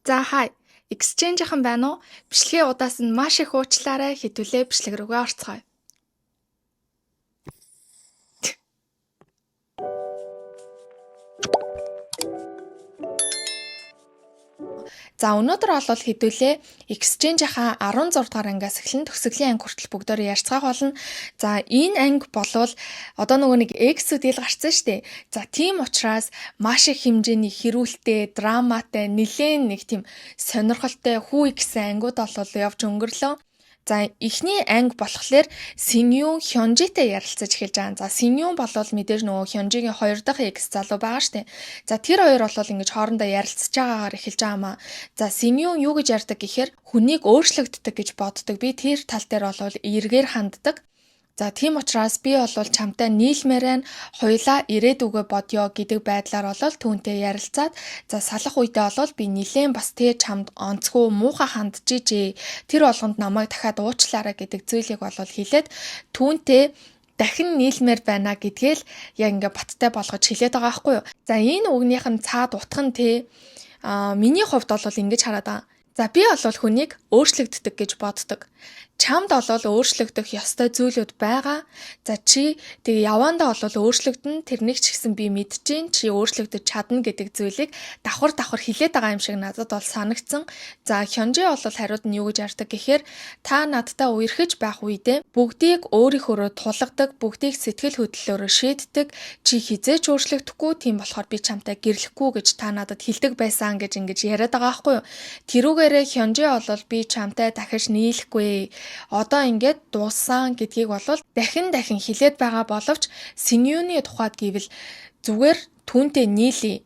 За хай. Exchange-ийнхан байна уу? Бичлэгийн удаас нь маш их уучлаарай. Хэдүүлээ бичлэг рүүгээ орцгоё. За өнөөдөр бол хэдүүлээ Exchange-ийнхаа 16 дугаар ангиас эхлэн төгсгөлийн анги хүртэл бүгдөө ярьцгаах болно. За энэ анги болвол одоо нөгөө нэг X-үүд ил гарцсан шүү дээ. За тийм учраас маш их хэмжээний хэрүүлтэй, драматай, нэлээд нэг тийм сонирхолтой хүү гэсэн ангиуд бол явж өнгөрлөө. За эхний анги болохоор Синьюн Хёнжитэй ярилцаж эхэлж байгаа. За Синьюн болвол мэдээж нөгөө Хёнжигийн хоёр дахь экс залуу байгаа штэ. За тэр хоёр бол ингэж хоорондоо ярилцж байгаагаар эхэлж байгаа маа. За Синьюн юу гэж ярьдаг гэхээр хүнийг өөрчлөгддөг гэж боддог. Би тэр тал дээр бол эргээр ханддаг. За тийм учраас би бол чамтай нийлмээр байна. Хоёлаа ирээдүгөө бодъё гэдэг байдлаар бол түүнтэй ярилцаад за салах үедээ бол би нилээн бас тэ чамд онцгүй муухай хандж ижээ. Тэр болгонд намайг дахиад уучлаарай гэдэг зүйлийг бол хэлээд түүнтэй дахин нийлмээр байна гэдгээл яг ингээ баттай болгож хэлээд байгаа байхгүй юу. За энэ үгнийх нь цаад утга нь те миний хувьд бол ингэж хараад байгаа. За би бол хүнийг өөрчлөгддөг гэж боддог. Чамд бол өөрчлөгдөх ёстой зүйлүүд байгаа. За чи тэгээ яваандаа бол өөрчлөгдөн, тэрнийг ч гэсэн би мэдчихээн, чи өөрчлөгдөж чадна гэдэг зүйлийг давхар давхар хилээд байгаа юм шиг надад бол санагдсан. За Хёнжи бол хариуд нь юу гэж ярьдаг гэхээр та надтай үерхэж байх үедээ бүгдийг өөрийнхөөрөө тулгадаг, бүгдийг сэтгэл хөдлөлөөрөө шийддэг. Чи хизээч өөрчлөгдөхгүй, тийм болохоор би чамтай гэрлэхгүй гэж та надад хэлдэг байсан гэж ингэж яриад байгаа байхгүй юу. Тэрүүгээрээ Хёнжи бол би чамтай дахиж нийлэхгүй, одоо ингээд дууссан гэдгийг бол дахин дахин хилээд байгаа боловч Синьюны тухайд гэвэл зүгээр түүнтэй нийлье.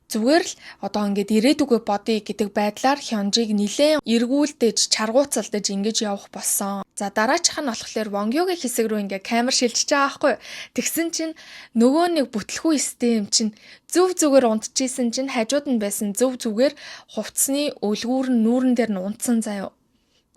Зүгээр л одоо ингээд ирээдүгөө бодъё гэдэг байдлаар Хёнжиг нилээн эргүүлдэж, чаргууцалдаж ингэж явах болсон. За дараачих нь болохоор Вонгюгийн хэсэг рүү ингээд камер шилжиж байгаа байхгүй юу? Тэгсэн чинь нөгөө нэг бүтлэхүү систем чинь зөв зүгээр унтчихсэн чинь хажууд нь байсан зөв зүгээр хувцсны өлгүүр нь нүүрэн дээр нь унтсан заяо.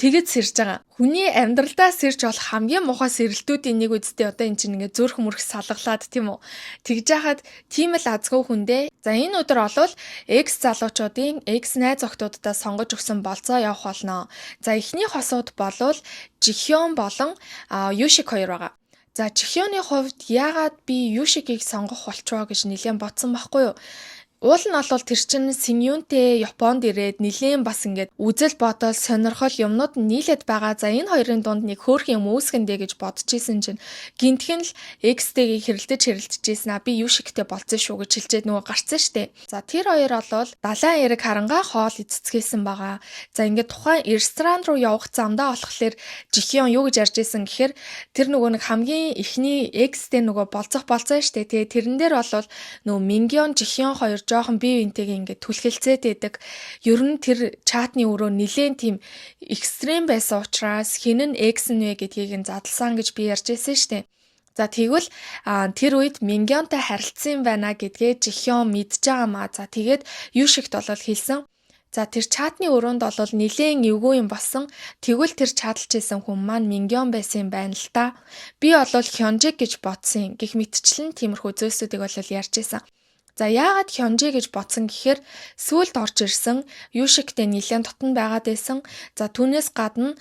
Тэгэд сэрж байгаа. Хүний амьдралдаа сэрж болох хамгийн муухай сэрэлтүүдийн нэг үсттэй одоо эн чинь ингээд зүрх мөрх салгалаад тийм үү. Тэгж яхад тийм л азгүй хүндээ. За энэ өдөр олвол экс залуучуудын экс найз охтууддаа сонгож өгсөн болцоо явах болно. За эхний хосууд болвол Жихён болон Юшик хоёр байгаа. За Жихёны хувьд яагаад би Юшикийг сонгох болчвоо гэж нэлээд бодсон байхгүй юу? Уул нь бол тэр чинь Синьюнтэй Японд ирээд нилээн бас ингээд үзэл бодол сонирхол юмнууд нь нийлээд байгаа. За энэ хоёрын дунд нэг хөөрхөн юм үүсгэндээ гэж бодож исэн чинь гинтхэн л X-тэйгээ хэрэлдэж хэрэлдэжсэн. А би юу шигтэй болцсон шүү гэж хэлчихэд нөгөө гарцсан штэ. За тэр хоёр бол далайн эрэг харангаа хоол эцэцгээсэн байгаа. За ингээд тухайн ресторан руу явах замдаа болохоор Жихён юу гэж ярьж исэн гэхээр тэр нөгөө нэг хамгийн эхний X-тэй нөгөө болцох болцсон штэ. Тэгээ тэрэн дээр бол нөгөө Мингён Жихён хоёр жоохон бие биентэйгээ ингээд түлхэлцээд байдаг. Ер нь тэр чатны өрөө нилээн тийм экстрем байсан учраас хэн нь экс нь вэ гэдгийг нь задлсан гэж би ярьж байсан шүү дээ. За тэгвэл тэр үед Мингёнтай харилцсан юм байна гэдгээ Жихён мэдж байгаа маа. За тэгээд юу шигт болол хэлсэн. За тэр чатны өрөөнд бол нилээн эвгүй юм болсон. Тэгвэл тэр чаталж исэн хүн маань Мингён байсан юм байна л та. Би бол Хёнжиг гэж бодсон гэх мэтчлэн тиймэрхүү зүйлсүүдийг бол ярьж исэн. За яагаад Хёнжи гэж бодсон гэхээр сүүлд орж ирсэн Юшиктэй нэлээд дотн байгаад байсан. За түүнээс гадна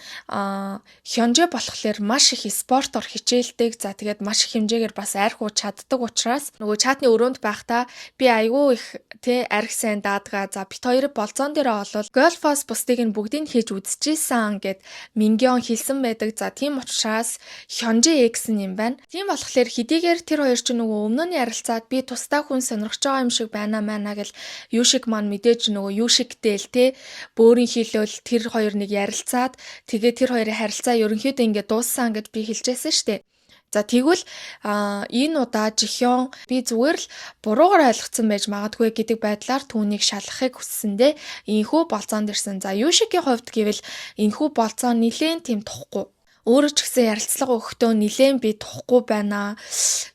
Хёнжи болохоор маш их спортоор хичээлдэг. За тэгээд маш их хэмжээгээр бас арх ууж чаддаг учраас нөгөө чатны өрөөнд байхдаа би айгүй их тэ арх сайн даадгаа. За бит хоёр болзон дээрээ олвол гольфос бусдыг нь бүгдийг хийж үзчихсэн гэд Мингён хэлсэн байдаг. За тийм учраас Хёнжи X юм байна. Тийм болохоор хэдийгээр тэр хоёр чинь нөгөө өмнө нь ярилцаад би тусдаа хүн сонирхож байгаа юм шиг байна маа гэл Юшиг маань мэдээж нөгөө Юшигтэй л те бөөрийн хилөөл тэр хоёр нэг ярилцаад тэгээ тэр хоёрын харилцаа ерөнхийдөө ингээд дууссан гэж би хэлжсэн штэ. За тэгвэл энэ удаа Жихён би зүгээр л буруугаар ойлгоцсон байж магадгүй гэдэг байдлаар түүнийг шалгахыг хүссэндээ энхүү болцоонд ирсэн. За Юшигийн хувьд гэвэл энхүү болцоо нилээн тийм тухгүй. Өөрөө ч гэсэн ярилцлага өгөхдөө нилээн би тухгүй байна.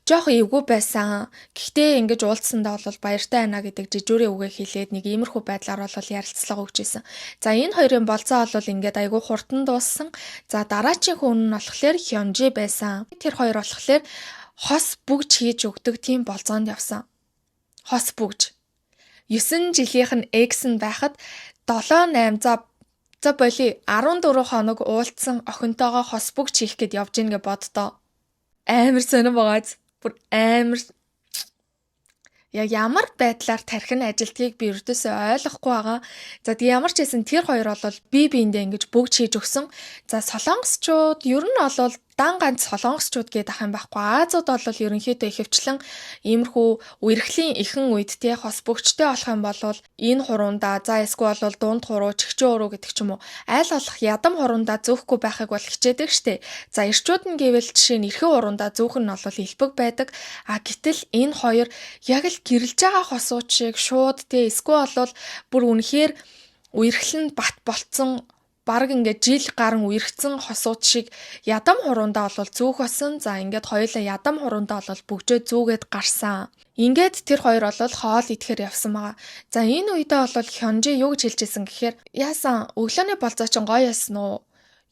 Жохон эвгүй байсан. Гэхдээ ингэж уулзсандаа бол баяртай байна гэдэг жижүүрийн үгээ хэлээд нэг иймэрхүү байдлаар бол ярилцлага өгч исэн. За энэ хоёрын болцоо бол ингээд айгүй хурдан дууссан. За дараачийн хүн нь болохоор Хёнжи байсан. Тэр хоёр болохоор хос бүгж хийж өгдөг тийм болцоонд явсан. Хос бүгж. 9 жилийнх нь ex нь байхад 7 8, за боли, 14 хоног уулзсан охинтойгоо хос бөгж хийх гээд явж ийн гэж боддоо. Амар сонирн байгааз, бүр амар. Яг ямар байдлаар тархи нь ажилтгийг би ердөөсөө ойлгохгүй байгаа. За, тэгээ ямар ч байсан тэр хоёр бол бие биендээ ингэж бөгж хийж өгсөн. За, солонгосчууд ер нь бол дан ганц солонгосчууд гэдэг ах юм байхгүй. Азиуд бол ерөнхийдөө ихэвчлэн иймэрхүү үерхлийн ихэнх үед те хос бөгчтэй болох юм бол энэ хуруундаа, за эсвэл бол дунд хуруу, чигчэн хуруу гэдэг ч юм уу, аль болох ядам хурундаа зөөхгүй байхыг бол хичээдэг штэ. За, эрчүүд нь гэвэл жишээ нь эрхэн хурундаа зөөх нь бол элбэг байдаг. А гэтэл энэ хоёр яг л гэрлэж байгаа хосууд шиг шууд те эсвэл бол бүр үнэхээр үерхэл нь бат болцсон, бараг ингээд жил гарan үерхсэн хосууд шиг ядам хурундаа бол зүүх болсон. За, ингээд хоёулаа ядам хурундаа бол бөгжөө зүүгээд гарсан. Ингээд тэр хоёр бол хоол идэхээр явсан байгаа. За, энэ үедээ бол Хёнжи юу гэж хэлж ирсэн гэхээр яасан, өглөөний болзоо чинь гоё ясан уу?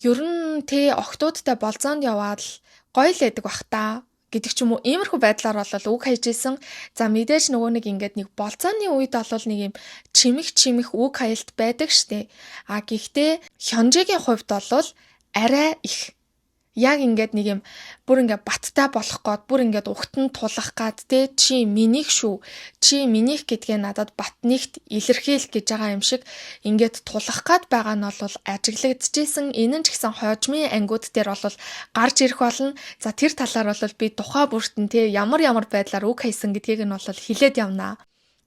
Ер нь тэ охтуудтай болзоонд яваад л гоё л байдаг бах та гэдэг ч юм уу, иймэрхүү байдлаар бол үг хайж исэн. За, мэдээж нөгөө нэг ингээд нэг болзооны үед бол нэг юм чимэх чимэх үг хаялт байдаг штэ. А гэхдээ Хёнжигийн хувьд бол арай их яг ингээд нэг юм бүр ингээд баттай болох гээд, бүр ингээд угтан тулах гад те, чи минийх шүү, чи минийх гэдгээ надад бат нэгт илэрхийл гэж байгаа юм шиг ингээд тулах гад байгаа нь бол ажиглагдчихсэн. Энэ нь ч гэсэн хожмын ангиуд дээр бол гарч ирэх болно. За, тэр талаар бол би тухай бүртэн те ямар ямар байдлаар үг хайсан гэдгийг нь бол хэлээд явнаа.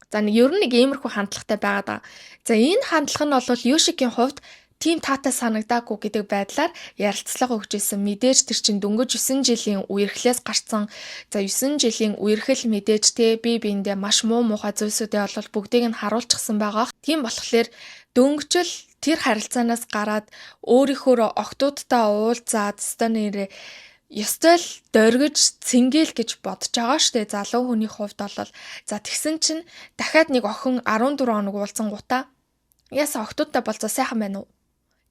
За, нэг ер нь нэг иймэрхүү хандлагатай байгаад байгаа. За, энэ хандлага нь бол Юшигийн хувьд тийм таатай санагдаагүй гэдэг байдлаар ярилцлага өгч исэн. Мэдээж тэр чинь дөнгөж 9 жилийн үерхлээс гарцсан. За, 9 жилийн үерхэл мэдээж те бие биендээ маш муу муухай зүйлсүүдээ бол бүгдийг нь харуулчихсан байгаа. Тийм болохоор дөнгөжл тэр харилцаанаас гараад өөрийнхөө охтуудтай уулзаад өстой нэрээ ёстой л дөргиж цэнгээл гэж бодож байгаа штэ, залуу хүний хувьд бол. За, тэгсэн чинь дахиад нэг охин 14 хоног уулзсан гутаа яасан, охтуудтай болцоо сайхан байна уу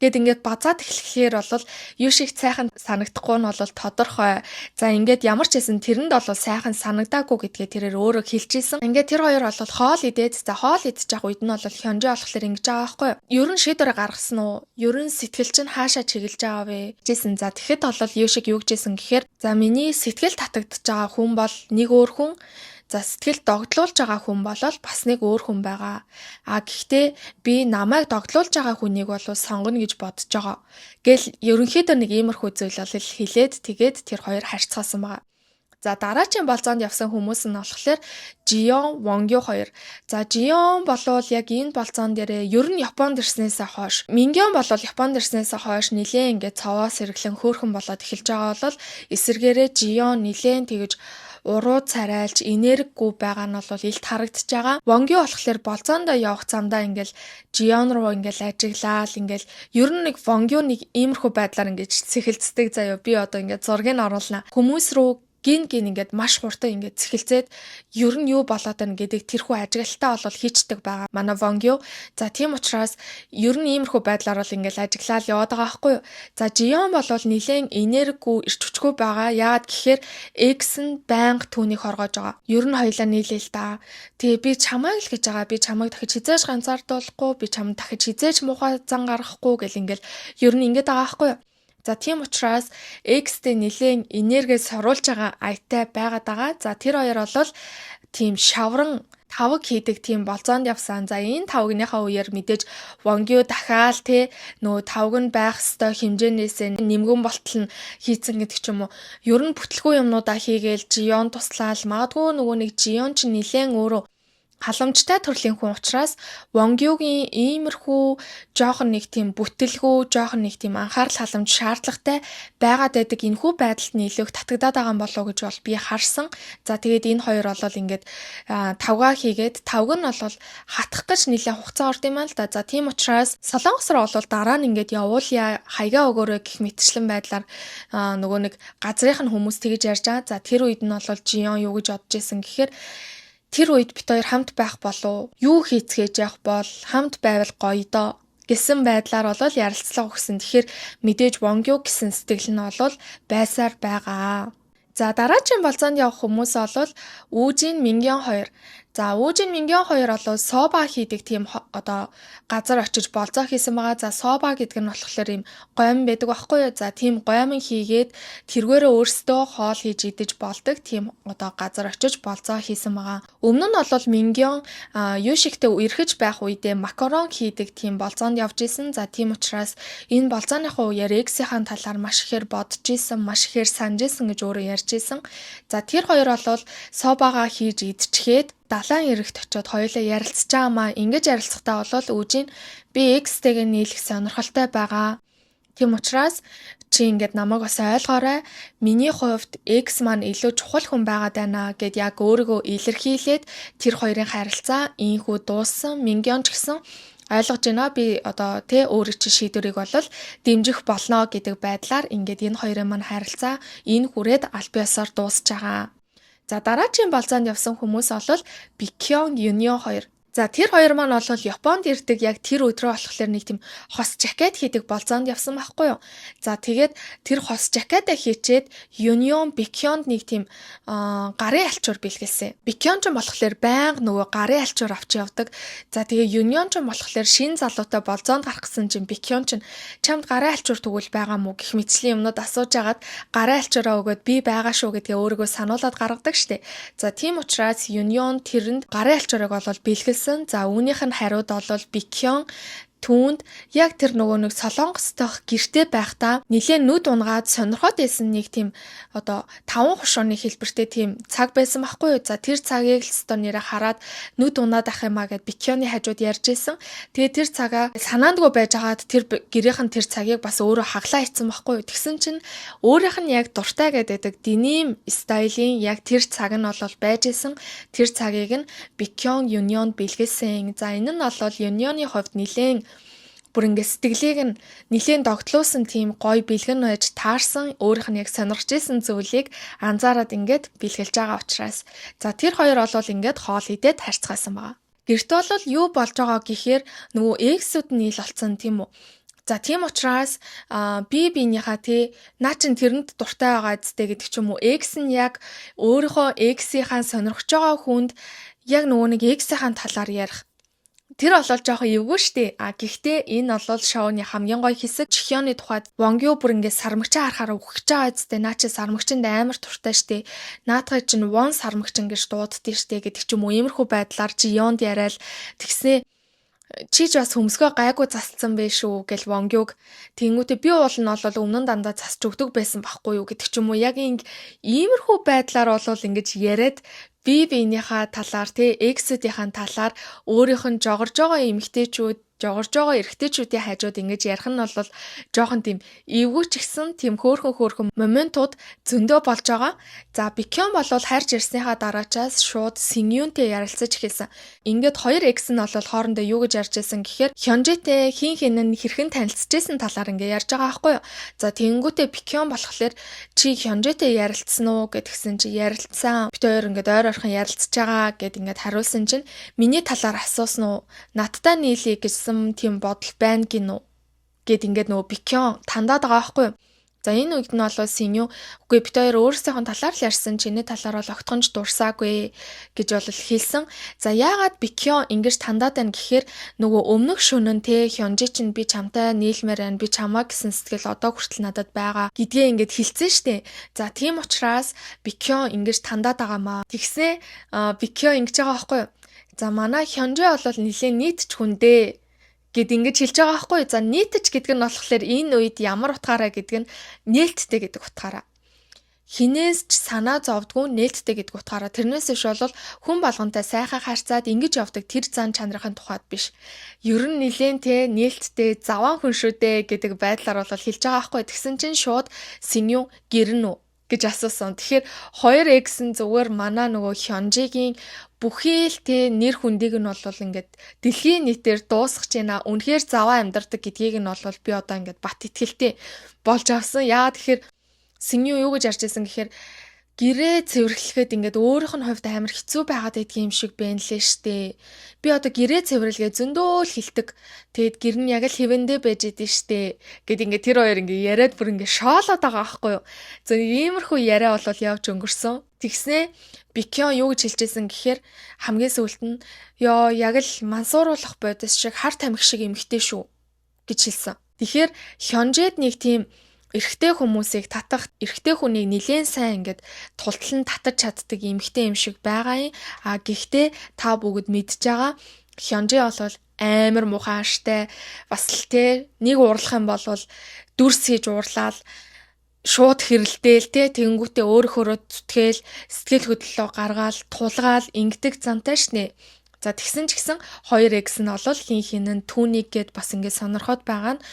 гэд ингээд базаад эхлэхээр бол юу шиг сайхан санагдахгүй нь бол тодорхой. За, ингээд ямар ч байсан тэрэнд бол сайхан санагдаагүй гэдгээ тэрээр өөрөө хэлж исэн. Ингээд тэр хоёр бол хоол идээд, за хоол идэж явах үед нь бол Хёнжи болохоор ингэж байгаа байхгүй юу? Ер нь шийдвэр гаргасан уу? Ер нь сэтгэл чинь хаашаа чиглэж байгаа вэ? Жисэн. За, тэгэхэд бол юу шиг юу гэжсэн гэхээр за миний сэтгэл татагдж байгаа хүн бол нэг өөр хүн. За, сэтгэл догдлуулж байгаа хүн болол бас нэг өөр хүн байгаа. А гэхдээ би намайг догдлуулж байгаа хүнийг бол сонгоно гэж бодож байгаа. Гэл ерөнхийдөө нэг иймэрхүү зүйл бол хэлээд тэгээд тэр хоёр харьцаасан байгаа. За, дараачийн болзоонд явсан хүмүүс нь болохоор Жион, Вонгю хоёр. За, Жион болвол яг энэ болзоон дээрээ ер нь Японд ирснээсээ хойш, Мингён болвол Японд ирснээсээ хойш нилээн ингээд цовоо сэргэлэн хөөрхөн болоод эхэлж байгаа бол эсэргээрээ Жион нилээн тэгэж уруу царайлж энергигүй байгаа нь бол илт харагдаж байгаа. Вонгю болохоор болзоондоо явах замдаа ингээл Жион руу ингээл ажиглаал, ингээл ер нь нэг Вонгю нэг иймэрхүү байдлаар ингэж цэхэлцдэг заяа. Би одоо ингээд зургийг оруулна. Хүмүүс рүү гин гин ингээд маш хурдан ингээд цэхэлцээд ер нь юу болоод байна гэдэг тэрхүү ажиглалтаа бол хийчдэг байгаа. Манай Вонгю. За, тийм учраас ер нь иймэрхүү байдлаар бол ингээд ажиглал яваад байгаа байхгүй юу. За, Жион бол нилээн энергигүй, эрч хүчгүй байгаа. Яагаад гэхээр ex нь байнга түүнийг хоргоож байгаа. Ер нь хоёлаа нийлээл та. Тэгээ би чамайг л гэж байгаа. Би чамайг дахиж хизээж ганцаардуулахгүй, би чамд дахиж хизээж муухай зан гаргахгүй гэл ингээл ер нь ингээд байгаа байхгүй юу. За, тийм учраас ex-тэй нэлээд энерги соруулж байгаа аятай байгаад байгаа. За, тэр хоёр бол тийм шавран тавг хийдэг тийм болзоонд явсан. За, энэ тавгныхаа үеэр мэдээж Вонгю дахиад те нөгөө тавг нь байх ёстой хэмжээнээс нэмгэн болтол нь хийцэн гэдэг ч юм уу. Ер нь бүтлгүй юмнуудаа хийгээл Жион туслаал, магадгүй нөгөө нэг Жион ч нилээн өөрөө халамжтай төрлийн хүн учраас Вонгюгийн иймэрхүү жоохон нэг тийм бүтэлгүй, жоохон нэг тийм анхаарал халамж шаардлагатай байгаад байдаг энэхүү байдалд нь илүү их татагдаад байгаа юм болоо гэж бол би харсан. За, тэгээд энэ хоёр бол ингээд тавгаа хийгээд тавг нь бол хатах гэж нэлээд хугацаа орд юм аа л да. За, тийм учраас Солонгос руу бол дараа нь ингээд явуулъя, хаягаа өгөөрэй гэх мэтчлэн байдлаар нөгөө нэг газрынх нь хүмүүс тэгэж ярьж байгаа. За, тэр үед нь бол Жион юу гэж бодож исэн гэхээр тэр үед бит хоёр хамт байх болов, юу хийцгээж явах бол хамт байвал гоё доо гэсэн байдлаар бол ярилцлага өгсөн. Тэгэхээр мэдээж Вонгю гэсэн сэтгэл нь бол байсаар байгаа. За, дараагийн болзоонд явах хүмүүс бол Үүжин, Мингён хоёр. За, Үжин, Мингён хоёр болоо соба хийдэг тийм одоо газар очиж болзоо хийсэн байгаа. За, соба гэдэг нь болохоор ийм гоймон байдаг байхгүй юу? За, тийм гоймон хийгээд тэргээрээ өөрсдөө хоол хийж идэж болдог тийм одоо газар очиж болзоо хийсэн байгаа. Өмнө нь бол Мингён Юшигтэй үерхэж байх үедээ макарон хийдэг тийм болзоонд явж исэн. За, тийм учраас энэ болзооныхоо үеэр ex ийн талаар маш ихээр бодож исэн, маш ихээр санаж исэн гэж өөрөө ярьж исэн. За, тэр хоёр бол собагаа хийж идчихээд далайн эрэгт очиод хоёулаа ярилцж байгаа маа. Ингэж ярилцахдаа бол Үжин би ex тэйгээ нийлэх сонирхолтой байгаа. Тийм учраас чи ингээд намайг бас ойлгоорой. Миний хувьд ex маань илүү чухал хүн байгаад байна гэд яг өөрийгөө илэрхийлээд тэр хоёрын харилцаа ийнхүү дууссан. Мингён ч гэсэн ойлгож байна, би одоо тэ өөрийн чинь шийдвэрийг бол дэмжих болно гэдэг байдлаар ингээд энэ хоёрын маань харилцаа энэ хүрээд аль биесоор дуусж байгаа. За, дараагийн болзоонд явсан хүмүүс бол Бикён, Юнио хоёр. За, тэр хоёр маань бол Японд ирдэг яг тэр өдрөө болохоор нэг тийм хос жакет хийдэг болзоонд явсан байхгүй юу. За, тэгээд тэр хос жакетаа хийчээд Юнион Бикёнд нэг тийм гарын алчуур бэлгэлсэн. Бикён ч болохоор байнга нөгөө гарын алчуур авч явдаг. За, тэгээ Юнион ч болохоор шин залуутай болзоонд гарах гэсэн чинь Бикён ч чамд гарын алчуур тэгвэл байгаа мүү гэх мэтчлийн юмнууд асууж агаад гарын алчуураа өгөөд би байгаа шүү гэдгээ өөрийгөө сануулад гаргадаг штэ. За, тийм учраас Юнион тэрэнд гарын алчуурыг бол бэлгэлсэн. За, үүнийх нь хариуд бол Бикён түүнд яг тэр нөгөө нэг Солонгос дахь гэрте байхдаа нилээн нүд унгаад сонирхоод байсан нэг тийм одоо таван хушууны хэлбэртэй тийм цаг байсан байхгүй юу. За, тэр цагийг л өстө нэрэ хараад нүд унаад ах юм а гэд Бикёны хажууд ярьж исэн. Тэгээ тэр цагаа санаандгүй байж хагаад тэр гэрийнх нь тэр цагийг бас өөрөө хаглаа ицсэн байхгүй юу. Тэгсэн чинь өөрийнх нь яг дуртай гэдэг denim style ын яг тэр цаг нь бол байж исэн. Тэр цагийг нь Бикён Юнионд бэлгэлсэн. За, энэ нь бол Юнионы хувьд нилээн бүр ингээд сэтгэлийг нь нилээн догтлуулсан тийм гоё бэлгэн байж таарсан, өөрийнх нь яг сонирхож исэн зүйлийг анзаараад ингээд бэлгэлж байгаа учраас. За, тэр хоёр бол ингээд хоол идээд харьцгаасан байгаа. Гэрт бол юу болж байгаа гэхээр нөгөө ex үүд нь ил олцсон, тийм үү? За, тийм учраас би биенийхаа тий наа чин тэрэнд дуртай байгаа зү гэдэг ч юм уу, ex нь яг өөрийнхөө ex ийнхаа сонирхож байгаа хүнд яг нөгөө нэг ex ийнхаа талаар ярих. Тэр болол жоохон эвгүй штэ. А гэхдээ энэ бол шоуны хамгийн гоё хэсэг. Чихёны тухайд Вонгю бүр ингээд сармагчаа харахаар үхэж байгаа үстэй. Наа чи сармагчинд амар туртай штэ. Наадхыг чинь вон сармагчин гэж дууддیں штэ гэдэг ч юм уу. Иймэрхүү байдлаар Жионд яриад тэгснээ чи ч бас хөмсгөө гайгүй засалцсан байх шүү гэл Вонгюг, тэнгүүтээ би уул нь бол өмнө нь дандаа засч өгдөг байсан байхгүй юу гэдэг ч юм уу, яг инг иймэрхүү байдлаар бол ингэж яриад бие биенийхээ талаар тий ex үүдийнхээ талаар өөрийнх нь жогорж байгаа эмэгтэйчүүд, жогорж байгаа эрэгтэйчүүдийн хажууд ингэж ярих нь бол жоохон тийм эвгүй ч гэсэн тийм хөөрхөн хөөрхөн moment ууд зөндөө болж байгаа. За, Бикён бол хайрч ирснийхаа дараачаас шууд Сингюнтэй ярилцаж эхэлсэн. Ингээд хоёр ex нь бол хоорондоо юу гэж ярьж байсан гэхээр Хёнжэтэй хин хин нь хэрхэн танилцж талаар ингээ ярьж байгаа байхгүй юу. За, тэгэнгүүтээ Бикён болохоор чи Хёнжэтэй ярилцсан уу гэдгсэн чи ярилцсан. Бид хоёр ингээд ойр ойрхон ярилцж байгаа гэд ингээд хариулсан чинь миний талаар асуусан уу? Надтай нийлье гэсэн тийм бодол байна гин үү гэд ингээд нөгөө Бикён тандаад байгаа байхгүй юу. За, энэ үед нь бол Синю үгүй, бид хоёр өөрсдийнхөө талаар л ярьсан, чиний талаар бол огтхонч дурсаагүй гэж бол хэлсэн. За, яагаад Бикён ингэж тандаад байна гэхээр нөгөө өмнөх шөнө нь те Хёнжи чинь би чамтай нийлмээр байна, би чамаа гэсэн сэтгэл одоо хүртэл надад байгаа гэдгээ ингэж хэлсэн штэ. За, тийм учраас Бикён ингэж тандаад байгаа маа. Тэгснээ Бикён ингэж байгаа байхгүй юу? За, манай Хёнжи бол нилээн нийтч хүн дээ гэд ингэж хэлж байгаа байхгүй. За, нийтж гэдэг нь болохоор энэ үед ямар утгаараа гэдэг нь нээлттэй гэдэг утгаараа. Хинээс ч санаа зовдгүй, нээлттэй гэдэг утгаараа. Тэрнээс биш бол хүн болгонтой сайхан харьцаад ингэж явдаг тэр зан чанарын тухайд биш. Ер нь нилээн те нээлттэй заваан хүн шүү дээ гэдэг байдлаар бол хэлж байгаа байхгүй. Тэгсэн чинь шууд Синю гэрнэ үү гэж асуусан. Тэгэхээр хоёр ex нь зүгээр манай нөгөө Хёнжигийн бүхий л те нэр хүндийг нь бол ингээд дэлхийн нийтээр дуусгаж байна. Үнэхээр заваа амьдардаг гэдгийг нь бол би одоо ингээд бат итгэлтэй болж авсан. Яагаад тэгэхээр Синью юу гэж ярьж байсан гэхээр Гэрээ цэвэрлэхэд ингээд өөрийнх нь хувьд амар хэцүү байгаад байдгийн юм шиг байна лээ штэ. Би одоо гэрээ цэвэрлэгээ зөндөө л хилдэг. Тэгэд гэр нь яг л хэвэндээ байж идэв штэ. Гэт ингээд тэр хоёр ингээд яриад бүр ингээд шоолоод байгаа байхгүй юу. За нэг иймэрхүү яриа бол явж өнгөрсөн. Тэгснээ Бикён юу гэж хэлжсэн гэхээр хамгийн сүүлд нь ёо яг л мансууруулах бодис шиг хар тамхи шиг эмхтэй шүү гэж хэлсэн. Тэгэхээр Хёнжэд нэг тийм эрэгтэй хүмүүсийг татах, эрэгтэй хүнийг нилээн сайн ингээд тултлан татаж чаддаг эмэгтэй юм шиг байгаа юм. А гэхдээ та бүгд мэдж байгаа Хёнжэ бол амар муухай ааштай, бас л те нэг уурлах юм бол дүрс хийж уурлаад шууд хэрэлдээл те, тэгэнгүүтээ өөрөөхөөрөө зүтгээл сэтгэл хөдлөлөө гаргаал тулгаал ингэдэг зантай шнэ. За тэгсэн ч гэсэн 2 ex нь бол хин хин нь түүнийг гээд бас ингээд сонирхоод байгаа нь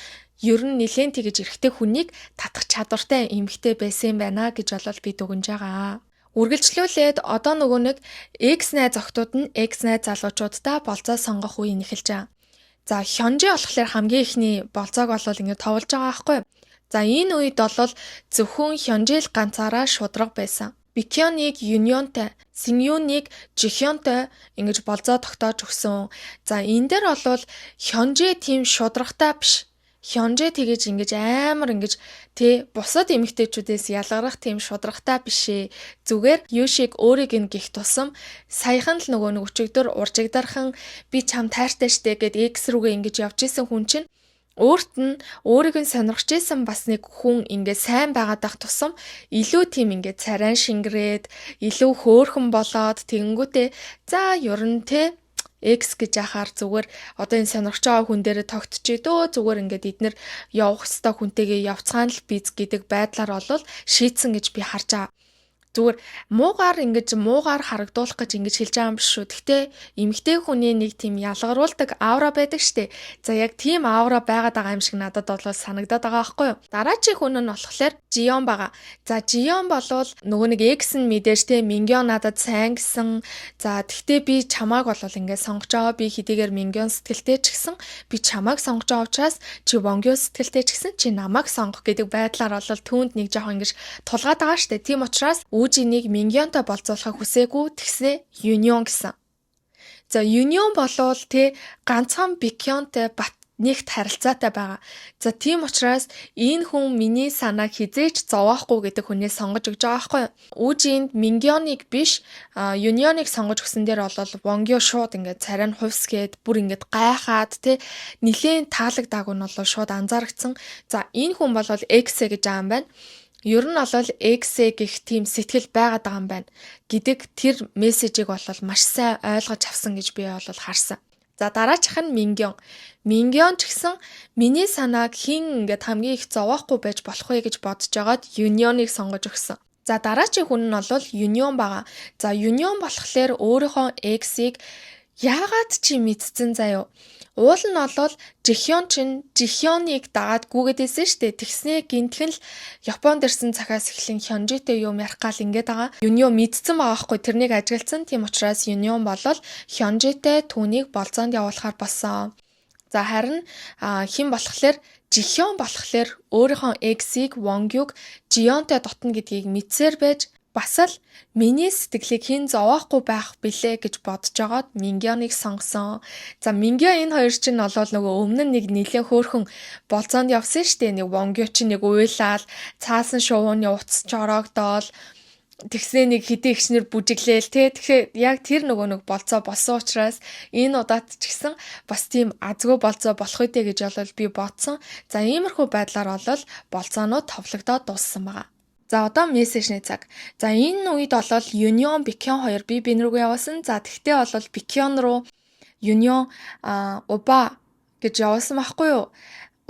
ер нь нилээн тэгэж эрэгтэй хүнийг татах чадвартай эмэгтэй байсан юм байна гэж болол би дүгнж байгаа. Үргэлжлүүлээд одоо нөгөө нэг ex найз охтууд нь ex найз залуучуудаа болцоо сонгох үе нь эхэлж байгаа. За Хёнжи болохоор хамгийн эхний болцоог болол ингээд товлж байгаа байхгүй. За энэ үед бол зөвхөн Хёнжи л ганцаараа шудраг байсан. Бикёныг Юньонтой, Синьюныг Жихёнтой ингэж болцоо тогтоож өгсөн. За энэ дээр бол Хёнжи тийм шудрагтай биш. Хёнжи тэгэж ингэж амар ингэж тэ бусад эмэгтэйчүүдээс ялгарах тийм шудрагтай биш ээ. Зүгээр Юшиг өөрийг нь гих тусам саяхан л нөгөө нэг өчигдөр уржигдархан би чам тайртай штэ гэд ex рүүгээ ингэж явж исэн хүн чинь өөрт нь өөрийг нь сонирхож исэн бас нэг хүн ингээд сайн байгаад ах тусам илүү тийм ингээд царайн шингрээд илүү хөөрхөн болоод тэгэнгүүтээ за ер нь те ex гэж яхаар зүгээр одоо энэ сонирхож байгаа хүн дээрээ тогтчихъя дөө, зүгээр ингээд эднэр явах хэвээр хүнтэйгээ явцгаан л биз гэдэг байдлаар олвол шийдсэн гэж би харж байгаа. Зүгээр муугаар ингэж муугаар харагдуулах гэж ингэж хэлж байгаа юм биш шүү. Гэхдээ эмэгтэй хүний нэг тийм ялгаруулдаг аура байдаг штэ. За яг тийм аура байгаад байгаа юм шиг надад бол санагдаад байгаа байхгүй юу. Дараачийн хүн нь болохоор Жион байгаа. За Жион болвол нөгөө нэг ex нь мэдээж те Мингён надад сайн гэсэн. За тэгтээ би чамааг бол ингээд сонгож байгаа. Би хэдийгээр Мингён сэтгэлтэй ч гэсэн би чамааг сонгож байгаа учраас чи Вонгё сэтгэлтэй ч гэсэн чи намайг сонгох гэдэг байдлаар бол түүнд нэг жоохон ингэж тулгаад байгаа штэ. Тийм учраас Үжинийг Мингёнтой болцоолохыг хүсээгүй, тэгснээ Юнион гэсэн. За Юнион болвол те ганцхан Бикёнтой бат нэгт харилцаатай байгаа. За тийм учраас энэ хүн миний санааг хизээч зовоохгүй гэдэг хүнээ сонгож өгч байгаа байхгүй юу? Үжинд Мингёныг биш Юнионыг сонгож өгсөн дээр бол Вонгё шууд ингээд царай нь хувьсгээд бүр ингээд гайхаад те нилээн таалагдаагүй нь бол шууд анзаарагдсан. За энэ хүн бол ex гэж байгаа юм байна. Ер нь бол ex гэх тийм сэтгэл байгаад байгаа юм байна гэдэг тэр мессежийг бол маш сайн ойлгож авсан гэж би бол харсан. За дараачих нь Мингён. Мингён ч гэсэн миний санааг хэн ингээд хамгийн их зовоохгүй байж болох вэ гэж бодож байгаад Юнионыг сонгож өгсөн. За дараачийн хүн нь бол Юнион байгаа. За Юнион болохоор өөрийнхөө ex-ийг яагаад чи мэдсэн заяо. Уул нь болвол Жихён чинь Жихёныг дагаад гүгээд байсан шүү дээ. Тэгснээ гинтхэн л Японд ирсэн цагаас эхлэн Хёнжитэй юм ярих гал ингээд байгаа. Юнио мэдсэн байгаа хгүй, тэрнийг ажигласан. Тийм учраас Юнион болол Хёнжитэй түүнийг болзоонд явуулахар болсон. За харин хэн болохоор Жихён болохоор өөрийнхөө ex-ийг Вонгюг Жионтой дотно гэдгийг мэдсээр байж бас л миний сэтгэлийг хэн зовоохгүй байх билээ гэж бодож байгаад Мингёныг сонгосон. За Мингё энэ хоёр чинь болол нөгөө өмнө нь нэг нэлээд хөөрхөн болзоонд явсан шүү дээ. Нэг Вонгё чинь нэг уйлаал цаасан шувууны утас чороогдоол тэгснээ нэг хэдий ихчнэр бүжиглээл те. Тэгэхээр яг тэр нөгөө нэг болцоо болсон учраас энэ удаад ч гэсэн бас тийм азгүй болцоо болох үедээ гэж болол би бодсон. За иймэрхүү байдлаар болол болцоонууд товлогдоод дууссан байгаа. За одоо мессежний цаг. За энэ үед болол Union Бикён хоёр бие биен рүүгээ явуулсан. За тэгтээ болол Бикён руу Union 오빠 гэж явуулсан байхгүй юу?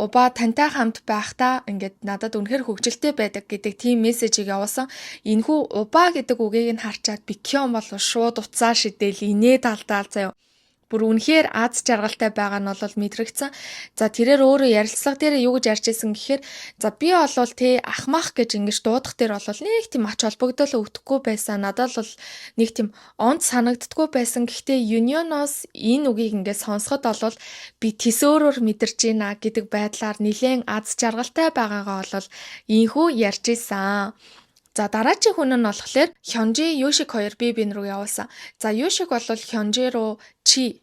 오빠 тантай хамт байхдаа ингээд надад үнэхээр хөгжилтэй байдаг гэдэг тийм мессежийг явуулсан. Энэхүү 오빠 гэдэг үгийг нь харчаад Бикён бол шууд уцаа шидэл инээ талдаал заяа. Бүр үнэхээр аз жаргалтай байгаа нь бол мэдрэгдсэн. За тэрээр өөрөө ярилцлага дээр юу гэж ярьж исэн гэхээр за би болвол те ахмах гэж ингэж дуудах дээр бол нэг тийм ач холбогдол өгдөхгүй байсан. Надад бол нэг тийм онц санагддаггүй байсан. Гэхдээ Union-оос энэ үгийг ингээд сонсоход бол би тэсөөрөөр мэдэрч байна гэдэг байдлаар нэлээд аз жаргалтай байгаагаа бол ийхүү ярьж исэн. За, дараагийн хүн нь болохоор Хёнжи, Юшик хоёр бие биен рүү явуулсан. За, Юшик бол Хёнжи руу "чи"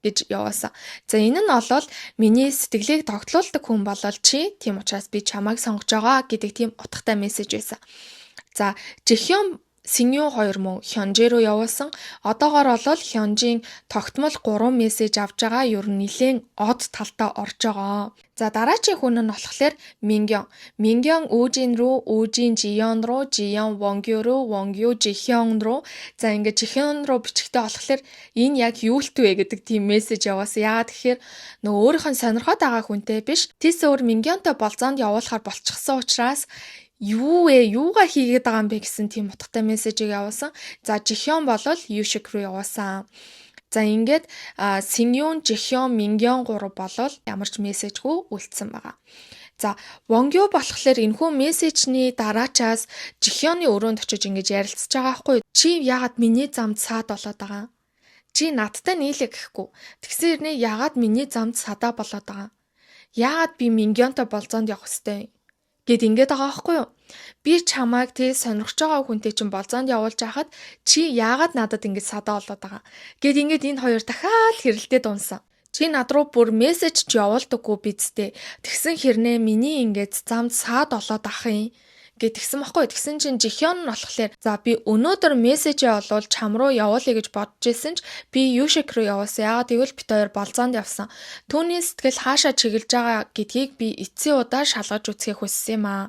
гэж явуулсан. За, энэ нь бол миний сэтгэлийг тогтлуулдаг хүн болол чи, тийм учраас би чамайг сонгож байгаа гэдэг тийм утгатай мессеж байсан. За, Жихён, Синью хоёр мөн Хёнжи рүү явуулсан. Одоогоор бол Хёнжийн тогтмол 3 мессеж авч байгаа. Ер нь нэлээд од талтаа орж байгаа. За, дараагийн хүн нь болохоор Мингён. Мингён Үжин рүү, Үжин Жиён руу, Жиён Вонгю руу, Вонгю Жихён руу. За, ингээд Жихён руу бичгтээ болохоор энэ яг юу л вэ гэдэг тийм мессеж яваасан. Яагаад тэгэхээр нөгөө өөрийнх нь сонирхоод байгаа хүнтэй биш. Тийс өөр Мингёнтой болзоонд явуулахар болчихсон учраас юу вэ? Юугаа хийгээд байгаа юм бэ гэсэн тийм утгатай мессежийг явуулсан. За, Жихён болол Юшик руу явуулсан. За, ингээд Синьюн, Жихён, Мингён гурав болол ямар ч мессежгүй үлдсэн байгаа. За, Вонгю болохоор энэхүү мессежний дараачаас Жихёны өрөөнд очиж ингэж ярилцж байгаа байхгүй. "Чи яагаад миний замд саад болоод байгаа? Чи надтай нийлээ гэхгүй. Тэгсэн хэрнээ яагаад миний замд садаа болоод байгаа? Яагаад би Мингёнтой болзоонд явах хэвтэй?" гэд ингээд байгаа байхгүй юу? "Би чамайг тий сонирхож байгаа хүнтэй чинь болзоонд явуулж байхад чи яагаад надад ингэж садаа болоод байгаа?" гэд ингээд энэ хоёр дахиад хэрэлдээд унсан. "Чи над руу бүр мессеж ч явуулдаггүй биз дээ. Тэгсэн хэрнээ миний ингээд замд саад болоод ах юм" гэд тэгсэн байхгүй. Тэгсэн чинь Жихён нь болохоор "За, би өнөөдөр мессежээ олвол чам руу явуулъя гэж бодож исэн ч би Юшик руу явуулсан. Яагаад гэвэл бид хоёр болзоонд явсан. Түүний сэтгэл хаашаа чиглэж байгаа гэдгийг би эцсийн удаа шалгаж үзэхийг хүссэн юм аа.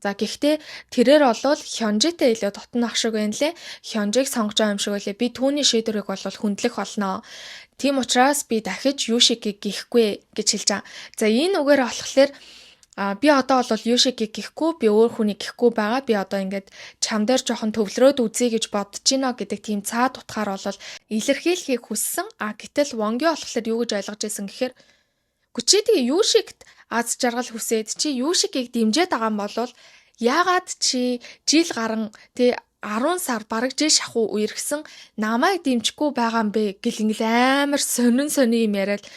За, гэхдээ тэрээр болвол Хёнжитэй илүү дотно ах шиг байна лээ. Хёнжиг сонгож байгаа юм шиг байлээ. Би түүний шийдвэрийг бол хүндлэх болно. Тийм учраас би дахиж Юшигийг гихгүй" гэж хэлж байгаа. За, энэ үгээр болохоор би одоо бол Юшигийг гихгүй, би өөр хүнийг гихгүй байгаа. Би одоо ингээд чам дээр жоохон төвлөрөөд үзье гэж бодож байна гэдэг тийм цаад утгаар бол илэрхийлэхийг хүссэн. А гэтэл Вонгё болохоор юу гэж ойлгож байсан гэхээр "Гү, чи тэгээ Юшигт аз жаргал хүсээд, чи Юшигийг дэмжиж байгаа юм бол яагаад чи жил гарan тий 10 сар, бараг жил шахуу үерхсэн намайг дэмжихгүй байгаа юм бэ?" гэл ингээл амар сонин сонин юм яриад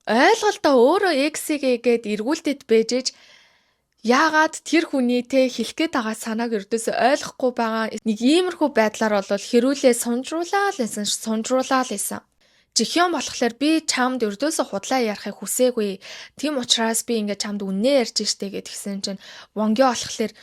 ойлголтоо өөрөө ex-гээ гээд эргүүлтэд бэжэж, яагаад тэр хүний те хэлэх гээд байгаа санааг ердөөсөө ойлгохгүй байгаа нэг иймэрхүү байдлаар бол хэрүүлээ сунжруулаа л байсан, сунжруулаа л байсан. Жихён болохоор "Би чамд ердөөсөө худлаа ярихыг хүсээгүй. Тийм учраас би ингээд чамд үннээ ярьж штэ" гэдгсэн чинь Вонгё болохоор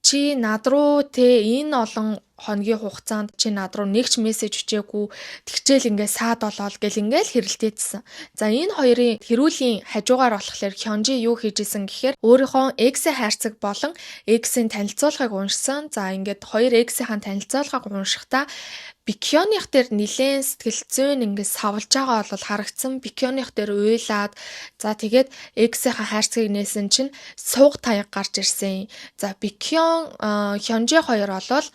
"Чи над руу те энэ олон хоногийн хугацаанд чи над руу нэг ч мессеж өчөөгүй, тэгчээл ингээд саад болоол" гэл ингээл хэрэлдээдсэн. За, энэ хоёрын хэрүүлийн хажуугаар болохоор Хёнжи юу хийж исэн гэхээр өөрийнхөө ex хайрцаг болон ex-ийн танилцуулгыг уншсан. За, ингээд хоёр ex-ийн танилцуулгыг уншихдаа Бикёных дээр нилээн сэтгэл зүйн ингээд савлж байгаа бол харагдсан. Бикёных дээр уйлаад, за, тэгээд ex-ийн хайрцгийг нээсэн чинь сууг таяг гарч ирсэн. За, Бикён, Хёнжи хоёр болвол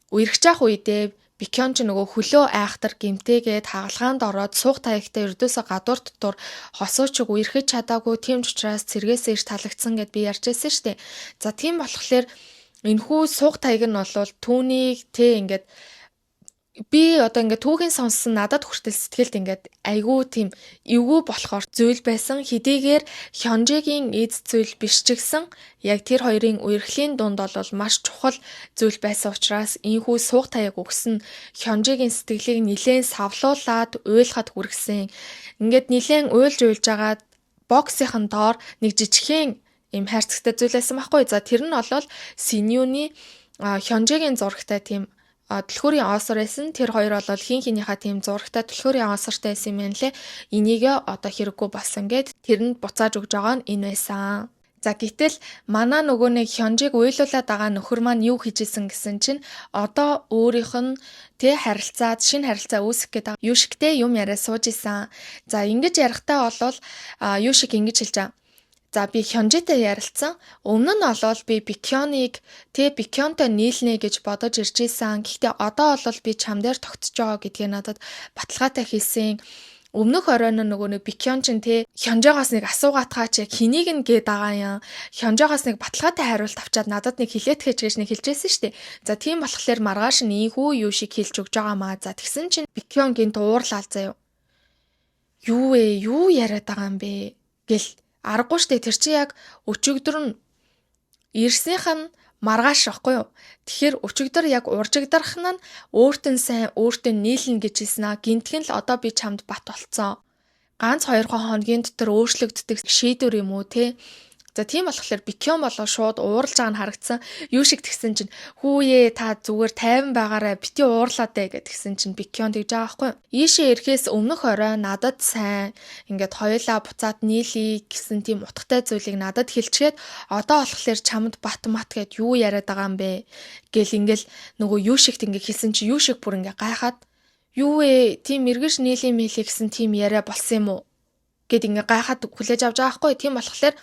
үерхэж явах үедээ Бикён ч нөгөө хөлөө айхтар гимтээгээд хагалгаанд ороод сууг таягтай ердөөсөө гадуур дотор хосуучиг үерхэж чадаагүй, тийм ч учраас цэргээсээ ирж талагдсан гэд би ярьж байсан шүү дээ. За, тийм болохоор энэхүү сууг таяг нь бол түүнийг тэ ингээд би одоо ингээд түүхийн сонссон надад хүртэл сэтгэлд ингээд айгүй тийм эвгүй болохоор зүйл байсан. Хэдийгээр Хёнжигийн эз зүйл биш ч гэсэн яг тэр хоёрын үерхлийн дунд бол маш чухал зүйл байсан учраас энэхүү сууг таяг өгсөн Хёнжигийн сэтгэлийг нилээн савлуулад уйлахад хүргэсэн. Ингээд нилээн уйлж уйлж байгаа боксынхан доор нэг жижигхэн юм хайрцагтай зүйл байсан байхгүй. За, тэр нь бол Синюны Хёнжигийн зурагтай тийм түлхүүрийн оосор байсан. Тэр хоёр бол хин хинийхээ тийм зурагтай түлхүүрийн оосортой байсан юм байна лээ. Энийг одоо хэрэггүй болсон гэд тэрэнд буцааж өгж байгаа нь энэ байсан. За, гэтэл манай нөгөө нэг Хёнжиг уйлуулад байгаа нөхөр маань юу хийж исэн гэсэн чинь одоо өөрийнх нь тэ харилцаад шинэ харилцаа үүсгэх гээд Юшигтэй юм яриа сууж исэн. За, ингэж ярихтаа болвол Юшиг ингэж хэлж байгаа. За, би Хёнжитэй ярилцсан. Өмнө нь олвол би Бикёныг тэ Бикёнтой нийлнэ гэж бодож ирж исэн. Гэхдээ одоо бол би чам дээр тогтож байгаа гэдгээ надад баталгаатай хэлсэн. Өмнөх оройн нөгөө нэг Бикён чинь те Хёнжоогоос нэг асуугаатгаа чи хэнийг нь гээд байгаа юм. Хёнжоогоос нэг баталгаатай хариулт авчаад надад нэг хэлээтгэж гэж нэг хэлжсэн шүү дээ. За, тийм болохоор маргааш нь ийхүү юу шиг хэлж өгч байгаа маа. За, тэгсэн чинь Бикён гинт уурлаа заяа. "Юу вэ? Юу яриад байгаа юм бэ?" гэл аргагүй штэ, тэр чи яг өчигдөр нь ирснийх нь Маргааш ахгүй юу? Тэгэхээр өчигдөр яг уржигдарх нь өөрт нь сайн, өөртөө нийлнэ гэж хэлсэн аа. Гинтгэн л одоо би чамд бат болцсон. Ганц 2 хоногийн дотор өөрчлөгддөг шийдвэр юм уу те? За, тийм болохоор Бикён болоо шууд ууралж байгаа нь харагдсан. Юу шиг тэгсэн чинь хүүе, та зүгээр тайван байгаарай, бити уурлаад ээ гэдгсэн чинь Бикён тэгж байгаа байхгүй юу? Ийшээ ирэхээс өмнөх орой надад сайн ингээд хоёулаа буцаад нийлье гэсэн тийм утгатай зүйлийг надад хэлчихэд одоо болохоор чамд бат мат гэд юу яриад байгаа юм бэ гэл ингээл нөгөө юу шигт ингээ хэлсэн чи юу шиг бүр ингээ гайхаад, юу вэ, тийм эргэж нийлээ мэлээ гэсэн тийм яриа болсон юм уу гэд ингээ гайхаад хүлээж авч байгаа байхгүй. Тийм болохоор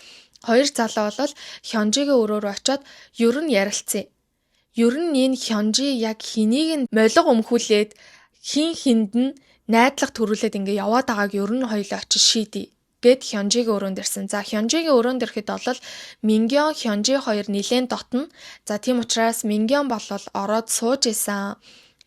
хоёр залуу болол Хёнжигийн өрөөрөө очиод ер нь ярилцсан. Ер нь энэ Хёнжи яг хэнийг нь молго өмхүүлээд, хин хинд нь найдлага төрүүлээд ингээ яваад байгааг ер нь хоёулаа очиж шийдье гэд Хёнжигийн өрөөнд ирсэн. За, Хёнжигийн өрөөнд ирэхэд бол Мингён, Хёнжи хоёр нилээн дотно. За, тийм учраас Мингён болол ороод сууж исэн.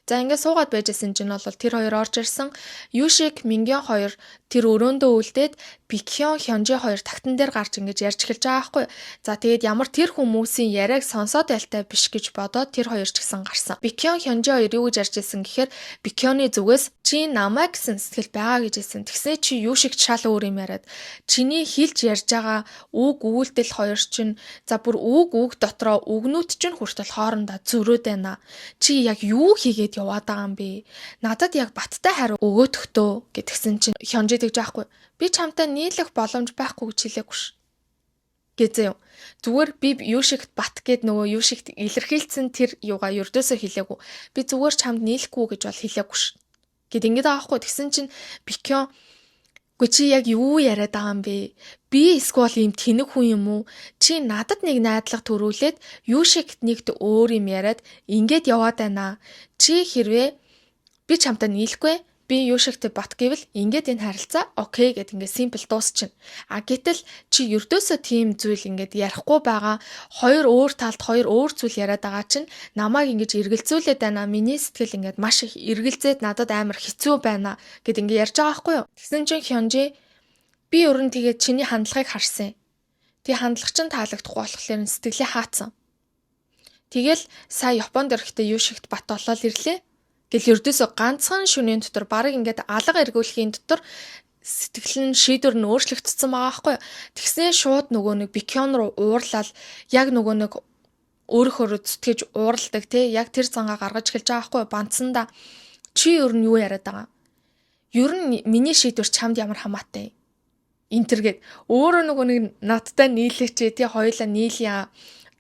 За, ингээд суугаад байжсэн чинь бол тэр хоёр орж ирсэн. Юшик, Мингён хоёр тэр өрөөндөө үлдээд Бикхён, Хёнжи хоёр тагтан дээр гарч ингэж ярьж эхэлж байгаа байхгүй. За, тэгээд ямар тэр хүмүүсийн яриаг сонсоод байлтай биш гэж бодоод тэр хоёр ч гэсэн гарсан. Бикхён, Хёнжи хоёр юу гэж ярьж ирсэн гэхээр Бикхёны зүгээс чи намайг гэсэн сэтгэл байгаа гэж хэлсэн. Тэгснэ чи юу шиг шал өөр юм яриад. Чиний хэлж ярьж байгаа үг үйлдэл хоёр чинь, за, бүр үг үг дотроо үгнүүд чинь хүртэл хоорондоо зөрөөд байна. Чи яг юу хийгээд яваад байгаа юм бэ? Надад яг баттай хариу өгөөдөхтөө гэдгсэн чинь Хёнжи тэгж аахгүй. Би чамтай нийлэх боломж байхгүй гэж хэлээгүй ш. Гэзээ юм. Зүгээр би юу шигт бат гэд нөгөө юу шигт илэрхийлсэн тэр юугаа ердөөсөө хэлээгүй. Би зүгээр чамд нийлэхгүй гэж бол хэлээгүй ш. Гэд ингэж байгаа байхгүй. Тэгсэн чинь Бикён үгүй, чи яг юу яриад байгаа юм бэ? Би эсвэл ийм тэнэг хүн юм уу? Чи надад нэг найдлага төрүүлээд юу шиг нэгт өөр юм яриад ингээд яваад байна. Чи хэрвээ би чамтай нийлэхгүй, би юу шигтэй бат гэвэл ингээд энэ харилцаа okay гэд ингээд simple дуусчихна. А гэтэл чи ердөөсөө тийм зүйл ингээд ярихгүй байгаа, хоёр өөр талд хоёр өөр зүйл яриад байгаа чинь намайг ингэж эргэлзүүлээд байна. Миний сэтгэл ингээд маш их эргэлзээд надад амар хэцүү байна гэд ингээд ярьж байгаа байхгүй юу? Тэгсэн чинь Хёнжи би ер нь тэгээд чиний хандлагыг харсан. Тэг хандлага чинь таалагдахгүй болохоор сэтгэлээ хаацсан. Тэгэл сая Японд ирэхдээ юу шигт бат болоод ирлээ. Гэл ердөөсөө ганцхан шөнийн дотор, бараг ингээд алга эргүүлэхийн дотор сэтгэл нь, шийдвэр нь өөрчлөгдсөн байгаа байхгүй. Тэгснээ шууд нөгөө нэг Бикён руу уурлал, яг нөгөө нэг өөрөөхөө зүтгэж уурладаг те, яг тэр зангаа гаргаж эхэлж байгаа байхгүй. Бандсанда чи ер нь юу яриад байгаа? Ер нь миний шийдвэр чамд ямар хамаатай? Энтергээд өөрөө нөгөө нэг надтай нийлээч тий, хоёулаа нийлье,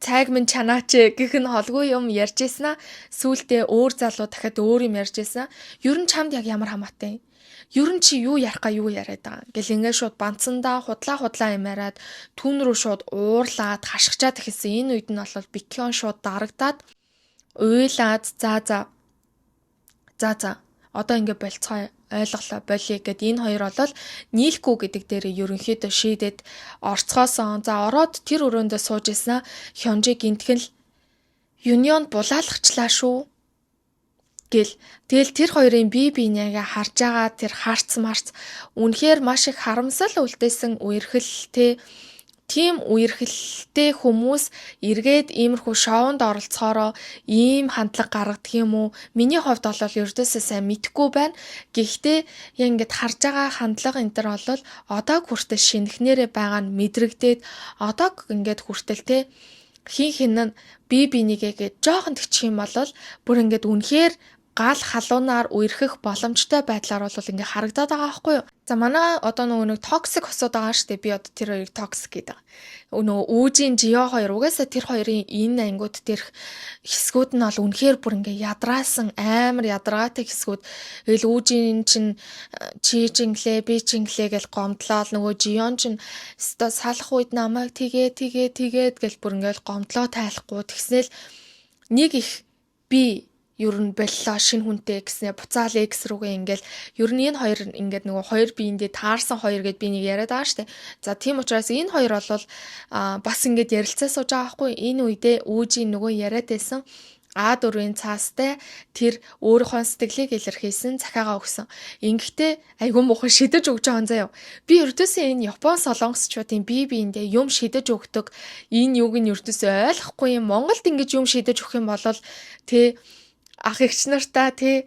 цайг минь чанаач гэх нь холгүй юм ярьж ийсэн аа. Сүүлдээ өөр залуу дахиад өөр юм ярьж ийсэн. Ер нь чамд яг ямар хамаатай? Ер нь чи юу ярих га юу яриад байгаа. Гэл ингээд шууд бандсандаа худлаа худлаа юм яриад түүн рүү шууд уурлаад хашгичаад эхэлсэн. Энэ үед нь бол Бикён шууд дарагдаад уйлаад, за за за за одоо ингээ болцгоо, ойлголоо, болиё гэд энэ хоёр болол нийлэхгүй гэдэг дээр ерөнхийдөө шийдээд орцгоосон. За, ороод тэр өрөөндөө сууж исэн Хёнжи гинтгэн л Юнион булаалгачлаа шүү гэл тэгэл тэр хоёрын бие биенийгээ харж байгаа тэр харц марц үнэхээр маш их харамсал үлдээсэн үерхэл те. Тийм үерхэлтэй хүмүүс эргээд иймэрхүү шоунд оролцохороо ийм хандлага гаргадаг юм уу? Миний хувьд бол ердөөсөө сайн мэдэхгүй байна. Гэхдээ яг ингээд харж байгаа хандлага энэ төр бол одоо хүртэл шинэхнэрээ байгаа нь мэдрэгдээд, одоо ингээд хүртэл те, хин хин нь бие бинийгээ гээд жоохон тэгчих юм бол бүр ингээд үнэхээр гал халуунаар үерхэх боломжтой байдлаар бол ингээ харагдаад байгаа байхгүй юу? За, манай одоо нөгөө нэг toxic хосууд байгаа шүү дээ. Би одоо тэр хоёрыг toxic гэдэг. Нөгөө Үүжин, Жио хоёр угаасаа тэр хоёрын энэ ангиуд дээрх хэсгүүд нь бол үнэхээр бүр ингээ ядраасан, амар ядаргаатай хэсгүүд. Тэгэл Үүжин чинь чи чинглээ, би чинглээ гэл гомдлоод, нөгөө Жион чинь өстой салах үед намайг тэгээ тэгээ тэгээд гэл бүр ингээл гомдлоо тайлахгүй. Тэгснээл нэг их би ер нь боллоо шинэ хүнтэй гэснээ буцаал X рүүгээ ингээл ер нь энэ хоёр ингээд нөгөө хоёр биендээ таарсан хоёр гэд би нэг яриад байгаа штэ. За, тийм учраас энэ хоёр бол бас ингээд ярилцаа сууж байгаа байхгүй. Энэ үедээ Үүжийн нөгөө яриад байсан А4-ийн цаастай тэр өөрийнхөө сэтгэлийг илэрхийлсэн захиагаа өгсөн. Ингэхдээ айгүй муухай шидэж өгч байгаа юм заяа. Би ердөөсөө энэ Япон солонгосчуудын бие биендээ юм шидэж өгдөг энэ юуг нь ердөөсөө ойлгохгүй юм. Монголд ингэж юм шидэж өгөх юм бол тэ ах эгч нартаа, тэ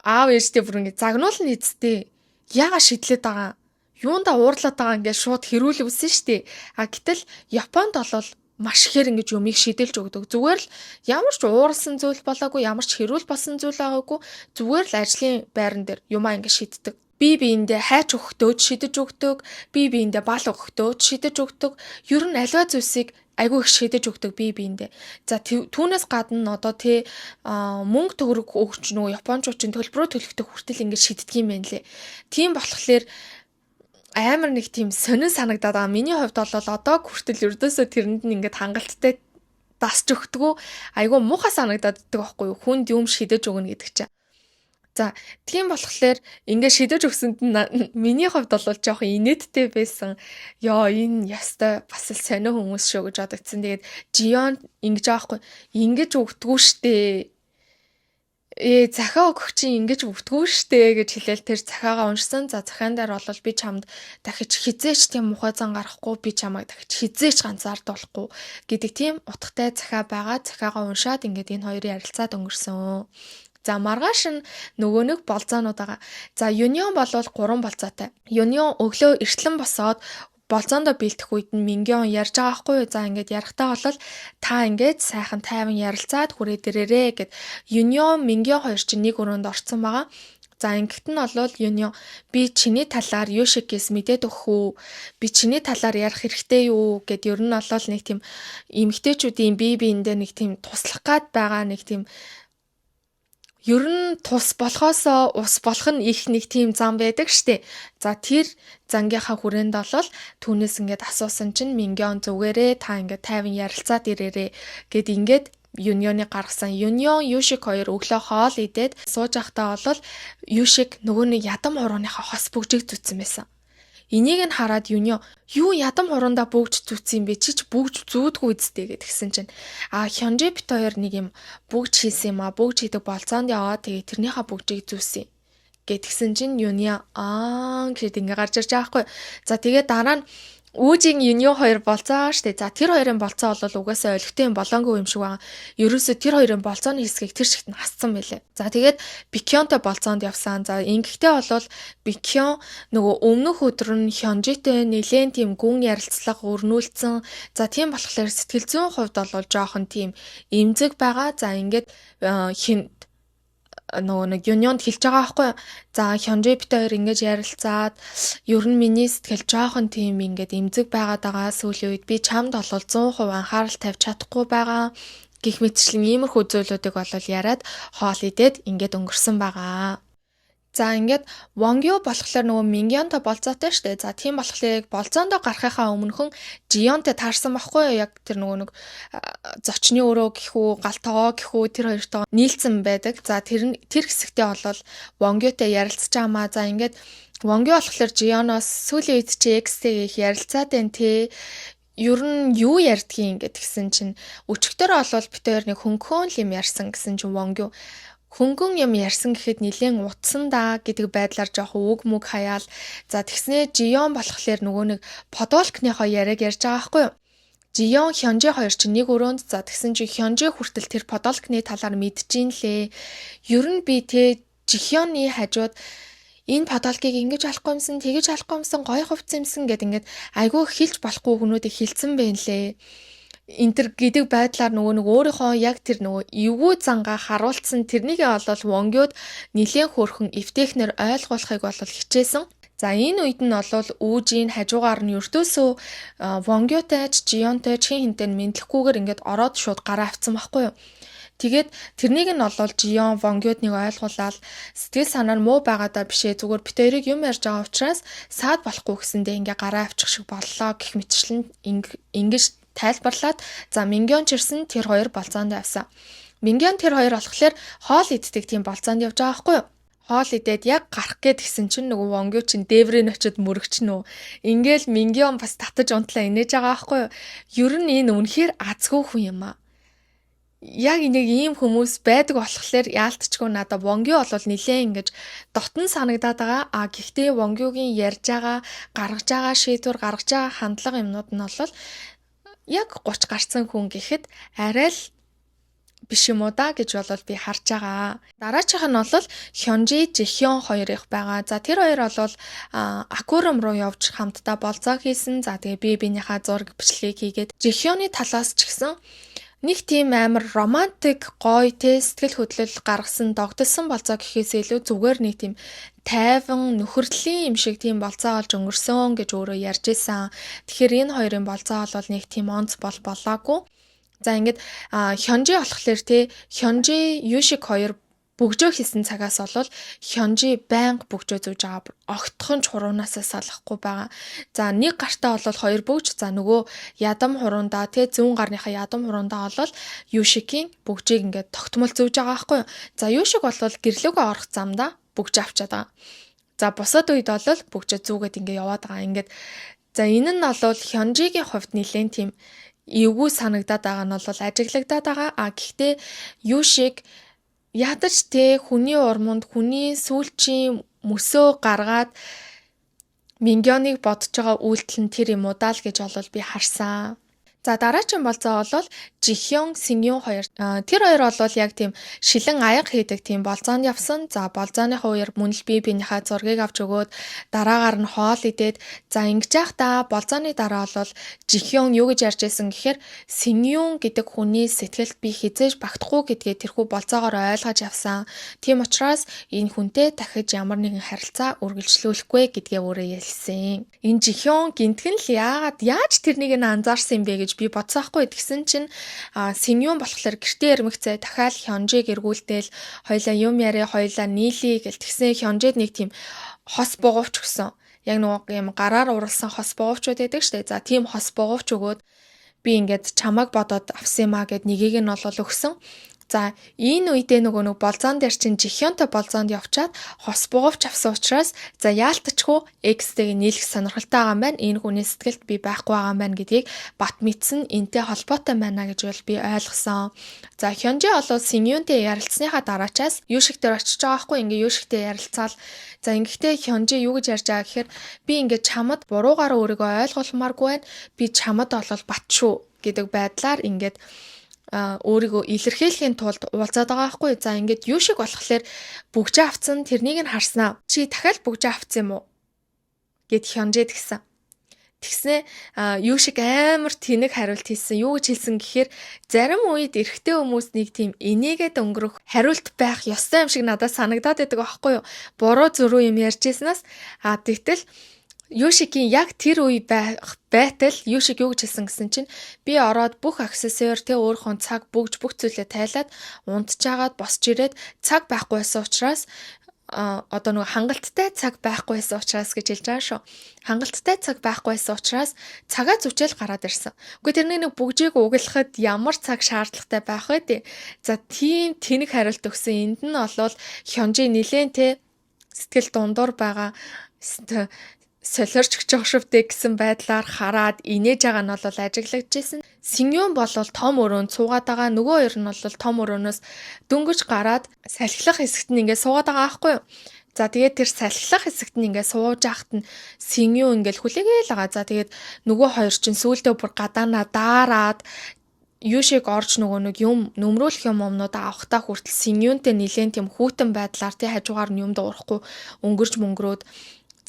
аав ээжтэй бүр ингэ загнуулна эцтэй. Яага шидлээд байгаа, юунда уурлаад байгаа ингээд шууд хэрүүлвэсэн штэ. А гэтэл Японд бол маш ихээр ингэж юмыг шидэлж өгдөг. Зүгээр л ямар ч ууралсан зүйл болоогүй, ямар ч хэрүүл болсон зүйл байгаагүй, зүгээр л ажлын байран дээр юмаа ингэ шиддэг. Би биендээ хайч өгөхдөө ч шидэж өгдөг, би биендээ бал өгөхдөө ч шидэж өгдөг. Ер нь аливаа зүйлсийг айгүй их шидэж өгдөг бие биендээ. За, түүнээс гадна одоо тий мөнгө төгрөг өгч, нөгөө японочууд чинь төлбөрөө төлөхдөө хүртэл ингэж шиддэг юм байна лээ. Тийм болохоор амар нэг тийм сонин санагдаад байгаа. Миний хувьд бол одоо хүртэл ердөөсөө тэрэнд нь ингээд хангалттай дасч өгдөггүй, айгүй муухай санагдаад байдаг байхгүй юу? Хүнд юм шидэж өгнө гэдэг чинь. За, тийм болохоор ингээд шидэж өгсөнд нь миний хувьд бол жоохон инээдтэй байсан. Йоо, энэ ястай бас л сонио хүмүүс шүү гэж бодогдсон. Тэгээд Жион ингэж аахгүй, ингэж өгдөггүй штэ, захиа өгөх чинь ингэж өгдөггүй штэ гэж хэлээл тэр захиагаа уншсан. За, захиан дээр бол би чамд дахиж хэзээ ч тийм муухай зан гаргахгүй, би чамайг дахиж хэзээ ч ганцаардуулахгүй гэдэг тийм утгатай захиа байгаа. Захиагаа уншаад ингээд энэ хоёрын ярилцаад өнгөрсөн. За, маргааш нь нөгөө нэг болзоонууд байгаа. За, Юнион болвол 3 болзоотой. Юнион өглөө эртлэн босоод болзоондоо бэлдэх үед нь Мингион ярьж байгаа байхгүй юу? За, ингээд ярихтаа бол та ингээд сайхан тайван ярилцаад хүрээд ирээрээ гэд. Юнион, Мингион хоёр чинь нэг өрөөнд орцсон байгаа. За, ингэт нь бол Юнион би чиний талаар Юшикээс мэдээд өгөх үү? Би чиний талаар ярих хэрэгтэй юу гэд, ер нь бол нэг тийм эмэгтэйчүүдийн бие биендээ нэг тийм туслах гад байгаа, нэг тийм ер нь тус болохоосоо ус болох нь их нэг тийм зам байдаг штэ. За, тэр зангийнхаа хүрээнд болол түүнээс ингээд асуусан чинь Мингион зүгээрээ та ингээд тайван ярилцаад ирээрээ гэд ингээд Юнионы гаргасан. Юнион, Юшик хоёр өглөө хоол идээд сууж байхдаа бол Юшик нөгөө нэг ядам хурууныхаа хос бөгжийг зүүцсэн байсан. Энийг нь хараад Юнио юу ядам хурундаа бөгж зүүцсэн юм бэ? Чи ч бөгж зүүдгүй үсттэй гэдгсэн чинь а Хёнжи бит хоёр нэг юм бөгж хийсэн юм а, бөгж хийдэг болцоонд яваад тэгээ тэрнийхээ бөгжийг зүүсэн гэдгсэн чинь Юнио аа гэхэд ингээ гарч ирж байгаа хгүй. За, тэгээ дараа нь Үүжин, Юнио хоёр болцоо штэ. За, тэр хоёрын болцоо бол угаасаа олигтой юм болоонгүй юм шиг байгаа. Ерөөсө тэр хоёрын болцооны хэсгийг тэр чигт нь хасцсан байлээ. За, тэгээд Бикёнтой болцоонд явсан. За, ингэхдээ бол Бикён нөгөө өмнөх өдөр нь Хёнжитэй нэлээд тийм гүн ярилцлага өрнүүлсэн. За, тийм болохоор сэтгэл зүйн хувьд бол жоохон тийм эмзэг байгаа. За, ингээд хин нөгөө нэг Юнионд хэлж байгаа байхгүй. За, Хёнжи бит хоёр ингэж ярилцаад ер нь миний сэтгэл жоохон тийм ингээд эмзэг байгаад байгаа. Сүүлийн үед би чамд бол 100% анхаарал тавьж чадахгүй байгаа гэх мэтчлэн иймэрхүү зүйлүүдийг бол яриад хоол идээд ингээд өнгөрсөн байгаа. За, ингээд Вонгю болохоор нөгөө Мингионтой болцоотой штэ. За, тийм болохоор болцоондоо гарахынхаа өмнөхөн Жионтой таарсан байхгүй юу? Яг тэр нөгөө нэг зочны өрөө гэх үү, гал тогоо гэх үү, тэр хоёртойгоо нийлцэн байдаг. За, тэр тэр хэсэгтээ болол Вонгютой ярилцж байгаа маа. За, ингээд Вонгю болохоор Жионоос сүүлийн үед чи X-тэйгээ их ярилцаад байна те, ер нь юу ярьдгийг ингээд тэгсэн чинь өчигдөр олвол бит хоёр нэг хөнгөн л юм ярьсан гэсэн чинь Вонгю хөнгөн юм ярьсан гэхэд нилээн утсан да гэдэг байдлаар жоохон үг мүг хаяал. За, тэгснээ Жион болохоор нөгөө нэг подолкныхоо яриаг ярьж байгаа байхгүй юу? Жион, Хёнжи хоёр чинь нэг өрөөнд. За, тэгсэн чи Хёнжи хүртэл тэр подолкны талаар мэдчихээн лээ. Ер нь би те Жихёны хажууд энэ подолкийг ингэж алахгүй юмсан, тэгэж алахгүй юмсан, гоё хувцас юмсан гэд ингээд айгүй хэлж болохгүй хүмүүдийг хэлсэн байх лээ энтер гэдэг байдлаар нөгөө нэг өөрийнхөө яг тэр нөгөө эвгүй зангаа харуулсан, тэрнийгээ олол Вонгюд нилээн хөөрхөн эвтэхнэр ойлгуулахыг бол хичээсэн. За, энэ үед нь бол Үүжийн хажуугаар нь ердөөсөө Вонгютай ч, Жионтой ч хин хинтэй мэдлэхгүйгээр ингээд ороод шууд гараа авцсан байхгүй юу? Тэгээд тэрнийг нь олвол Жион Вонгюд нэг ойлгуулаад сэтгэл санаа нь муу байгаадаа бишээ, зүгээр бит хоёрыг юм ярьж байгаа учраас саад болохгүй гэсэндээ ингээ гараа авчих шиг боллоо гэх мэтчлэн ингэж тайлбарлаад, за, Мингион ч ирсэн, тэр хоёр болцоонд явсан. Мингион тэр хоёр болохоор хоол иддэг тийм болцоонд явж байгаа байхгүй юу? Хоол идээд яг гарах гээд гисэн чинь нөгөө Вонгю чинь дээврээ очиод мөрөгч нүү. Ингээл Мингион бас татаж унтлаа инээж байгаа байхгүй юу? Ер нь энэ үнэхээр азгүй хүн юм аа. Яг нэг ийм хүмүүс байдаг болохоор яалтчгүй надад Вонгю бол нилээн ингэж дотн санагдаад байгаа. А гэхдээ Вонгюгийн ярьж байгаа, гаргаж байгаа шийдвэр, гаргаж байгаа хандлага юмнууд нь бол яг 30 гарсан хүн гэхэд арай л биш юм уу да гэж бол би харж байгаа. Дараачих нь бол Хёнжи, Жихён хоёр их байгаа. За, тэр хоёр бол аквариум руу явж хамтдаа болзоо хийсэн. За, тэгээ бие биенийхээ зураг бичлэгийг хийгээд, Жихёны талаас ч гэсэн нэг тийм амар романтик, гоё те сэтгэл хөдлөл гаргасан, догдолсон болзоо гэхээс илүү зүгээр нэг тийм тайван нөхөрлийн юм шиг тийм болзоо олж өнгөрсөн гэж өөрөө ярьж исэн. Тэгэхээр энэ хоёрын болзоо бол нэг тийм онц бол болоогүй. За, ингээд Хёнжи болохоор те Хёнжи, Юшик хоёр бөгжөө хийсэн цагаас бол Хёнжи байнга бөгжөө зүүж байгаа. Огтхон ч хуруунаасаа салахгүй байгаа. За, нэг гартаа бол хоёр бөгж, за нөгөө ядам хурундаа те зүүн гарныхаа ядам хурундаа бол Юшикийн бөгжийг ингээд тогтмол зүүж байгаа байхгүй юу. За, Юшик бол гэрлөөгөө орох замдаа бөгж авчаад байгаа. За, бусад үед бол бөгжөө зүүгээд ингээд яваад байгаа. Ингээд за энэ нь бол Хёнжигийн хувьд нэлээд тийм эвгүй санагдаад байгаа нь бол ажиглагдаад байгаа. А гэхдээ Юшик ядаж те хүний урманд, хүний сүүлчийн мөсөө гаргаад Мингёныг бодож байгаа үйлдэл нь тэр юм уу даа л гэж бол би харсан. За, дараагийн болзоо бол Жихён, Сингюн хоёр. Тэр хоёр бол яг тийм шилэн аяга хийдэг тийм болзоонд явсан. За, болзооныхоо үеэр мөн л бие биенийхээ зургийг авч өгөөд, дараагаар нь хоол идээд, за ингэж яах та болзооны дараа бол Жихён юу гэж ярьж байсан гэхээр Сингюн гэдэг хүний сэтгэлд би хизээж багтахгүй гэдгээ тэрхүү болзоогоор ойлгож явсан. Тийм учраас энэ хүнтэй дахиж ямар нэгэн харилцаа үргэлжлүүлэхгүй гэдгээ өөрөө хэлсэн. Энэ Жихён гинтгэн л яагаад яаж тэрнийг нь анзаарсан юм бэ гэж би бодсон хгүй. Тэгсэн чинь Синьюн болохоор гэртээ ирмэгцээ дахиад Хёнжиг эргүүлтэл хоёлаа юм яриа, хоёлаа нийлээ гэл. Тэгсэн Хёнжид нэг тийм хос бугуувч өгсөн. Яг нөгөө юм гараар уралсан хос бугуувчуд байдаг штэ. За, тийм хос бугуувч өгөөд, би ингээд чамайг бодоод авсан юм а гэд нэгийг нь бол өгсөн. За, энэ үедээ нөгөө нэг болзоон дээр чинь Жихёнтой болзоонд явчаад хос бугуувч авсан учраас за яалтчгүй X-тэйг нийлэх сонирхолтой байгаа юм байна. Энэ хүний сэтгэлд би байхгүй байгаа юм байна гэдгийг бат мэдсэн, энтэй холбоотой байна гэж бол би ойлгосон. За, Хёнжи болоо Синьюнтэй ярилцсныхаа дараачаас Юшиг дээр очиж байгаа хгүй, ингээ Юшигтэй ярилцаал. За, ингэхдээ Хёнжи юу гэж ярьж байгаа гэхээр би ингээ чамд буруугаараа өөрийгөө ойлгуулмааргүй байна. Би чамд болол бат шүү гэдэг байдлаар ингээд өөрийгөө илэрхийлэхийн тулд уулзаад байгаа байхгүй. За, ингээд юу шиг болохоор бүгжээ авцсан, тэрнийг нь харснаа. Чи дахиад бүгжээ авцсан юм уу? Гэд хянжээд гисэн. Тэгснэ юу шиг амар тэнэг хариулт хийсэн. Юу гэж хэлсэн гэхээр зарим үед эрэгтэй хүмүүс нэг тийм инээгээд өнгөрөх хариулт байх ёстой юм шиг надад санагдаад байдаг байхгүй юу? Буруу зөрүү юм ярьж ирснээс а тэгтэл Юшигийн яг тэр үе байх байтал Юшиг юу гэж хэлсэн гэсэн чинь би ороод бүх аксессуар тэ өөрийнхөө цаг бүгж бүх зүйлээ тайлаад унтжаагаад босч ирээд цаг байхгүй байсан учраас, одоо нөгөө хангалттай цаг байхгүй байсан учраас гэж хэлж байгаа шүү. Хангалттай цаг байхгүй байсан учраас цагаа зүчээл гараад ирсэн. Үгүй, тэрний нэг бүгжийг углахад ямар цаг шаардлагатай байх вэ тий. За, тийм тэнэг хариулт өгсөн. Энд нь болвол Хёнжи нилээн те сэтгэл дундуур байгаа, солиорч өгч байгаа швдэ гэсэн байдлаар хараад инээж байгаа нь бол ажиглагдчихсэн. Синьюн бол том өрөөнд суугаад байгаа. Нөгөө хоёр нь бол том өрөөнөөс дөнгөж гараад салхилах хэсэгт нь ингээд суугаад байгаа аахгүй юу? За, тэгээд тэр салхилах хэсэгт нь ингээд сууж яхад нь Синьюн ингээд хүлээгээл байгаа. За, тэгээд нөгөө хоёр чинь сүүлдээ бүр гадаанаа daarаад юу шиг орж нөгөө нэг юм нөмрүүлэх юм юмнуудаа авахтаа хүртэл Синьюнтэй нилээн тийм хүйтэн байдлаар тий хажуугаар нь юм дуурахгүй өнгөрч мөнгөрөөд.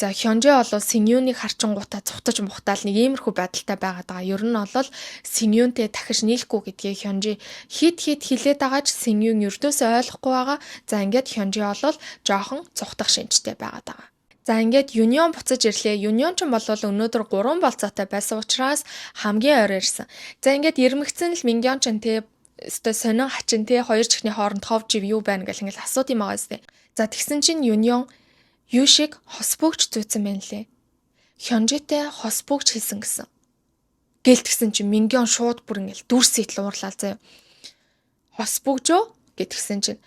За, Хёнжи бол Синьюныг харчингуудаа цухтаж мухтаал нэг иймэрхүү байдалтай байгаад байгаа. Ер нь бол Синьюнтэй дахиж нийлэхгүй гэдгийг Хёнжи хит хит хилээд байгаа ч Синьюн ердөөсөө ойлгохгүй байгаа. За, ингээд Хёнжи бол жоохон цухтах шинжтэй байгаад байгаа. За, ингээд Юнион буцаж ирлээ. Юнион ч бол өнөөдөр 3 болцоотой байсан учраас хамгийн ойр ирсэн. За, ингээд ирмэгцэн л Мингён ч те өстой сонин хачин те хоёр чихний хооронд хов жив юу байна гэл ингээл асууд юм байгаа сте. За, тэгсэн чинь Юнион юу шиг хос бөгж зүүцэн байна лээ. Хёнжитэй хос бөгж хийсэн гэсэн. Гэл тэгсэн чинь Мингён шууд бүр ингээл дүрс итэл уурлаа заяа. Хос бөгжөө гэтгсэн чинь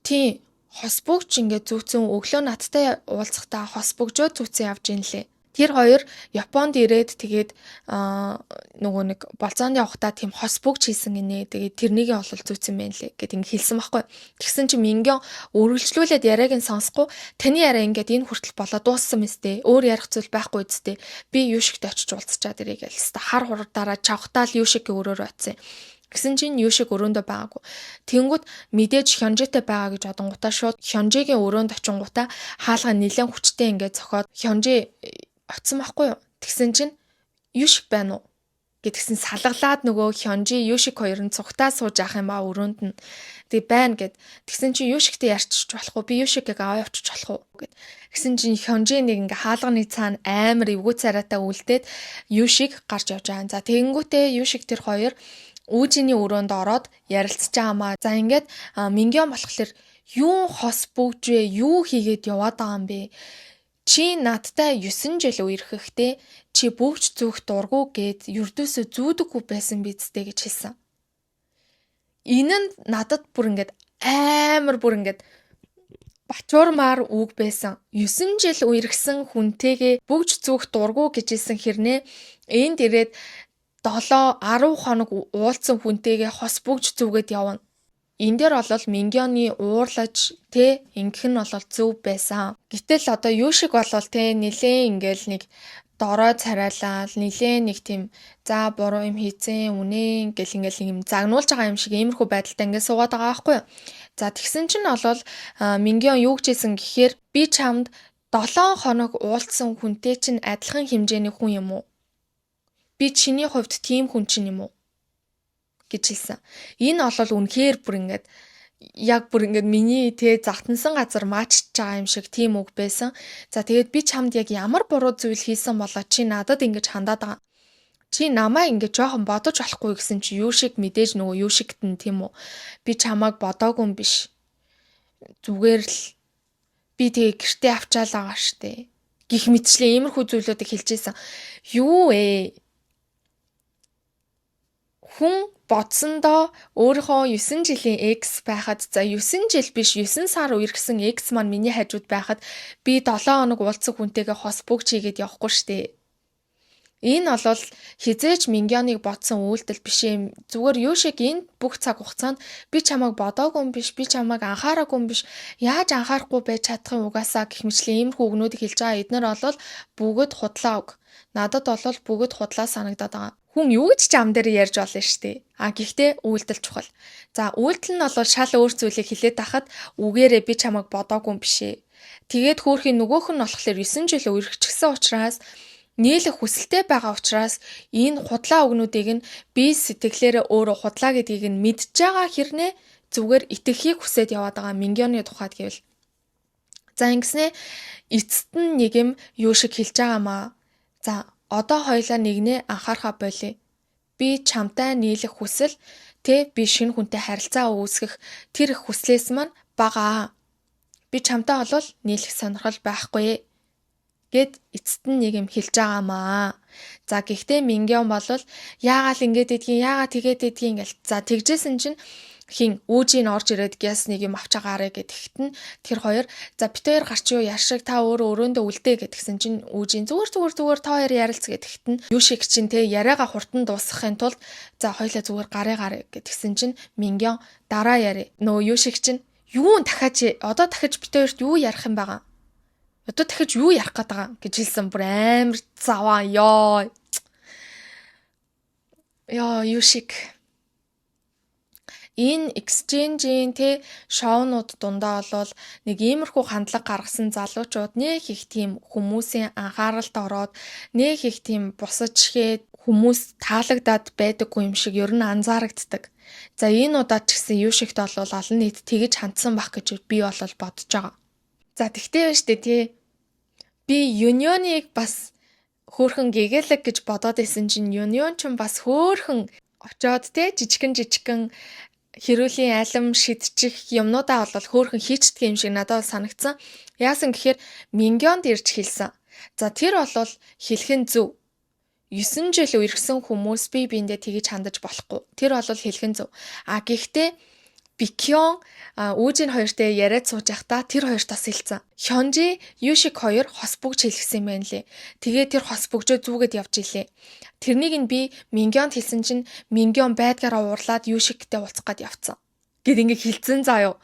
тийм хос бөгж ингээд зүүцэн, өглөө надтай уулзахдаа хос бөгжөө зүүцэн явж ин лээ. Тэр хоёр Японд ирээд тэгээд нөгөө нэг болзоонд явахдаа тийм хос бөгж хийсэн гинэ. Тэгээд тэрнийг бол зүүцэн байна лээ гэд ингэ хэлсэн байхгүй. Тэгсэн чинь Мингён үргэлжлүүлээд яриаг нь сонсохгүй, таны яриа ингээд энэ хүртэл болоо дууссан мэт дээ. Өөр ярих зүйл байхгүй үсттэй. Би Юшигт очиж уулзчаад ирээ гэл. Хэвээ хар хурдаараа чавхтаал Юшигийн өрөөрөө очив. Гэсэн чинь Юшиг өрөөндөө байгаагүй. Тэнгүүд мэдээж Хёнжитэй байгаа гэж одонгуудаа шууд Хёнжигийн өрөөнд очингуудаа хаалга нэлээд хүчтэй ингээд зохиод Хёнжи очсон байхгүй юу? Тэгсэн чинь Юшиг байна уу гэдгсэн салгалаад нөгөө Хёнжи Юшиг хоёр нь цугтаа сууж авах юм ба өрөөнд нь. Тэг байна гэд. Тэгсэн чинь Юшигтэй ярьчих болохгүй. Би Юшигийг аваа явчих болох уу гэд. Тэгсэн чинь Хёнжи нэг ингээ хаалганы цаана амар эвгүй царайтай үлдээд Юшиг гарч явж байгаа. За тэгэнгүүтээ Юшиг тэр хоёр Үүжиний өрөөнд ороод ярилцж байгаа маа. За ингээд Мингён болохоор юу хос бөгжвэ, юу хийгээд яваад байгаа юм бэ? Чи надтай 9 жил үерхэхдээ чи бөгж зүүх дургу гэд ердөөсөө зүүдэггүй байсан биз дээ гэж хэлсэн. Энэ нь надад бүр ингээд амар бүр ингээд бачуурмаар үг байсан. 9 жил үерхсэн хүнтэйгээ бөгж зүүх дургу гэж хэлсэн хэрнээ энд ирээд 7 10 хоног уулзсан хүнтэйгээ хос бөгж зүгээд явна. Энэ дээр бол Мингёны уурлаж тэ ингэх нь бол зөв байсан. Гэтэл одоо юу шиг болол тэ нилээн ингээл нэг дорой царайлал нилээн нэг тийм за буруу юм хийцэн үнэн гэл ингээл юм загнуулж байгаа юм шиг иймэрхүү байдалтай ингээд суугаад байгаа байхгүй юу. За тэгсэн чинь бол Мингён юу гэж хэлсэн гэхээр би чамд 7 хоног уулзсан хүнтэй чинь адилхан хэмжээний хүн юм уу? Би чиний хувьд тийм хүн чинь юм уу? гэж хэлсэн. Энэ бол үнэхээр бүр ингээд яг бүр ингээд миний тэ загтансан газар маачж байгаа юм шиг тийм үг байсан. За тэгээд би чамд яг ямар буруу зүйл хийсэн болоо чи надад ингэж хандаад байгаа. Чи намайг ингэж жоохон бодож болохгүй гэсэн чи юу шиг мэдээж нөгөө юу шигтэн тийм үү? Би чамайг бодоогүй юм биш. Зүгээр л би тэгээ гэртээ авчаал байгаа штэ. Гих мэтчлээ иймэрхүү зүйлүүдийг хэлж исэн. Юу ээ? Хүн бодсондоо өөрийнхөө 9 жилийн ex байхад за 9 жил биш 9 сар үерхсэн ex маань миний хажууд байхад би 7 хоног уулзсан хүнтэйгээ хос бөгж хийгээд явахгүй штэ. Энэ бол хизээж Мингёныг бодсон үйлдэл биш юм. Зүгээр юу шиг энэ бүх цаг хугацаанд би чамайг бодоогүй юм биш, би чамайг анхаараагүй юм биш. Яаж анхаарахгүй байж чадах юм угаасаа гэх мэтлэн иймэрхүү үгнүүдийг хэлж байгаа. Эднэр бол бүгд худлаа үг. Надад бол бүгд худлаа санагдаад байгаа. Хүн юу гэж ч ам дээр ярьж болно шүү дээ. А гэхдээ үйлдэл чухал. За үйлдэл нь бол шал өөр зүйлийг хэлээд тахад үгээрээ би чамайг бодоогүй юм биш ээ. Тэгээд хөөрхийн нөгөөх нь болохоор 9 жил үерхчихсэн учраас нийлэх хүсэлтэй байгаа учраас энэ худлаа үгнүүдийг нь би сэтгэлээрээ өөрөө худлаа гэдгийг нь мэдж байгаа хэрнээ зүгээр итгэхийг хүсээд яваад байгаа Мингёны тухайд гэвэл. За ингэснээ эцэст нь нэг юм юу шиг хэлж байгаа маа. За одоо хоёлаа нэгнээ анхаарахаа болиё. Би чамтай нийлэх хүсэл тэ би шинэ хүнтэй харилцаа үүсгэх тэр их хүслээс маань бага. Би чамтай болвол нийлэх сонирхол байхгүй гэд эцэст нь нэг юм хэлж байгаамаа. За гэхдээ Мингён болвол яагаал ингэж идгийг яагаа тэгээд идгийг ингээл за тэгжсэн чинь хин үүжийн орж ирээд гяс нэг юм авч агаарэ гэдэгт нь тэр хоёр за бит хоёр гарч юу яшиг та өөрөө өрөөндөө үлдээ гэдгсэн чинь үүжийн зүгээр зүгээр зүгээр та хоёр ярилц гэдэгт нь юу шиг чинь те яриагаа хурдан дуусгахын тулд за хоёлаа зүгээр гарыг гарыг гэдгсэн чинь Мингён дараа яри нөө юу шиг чинь юу дахиад одоо дахиж бит хоёрт юу ярих юм байгаа одоо дахиж юу ярих гээд байгаа гэж хэлсэн бүр амар заваа ёо ёо юу шиг энэ exchange-ийн тэ шоунууд дундаа болвол нэг иймэрхүү хандлага гаргасан залуучууд нэг их тийм хүмүүсийн анхааралд ороод нэг их тийм бусаж ихэд хүмүүс таалагдаад байдаггүй юм шиг ер нь анзаарагддаг. За энэ удаад ч гэсэн юу шигт болвол олон нийт тэгэж хандсан байх гэж би бол бодож байгаа. За тэгтээ байна штэ тий. Би Union-ыг бас хөөхөн гэгээлэг гэж бодоод исэн чинь Union ч бас хөөхөн очоод те жижигэн жижигэн хэрүүлийн алим шидчих юмнуудаа бол хөөхөн хийчдэг юм шиг надад бол санагдсан. Яасан гэхээр Мингёнд ирж хэлсэн. За тэр бол хэлэх нь зөв. 9 жил үерхсэн хүмүүс бие биендээ тэгэж хандаж болохгүй. Тэр бол хэлэх нь зөв. А гэхдээ Бикён Үүжин хоёртой яриад сууж байхдаа тэр хоёрт бас хэлсэн. Хёнжи Юшик хоёр хос бүгж хэлгэсэн юм байна лээ. Тэгээ тэр хос бүгжөө зүгээд явж илээ. Тэрнийг нь би Мингёнд хэлсэн чинь Мингён байдгаараа уурлаад Юшиктэй уулзах гад явцсан. Гэт ингээ хэлсэн заа юу.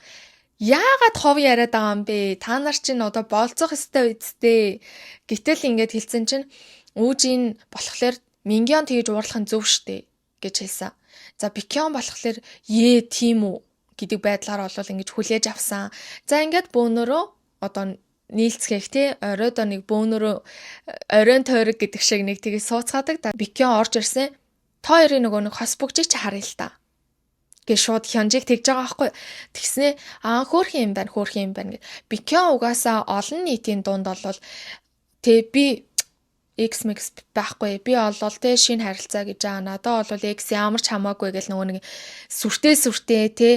Яагаад хов яриад байгаа юм бэ? Та нар чинь одоо болцох ёстой үсттэй. Гэтэл ингээд хэлсэн чинь Үүжин болохоор Мингён тэгж уурлах нь зөв штэ гэж хэлсэн. За Бикён болохоор ээ тийм үү гэдэг байдлаар бол ингэж хүлээж авсан. За ингээд бөөнөрөө одоо нийлцгээх те оройдоо нэг бөөнөрөө оройн тойрог гэдэг шиг нэг тгий сууцгаадаг. Бикён орж ирсэн. Та хоёрын нөгөө нэг хос бүгжийг чи харъя л та гэж шууд Хёнжиг тэгж байгаа байхгүй. Тэгснээ аа хөөрхөн юм байна, хөөрхөн юм байна гэд. Бикён угаасаа олон нийтийн дунд болвол тэ би X mix байхгүй. Би олвол те шинэ харилцаа гэж байгаа. Надад бол X ямар ч хамаагүй гэл нөгөө нэг сүртэй сүртэй те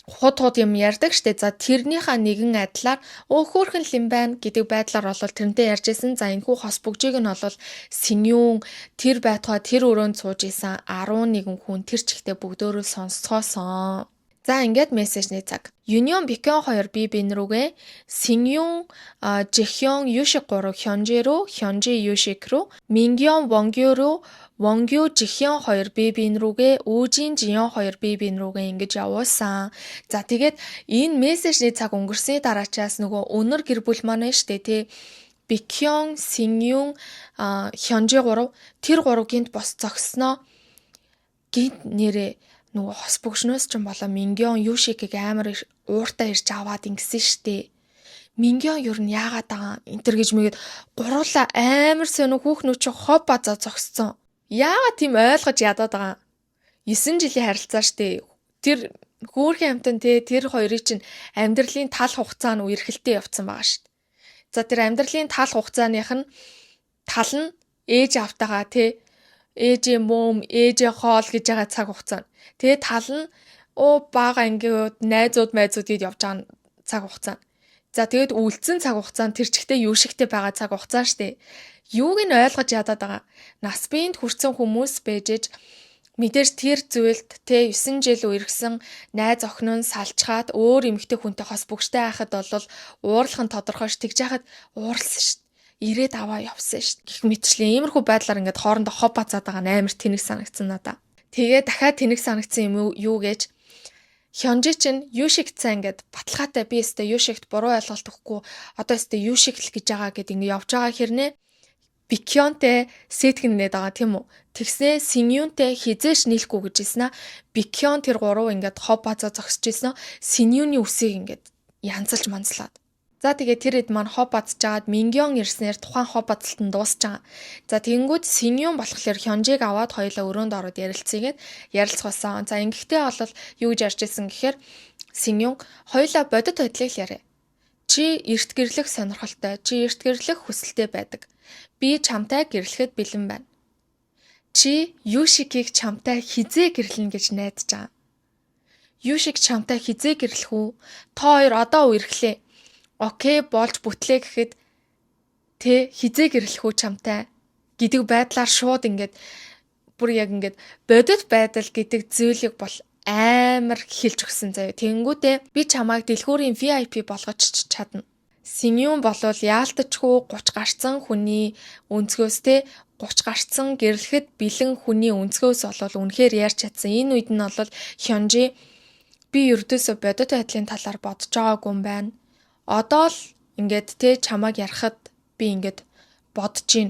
худ худ юм ярьдаг штэ. За тэрнийхээ нэгэн адилаар өө хөөрхөн л юм байна гэдэг байдлаар бол тэрнтэй ярьж исэн. За энэхүү хос бүгжийг нь бол Синюн тэр байтугай тэр өрөөнд сууж исэн 11 хүн тэр чигтээ бүгдөөрөө сонсцгоосон. За ингээд мессежний цаг. Юнион Бикон 2 би бин рүүгээ Синюн Жэхён Юшик 3 Хёнжи рүү, Хёнжи Юшик рүү, Мингён Вонгю рүү, Вонгю Жэхён 2 би бин рүүгээ, Үүжин Жиён 2 би бин рүүгээ ингэж явуулсан. За тэгээд энэ мессежний цаг өнгөрсний дараачаас нөгөө өнөр гэр бүл маань штэ тий Бикён, Синюн, Хёнжи 3 тэр гурав гинт бос зогсноо. Гинт нэрээ нөгөө хос бөгшнөөс ч юм болоо Мингён Юшикийг амар ууртай ирж аваад ингэсэн штэ. Мингён ер нь яагаад байгаа энэ төр гэж мэгээд гуруула амар сонир хүүхнүү чи хоб базаа зогсцсон. Яагаад тийм ойлгож ядаад байгаа. 9 жилийн харилцаа штэ. Тэр хөөрхөн амтан те тэр хоёрыг чинь амьдралын тал хугацаа нь үерхэлтэй явцсан байгаа штэ. За тэр амьдралын тал хугацааных нь тал нь ээж автагаа те ээжээ мөм, ээжээ хоол гэж байгаа цаг хугацаа. Тэгээ тал нь оо бага ангиуд, найзууд майзууд гээд явж байгаа цаг хугацаа. За тэгээд үлдсэн цаг хугацаанд тэр чигтээ юу шигтэй байгаа цаг хугацаа штэ. Юуг нь ойлгож ядаад байгаа. Нас биед хүрсэн хүмүүс бэжэж мэдээж тэр зүйлд те 9 жил үерхсэн найз охин нь салчхаад өөр эмэгтэй хүнтэй хос бүгжтэй байхад бол уурлах нь тодорхой ш тэгж яхад уурлсан ш ирээд аваа явсан ш гэх мэтчлэн иймэрхүү байдлаар ингээд хоорондоо хоб бацаад байгаа нь амар тэнэг санагдсан надаа. Тэгээ дахиад тэнэг санагдсан юм юу гэж Хёнжи чинь Юшигцаа ингээд баталгаатай би өстэй Юшигт буруу ойлголт өгөхгүй одоо өстэй Юшиг л гэж байгаа гэд ингээд явж байгаа хэрнээ Бикёнтэй сэтгэнээд байгаа тийм үү. Тэгснээ Синюнтэй хизээш нийлэхгүй гэж хэлсэн аа. Бикён тэр гурав ингээд хоб базаа зогсож исэн. Синюны үсийг ингээд янзалж манзлаад. За тэгээ тэр хэд маань хоб базж жагаад Мингён ирснээр тухайн хоб базалт нь дуусч байгаа. За тэгэнгүүт Синюн болохоор Хёнжиг аваад хоёулаа өрөөнд ороод ярилцъя гэд ярилцгаасан. За ингэхдээ бол юу гэж ярьж исэн гэхээр Синюн хоёулаа бодит байдлыг л яриа. Чи эрт гэрлэх сонирхолтой, чи эрт гэрлэх хүсэлтэй байдаг. Би чамтай гэрлэхэд бэлэн байна. Чи Юшикийг чамтай хизээ гэрлэнэ гэж найдаж байгаа. Юшик чамтай хизээ гэрлэх үү? Та хоёр одоо үерхлээ. Окей болж бүтлээ гэхэд тэ хизээ гэрлэх үү чамтай гэдэг байдлаар шууд ингээд бүр яг ингээд бодит байдал гэдэг зүйлийг бол амар хэлж өгсөн заяа. Тэнгүүтээ би чамайг дэлгүүрийн VIP болгож чадна. Синьюн болвол яалтчгүй 30 гарцсан хүний өнцгөөс те 30 гарцсан гэрлэхэд бэлэн хүний өнцгөөс болвол үнэхээр ярьж чадсан. Энэ үед нь бол Хёнжи би ердөөсөө бодит байдлын талаар бодож байгаагүй юм байна. Одоо л ингээд те чамайг ярахад би ингээд бодож гин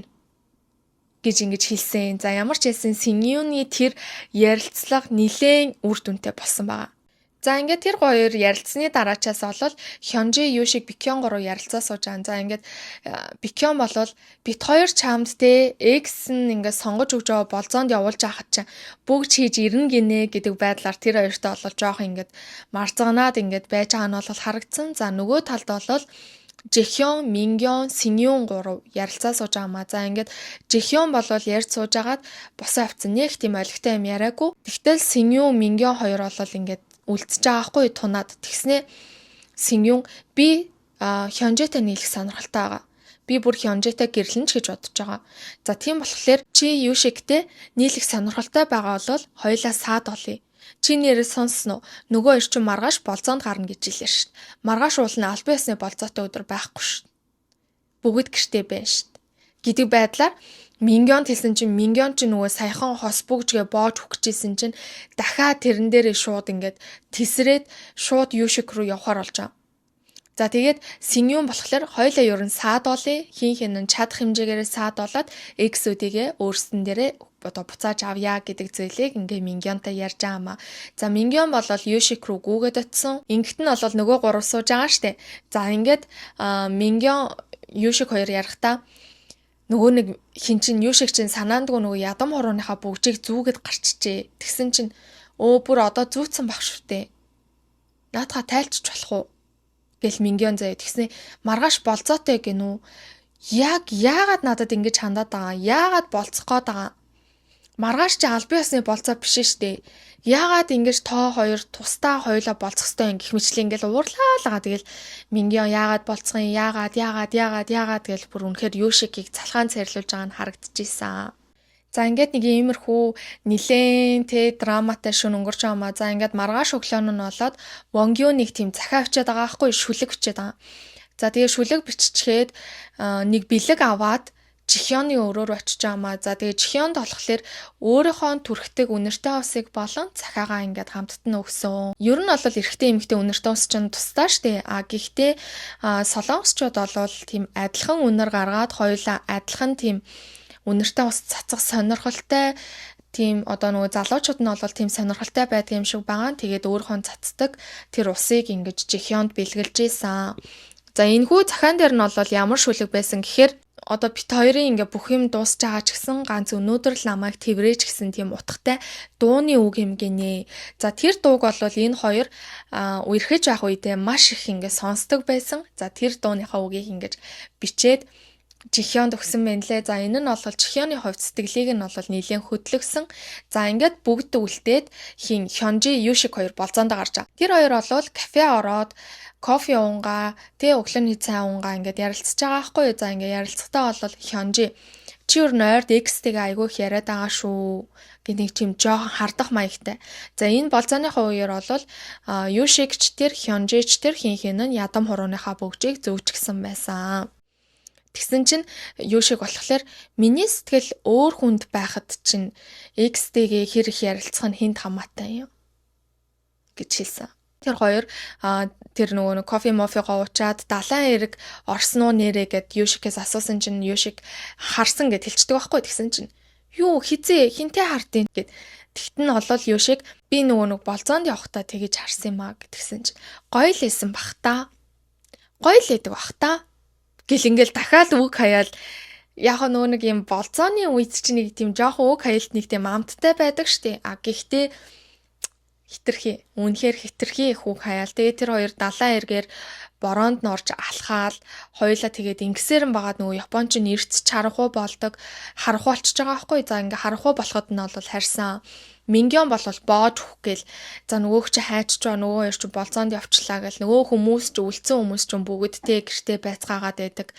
гэж ингэж хэлсэн. За ямар ч хэлсэн Синьюны тэр ярилцлага нилээн үр дүнтэй болсон байгаа. За ингээд тэр хоёр ярилцсны дараачаас болол Хёнжи Юшиг Бикён гурав ярилцаа сууж байгаа. За ингээд Бикён болол бит хоёр чамд те X нь ингээд сонгож өгч байгаа болзоонд явуулж байхад чинь бүгд хийж ирнэ гинэ гэдэг байдлаар тэр хоёртой болол жоох ингээд марцганаад ингээд байж байгаа нь бол харагдсан. За нөгөө талд болол Жэхён, Мингён, Синьюн гурав ярилцаа сууж байгаа маа. За ингээд Жэхён болвол ярьж сууж агаад босоо авцсан. Нэг тийм олигтой юм яриаггүй. Тэгтэл Синьюн, Мингён хоёр болол ингээд үлдчихэж байгаа хгүй тунаад. Тэгснээ Синьюн би Хёнжэтэй нийлэх сонирхолтой байгаа. Би бүр Хёнжэтэй гэрлэн ч гэж бодож байгаа. За тийм болохоор чи Юшигтэй нийлэх сонирхолтой байгаа бол хоёлаа саад олъё. Чи нэрээ сонссон уу? Нөгөө хоёр чинь маргааш болзоонд гарна гэж хэлээ шít. Маргааш уул нь албан ёсны болзоотой өдөр байхгүй шít. Бүгд гэртээ байна шít. Гэдэг байдлаар Мингёнд хэлсэн чинь Мингён чинь нөгөө саяхан хос бүгжгээ боож өгчээсэн чинь дахиад тэрэн дээрээ шууд ингээд тесрээд шууд Юшик руу явхаар болж байгаа. За, тэгээд Синьюн болохоор хоёлаа ер нь саад олъё. Хин хин нь чадах хэмжээгээр саад олоод ex үүдийгээ өөрсдөн дээрээ одоо буцааж авъя гэдэг зүйлийг ингээ Мингёнтой ярьж байгаа юм аа. За, Мингён бол Юшик руу гүгээд очсон. Ингэт нь бол нөгөө гурав сууж байгаа штэ. За, ингээд Мингён, Юшик хоёр ярихдаа нөгөө нэг хин чин, Юшик чин санаандгүй нөгөө ядам хурууныхаа бөгжийг зүүгээд гарчжээ. Тэгсэн чинь өө, бүр одоо зүүцсэн баг шүү дээ. Наадхаа тайлчч болох уу? Гэл Мингён заяа. Тэгснэ маргааш болзоотой гинүү. Яг яагаад надад ингэж хандаад байгаа? Яагаад болцох гээд байгаа? Маргааш чи албан ёсны болцоо биш штэ. Яагаад ингэж тоо хоёр тусдаа хоёулаа болцох ёстой юм гэх мэтлээ ингээл уурлаа л байгаа. Тэгэл Мингён яагаад болцох юм? Яагаад, яагаад, яагаад, яагаад гэл бүр үнэхээр Юшикийг залхаан царилуулж байгаа нь харагдчихсан. За, ингээд нэг иймэрхүү нилээн тэ драматай шүн өнгөрч байгаа маа. За, ингээд маргааш өглөө нь болоод Вонгю нэг тийм захиа бичээд байгаа байхгүй, шүлэг бичээд байгаа. За, тэгээ шүлэг биччихээд нэг бэлэг аваад Чихёны өрөөр очиж байгаа маа. За, тэгээ Чихёнд болохоор өөрийнхөө түрхдэг үнэртэй усыг болон захиагаа ингээд хамтд нь өгсөн. Ер нь бол эрэгтэй, эмэгтэй үнэртэй ус чинь тусдаа штэ. А гэхдээ солонгосчууд бол тийм адилхан үнэр гаргаад хоёулаа адилхан тийм үнэртэй ус цацах сонирхолтой, тийм одоо нөгөө залуучууд нь бол тийм сонирхолтой байдаг юм шиг байгаа. Тэгээд өөрийнхөө цацдаг тэр усыг ингэж Жихёнд бэлгэлж исэн. За, энэхүү захаан дээр нь бол ямар шүлэг байсан гэхээр одоо бит хоёрын ингээ бүх юм дуусч байгаа ч гэсэн ганц өнөөдөр л намайг тэрвэрэж гэсэн тийм утгатай дууны үг юм гинэ. За, тэр дууг бол энэ хоёр үерхэж явах үедээ маш их ингээ сонсдог байсан. За, тэр дууныхаа үгийг ингэж бичээд Жихёнд өгсөн байна лээ. За, энэ нь бол Жихёны хувьд сэтгэлийг нь бол нэлээд хөдлөсөн. За, ингээд бүгд үлдээд хин Хёнжи, Юшик хоёр болзоонд гарч байгаа. Тэр хоёр бол кафе ороод кофе уунгаа, тэ өглөөний цай уунгаа ингээд ярилцж байгаа байхгүй юу. За, ингээд ярилцахдаа бол Хёнжи чи өөр нойрд ex тэйгээ айгүй их яриад байгаа шүү гэх нэг тийм жоохон хардах маягтай. За, энэ болзооныхоо үеэр бол Юшигч тэр, Хёнжич тэр хин хин нь ядам хурууныхаа бөгжийг зөөчгсөн байсан. Тэгсэн чинь юу шиг болохоор миний сэтгэл өөр хүнд байхад чинь ex тэйгээ хэр их ярилцах нь хүнд хамаатай юм гэж хэлсэн. Тэр хоёр тэр нөгөө нэг кофе мофигоо уучаад далайн эрэг орсон уу нэрэ гэд Юшикээс асуусан чинь Юшик харсан гэд хэлчихдэг байхгүй. Тэгсэн чинь юу, хизээ, хинтээ хардیں гэд. Тэгт нь болол Юшик би нөгөө нэг болзоонд явхдаа тэгэж харсан юм а гэтгсэн чинь гоё л исэн бах та. Гоё л идэг бах та гэл ингээл дахиад үг хаяал. Яг нөгөө нэг юм болзооны үед чинь нэг тийм жоохон үг хаялт нэг тийм амттай байдаг штэ. А гэхдээ хитрхи, үнэхээр хитрхи их үг хаяал. Тэгээ тэр хоёр далайн эргээр бороонд нь орж алхаал хоёулаа. Тэгээд ингэсээр нь багаад нөгөө Япон чинь эрц чархуу болдог, харанхуй болчихж байгаа байхгүй. За, ингээ харанхуй болоход нь бол харсан. Мингён бол боож өгөх гээл. За, нөгөөх чи хайчж байгаа, нөгөө хоёр чи болзоонд явчлаа гэл, нөгөө хүмүүс чи, үлдсэн хүмүүс ч бүгд тэ гэртээ байцгаагаад байдаг.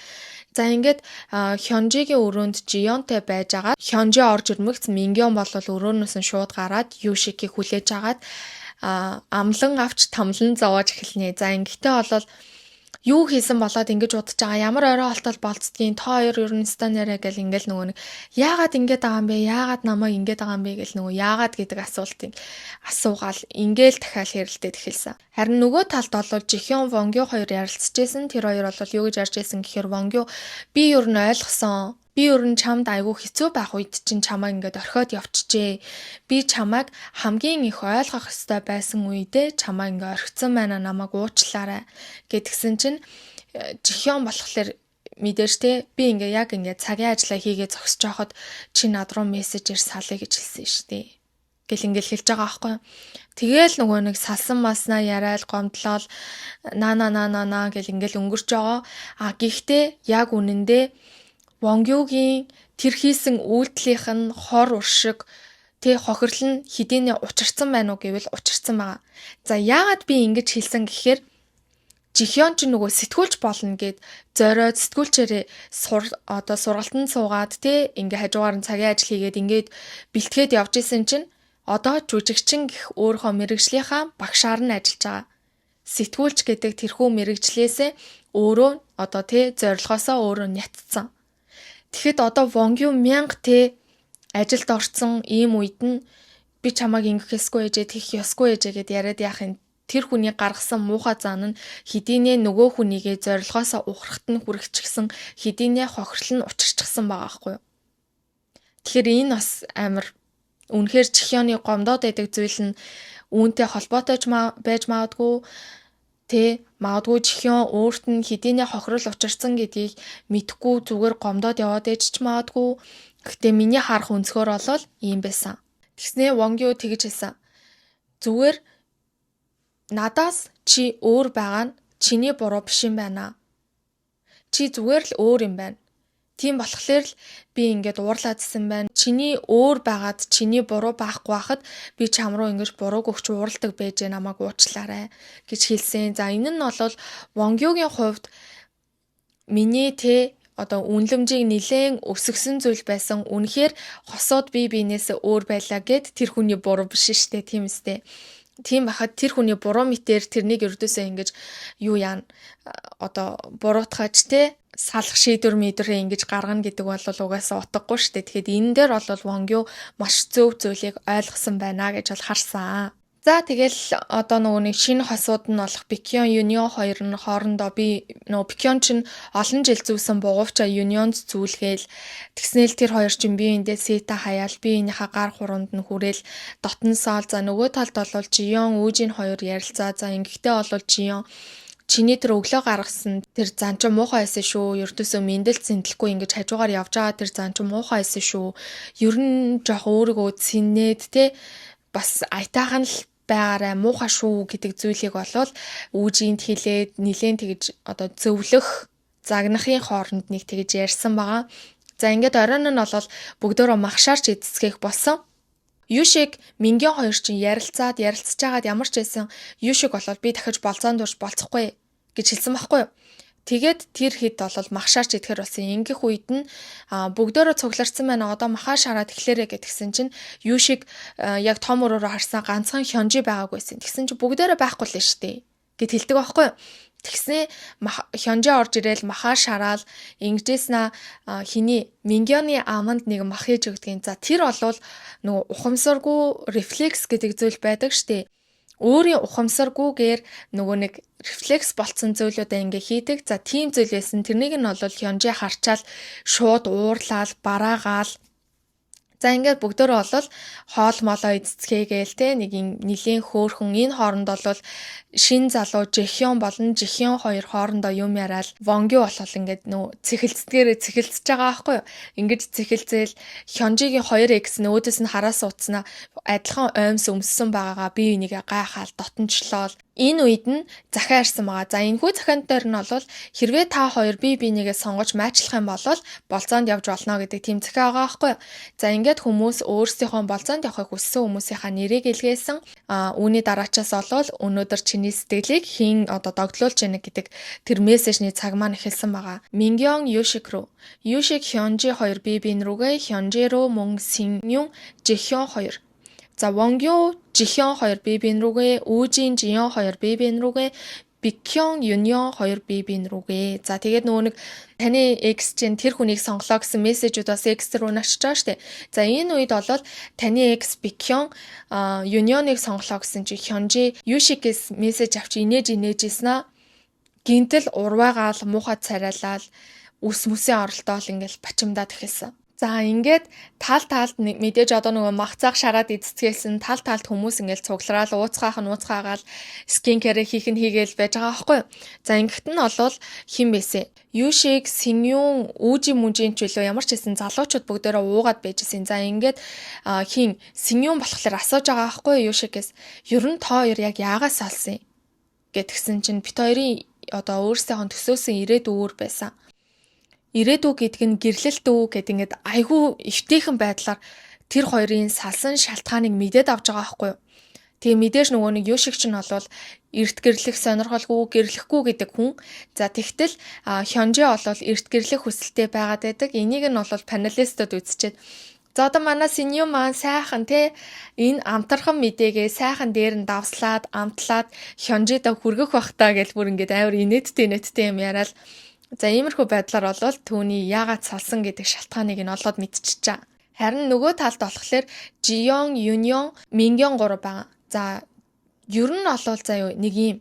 За, ингээд Хёнжигийн өрөөнд Жионтой байж байгаа. Хёнжи орж ирмэгц Мингён бол өрөөнөөс нь шууд гараад Юшикийг хүлээж агаад амлан авч тамлан зовоож эхэлнэ. За, ингэхдээ бол юу хийсэн болоод ингэж удаж байгаа, ямар орой олтол болцдгийг, та хоёр ер нь станарэ гэл ингээл нөгөө нэг яагаад ингэж байгаа юм бэ, яагаад намайг ингэж байгаа юм бэ гэл нөгөө яагаад гэдэг асуултыг асуугаал ингээл дахиад хэрэлдээд эхэлсэн. Харин нөгөө талд бол Жихён, Вонгю хоёр ярилцчихсэн. Тэр хоёр бол юу гэж ярьж байсан гэхээр Вонгю би ер нь ойлгосон. Би ер нь чамд айгүй хэцүү байх үед чинь чамайг ингээд орхиод явчихжээ. Би чамайг хамгийн их ойлгох ёстой байсан үедээ чамайг ингээд орхицсан байна, намайг уучлаарай гэдгсэн чинь Жихён болохоор мэдээж те би ингээ яг ингээ цагийн ажиллаа хийгээ зогсож байхад чи над руу мессежээр салъя гэж хэлсэн шүү дээ гэл ингээл хэлж байгаа байхгүй. Тэгээл нөгөө нэг салсан маснаа яриад гомдлол наа наа наа наа наа гэл ингээл өнгөрч байгаа. А гэхдээ яг үнэндээ Вонгюгийн тэр хийсэн үйлдэлийнх нь хор уршиг тэ хохирол нь хэдийнэ учирсан байна уу гэвэл учирсан байгаа. За, яагаад би ингэж хэлсэн гэхээр Жихён ч нөгөө сэтгүүлч болно гэд зориод сэтгүүлчээрээ сур одоо сургалтанд суугаад тэ ингээ хажуугаар нь цагийн ажил хийгээд ингээд бэлтгээд явж исэн чинь Одоо жүжигчин гэх өөрийнхөө мэргэжлийнхаа багшаар нь ажиллаж байгаа. Сэтгүүлч гэдэг тэрхүү мэргэжлээсээ өөрөө одоо тий зорилгоосоо өөрөө нятцсан. Тэгэхэд одоо Вонгю мянга тий ажилд орцсон ийм үед нь би чамайг ингэх ёсгүй ээжээ, тэгэх ёсгүй ээжээ гэд яриад яах юм? Тэр хүний гаргасан муухай зан нь хэдийнэ нөгөө хүнийгээ зорилгоосоо ухрахт нь хүргэчихсэн, хэдийнэ хохирол нь учирчихсан байгаа байхгүй юу? Тэгэхээр энэ бас амар үнэхээр Чихёны гомдоод байдаг зүйл нь үүнтэй холбоотой ч байж магадгүй, тэ, магадгүй Чихён өөрт нь хэдийнэ хохирол учирсан гэдгийг мэдэхгүй зүгээр гомдоод яваад ээж ч магадгүй. Гэхдээ миний харах өнцгөр болол ийм байсан. Тэгснээ Вонгю тэгж хэлсэн. Зүгээр надаас чи өөр байгаа нь чиний буруу биш юм байна. Чи зүгээр л өөр юм байна. Тийм болохоор л би ингээд уурлаадсэн байна. Чиний өөр байгаад чиний буруу байхгүй байхад би чам руу ингэж бурууг өгч уурладаг байжээ, намайг уучлаарай гэж хэлсэн. За, энэ нь бол Вонгюгийн хувьд миний те одоо үнэлэмжийг нилээн өсгөсөн зүйл байсан. Үнэхээр хосууд бие биенээс өөр байлаа гэд тэр хүний буруу биш штэ, тийм үстэй. Тийм байхад тэр хүний буруу мэтэр тэрнийг ердөөсөө ингэж юу яана, одоо буруутгаж те салах шийдвэр мэдвэрээ ингэж гаргана гэдэг бол угаасаа утгагүй шүү дээ. Тэгэхээр энэ дээр бол Вонгю маш зөв зүйлийг ойлгосон байна гэж бол харсан. За, тэгэл одоо нөгөө нэг шинэ хосууд нь болох Бикён, Юнион хоёр нь хоорондоо би нөгөө Бикён чинь олон жил зүүсэн бугуувчаа Юнионд зүүлгээл тэгснээл тэр хоёр чинь бие биендээ сета хаяал, бие биенийхээ гар хуруунд нь хүрээл дотносоол. За, нөгөө талд бол Жион, Үүжин хоёр ярилцаа. За, ингэхдээ бол Жион чиний тэр өглөө гаргасан тэр зан чинь муухай байсан шүү. Ердөөсөө мэндэл зэндлэхгүй ингэж хажуугаар явж байгаа тэр зан чинь муухай байсан шүү. Ер нь жоох өөрийгөө цэнээд те бас аятайхан л байгаарай, муухай шүү гэдэг зүйлийг болвол Үүжинд хэлээд нилээн тэгж одоо зөвлөх загнахын хооронд нэг тэгж ярьсан байгаа. За, ингээд оройн нь бол бүгдөө махшаарч эцэцгээх болсон. Юшиг Мингэн хоёр чинь ярилцаад ярилцж байгаад ямар ч байсан Юшиг болол би дахиж болзоонд урж болцохгүй гэж хэлсэн байхгүй юу? Тэгээд тэр хэд бол махшаарч идэхэр болсон. Ингэх үед нь бүгдөө цугларсан байна. Одоо махаа шараад эхлээрэ гэтгсэн чинь Юшиг яг том өрөөрөө харсан, ганцхан Хёнжи байгаагүйсэн. Тэгсэн чинь бүгдээрээ байхгүй л шүү дээ гэд хэлдэг байхгүй юу? Тэгснээ Хёнжи орж ирээл махаа шараал ингэжсэн хиний Мингёны аманд нэг мах хийж өгдгийн. За, тэр болвол нөгөө ухамсаргүй рефлекс гэдэг зүйл байдаг штэ. Өөрийн ухамсаргүйгээр нөгөө нэг рефлекс болцсон зүйлүүдээ ингээ хийдэг. За, тийм зүйл байсан. Тэрнийг нь бол Хёнжи харчаал шууд уурлаал бараагаал. За, ингээд бүгдөө бол хоол молоо эцэцгээгээл те нэг юм нилийн хөөхөн. Энэ хооронд бол шин залуу Жэхён болон Жихён хоёр хоорондоо юм яриад Вонгю болол ингээд нөө цэхэлцдгээрээ цэхэлцэж байгаа байхгүй юу? Ингэж цэхэлзээл Хёнжигийн хоёр экс нөөдөөс нь хараас утснаа адилхан оймс өмссөн байгаагаа би энийгээ гайхаал дотнчлоол. Энэ үед нь захиа ирсэн байгаа. За, энэхүү захиан дээр нь бол хэрвээ та хоёр бие бинийгээ сонгож маачлах юм бол болзоонд явж болно гэдэг тийм захиа байгаа байхгүй юу? За, ингээд хүмүүс өөрсдийнхөө болзоонд явахыг хүссэн хүмүүсийнхаа нэрийг илгээсэн. А үүний дараачаас бол өнөөдөр чиний сэтгэлийг хэн одоо догдлуулж яана гэдэг тэр мессежний цаг маань эхэлсэн байгаа. Мингён Юшик руу, Юшик Хёнжи хоёр бие биен рүүгээ, Хёнжи рүү мөн Синюн Жэхён хоёр. За, Вонгю Жихён хоёр бие биен рүүгээ, Үүжин Жиён хоёр бие биен рүүгээ, Бикён Юньон хоёр бие биен рүүгээ. За, тэгээд нөгөө нэг таны ex чинь тэр хүнийг сонглоо гэсэн мессежүүд бас ex рүү нь очиж байгаа штэ. За, энэ үед бол таны ex Бикён Юньоныг сонглоо гэсэн чи Хёнжи Юшикээс мессеж авч инээж инээжсэн аа. Гинтэл урваагаал муухай царайлал үс мүсийн оролдоол ингээл бачимдаад эхэлсэн. За, ингээд тал талд мэдээж одоо нөгөө махцаах шараад эцэцгээсэн тал талд хүмүүс ингээл цуглараал ууцгаах нь ууцгаагаал skin care хийх нь хийгээл байж байгаа байхгүй юу. За, ингэхт нь болвол хэн бэсэ? Юшиг, Синюн, Үүжи мүжин ч үлээ ямар ч хэсэн залуучууд бүгдээрээ уугаад байжсэн. За, ингээд хин Синюн болохоор асууж байгаа байхгүй юу Юшигээс. Ер нь та хоёр яг яагаас салсан юм? Гэтгсэн чинь бит хоёрын одоо өөрсдийнхөө төсөөсөн ирээдүй өөр байсан. Ирээдүй гэдэг нь гэрлэлт үү гэдэг ингээд айгүй эвтэйхэн байдлаар тэр хоёрын салсан шалтгааныг мэдээд авч байгаа байхгүй юу. Тэгээ мэдээж нөгөө нэг юу шиг чинь болвол эрт гэрлэх сонирхолгүй, гэрлэхгүй гэдэг хүн. За, тэгтэл Хёнжи болвол эрт гэрлэх хүсэлтэй байгаад байдаг. Энийг нь бол панелистууд үзчихэд За, одоо манай Синьо маань сайхан те энэ амтархан мэдээгээ сайхан дээр нь давслаад, амтлаад Хёнжидо хүргэх бах та гэл бүр ингээд амар инээдтэй инээдтэй юм яриад. За, иймэрхүү байдлаар болвол түүний яагаад салсан гэдэг шалтгааныг нь олоод мэдчихэе. Харин нөгөө талд болохоор Жион, Юньон, Мингён гурав байгаа. За, ер нь олвол заяа нэг юм.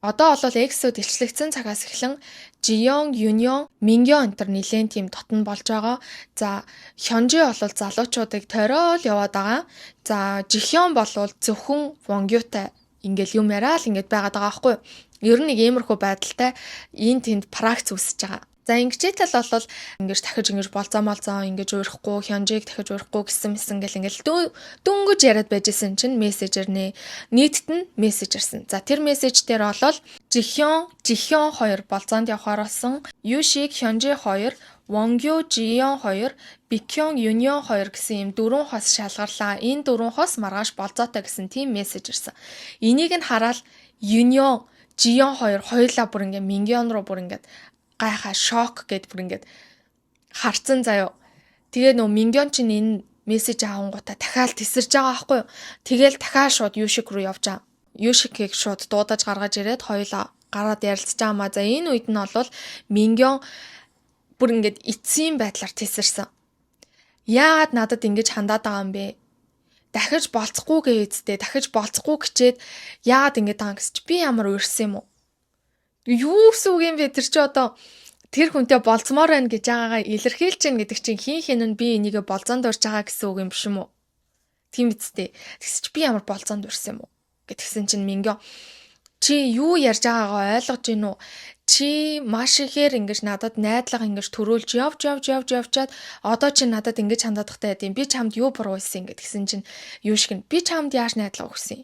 Одоо бол EXO дэлчлэгдсэн цагаас эхлэн Жион, Юньон, Мингён энэ төр нэлээд тийм дотн болж байгаа. За, Хёнжи бол залуучуудыг тойроод яваад байгаа. За, Жихён болвол зөвхөн Вонгютай ингээл юм яриа л ингээд байгаад байгаа байхгүй юу? Ер нь нэг иймэрхүү байдалтай энэ тэнд пракц үүсэж байгаа. За, ингэжээтэл бол ингэж дахиж ингэж болзоо молзоо ингэж уурахгүй, Хёнжийг дахиж уурахгүй гэсэн мэсэн гэл ингээл дөнгөж яриад байжсэн чинь мессежээр нэ нийтд нь мессеж ирсэн. За, тэр мессеж дээр болол Жихён, Жихён хоёр болзоонд явахаар болсон. Юшиг, Хёнжи хоёр, Вонгю, Жион хоёр, Бикён, Юньон хоёр гэсэн юм дөрвөн хос шалгарлаа. Энэ дөрвөн хос маргааш болзоотой гэсэн тийм мессеж ирсэн. Энийг нь хараад Юньон, Жион хоёр хоёулаа бүр ингээ Мингён руу бүр ингээд гайхаа шок гэд бүр ингээд харцсан заяо. Тэгээ нөө Мингён чинь энэ мессеж авангуудаа дахиад тесэрж байгаа байхгүй юу. Тэгэл дахиад шууд Юшик руу явж байгаа. Юшикийг шууд дуудаж гаргаж ирээд хоёулаа гараад ярилцж байгаа маа. За, энэ үед нь бол Мингён бүр ингээд эцсийн байдлаар тесэрсэн. Яагаад надад ингэж хандаад байгаа юм бэ? Дахиж болцохгүй гээдтэй, дахиж болцохгүй гэчээд яагаад ингэж байгаа гэсэн чи би ямар уурсан юм уу? Юу гэсэн үг юм бэ? Тэр чи одоо тэр хүнтэй болцмоор байна гэж байгаагаа илэрхийлж гин гэдэг чинь хин хин нь би энийгээ болзоонд урьж байгаа гэсэн үг юм биш юм уу? Тийм үсттэй. Тэгс чи би ямар болзоонд урьсан юм уу? Гэтгсэн чинь Мингё чи юу ярьж байгаагаа ойлгож гин үү? Чи маш ихээр ингэж надад найдлага ингэж төрүүлж явж явж явж явчаад одоо чи надад ингэж хандаад тахтай байд юм. Би чамд юу буруу хийсэн гэдгсэн чинь юу шиг нь би чамд яаж найдлага өгсөн?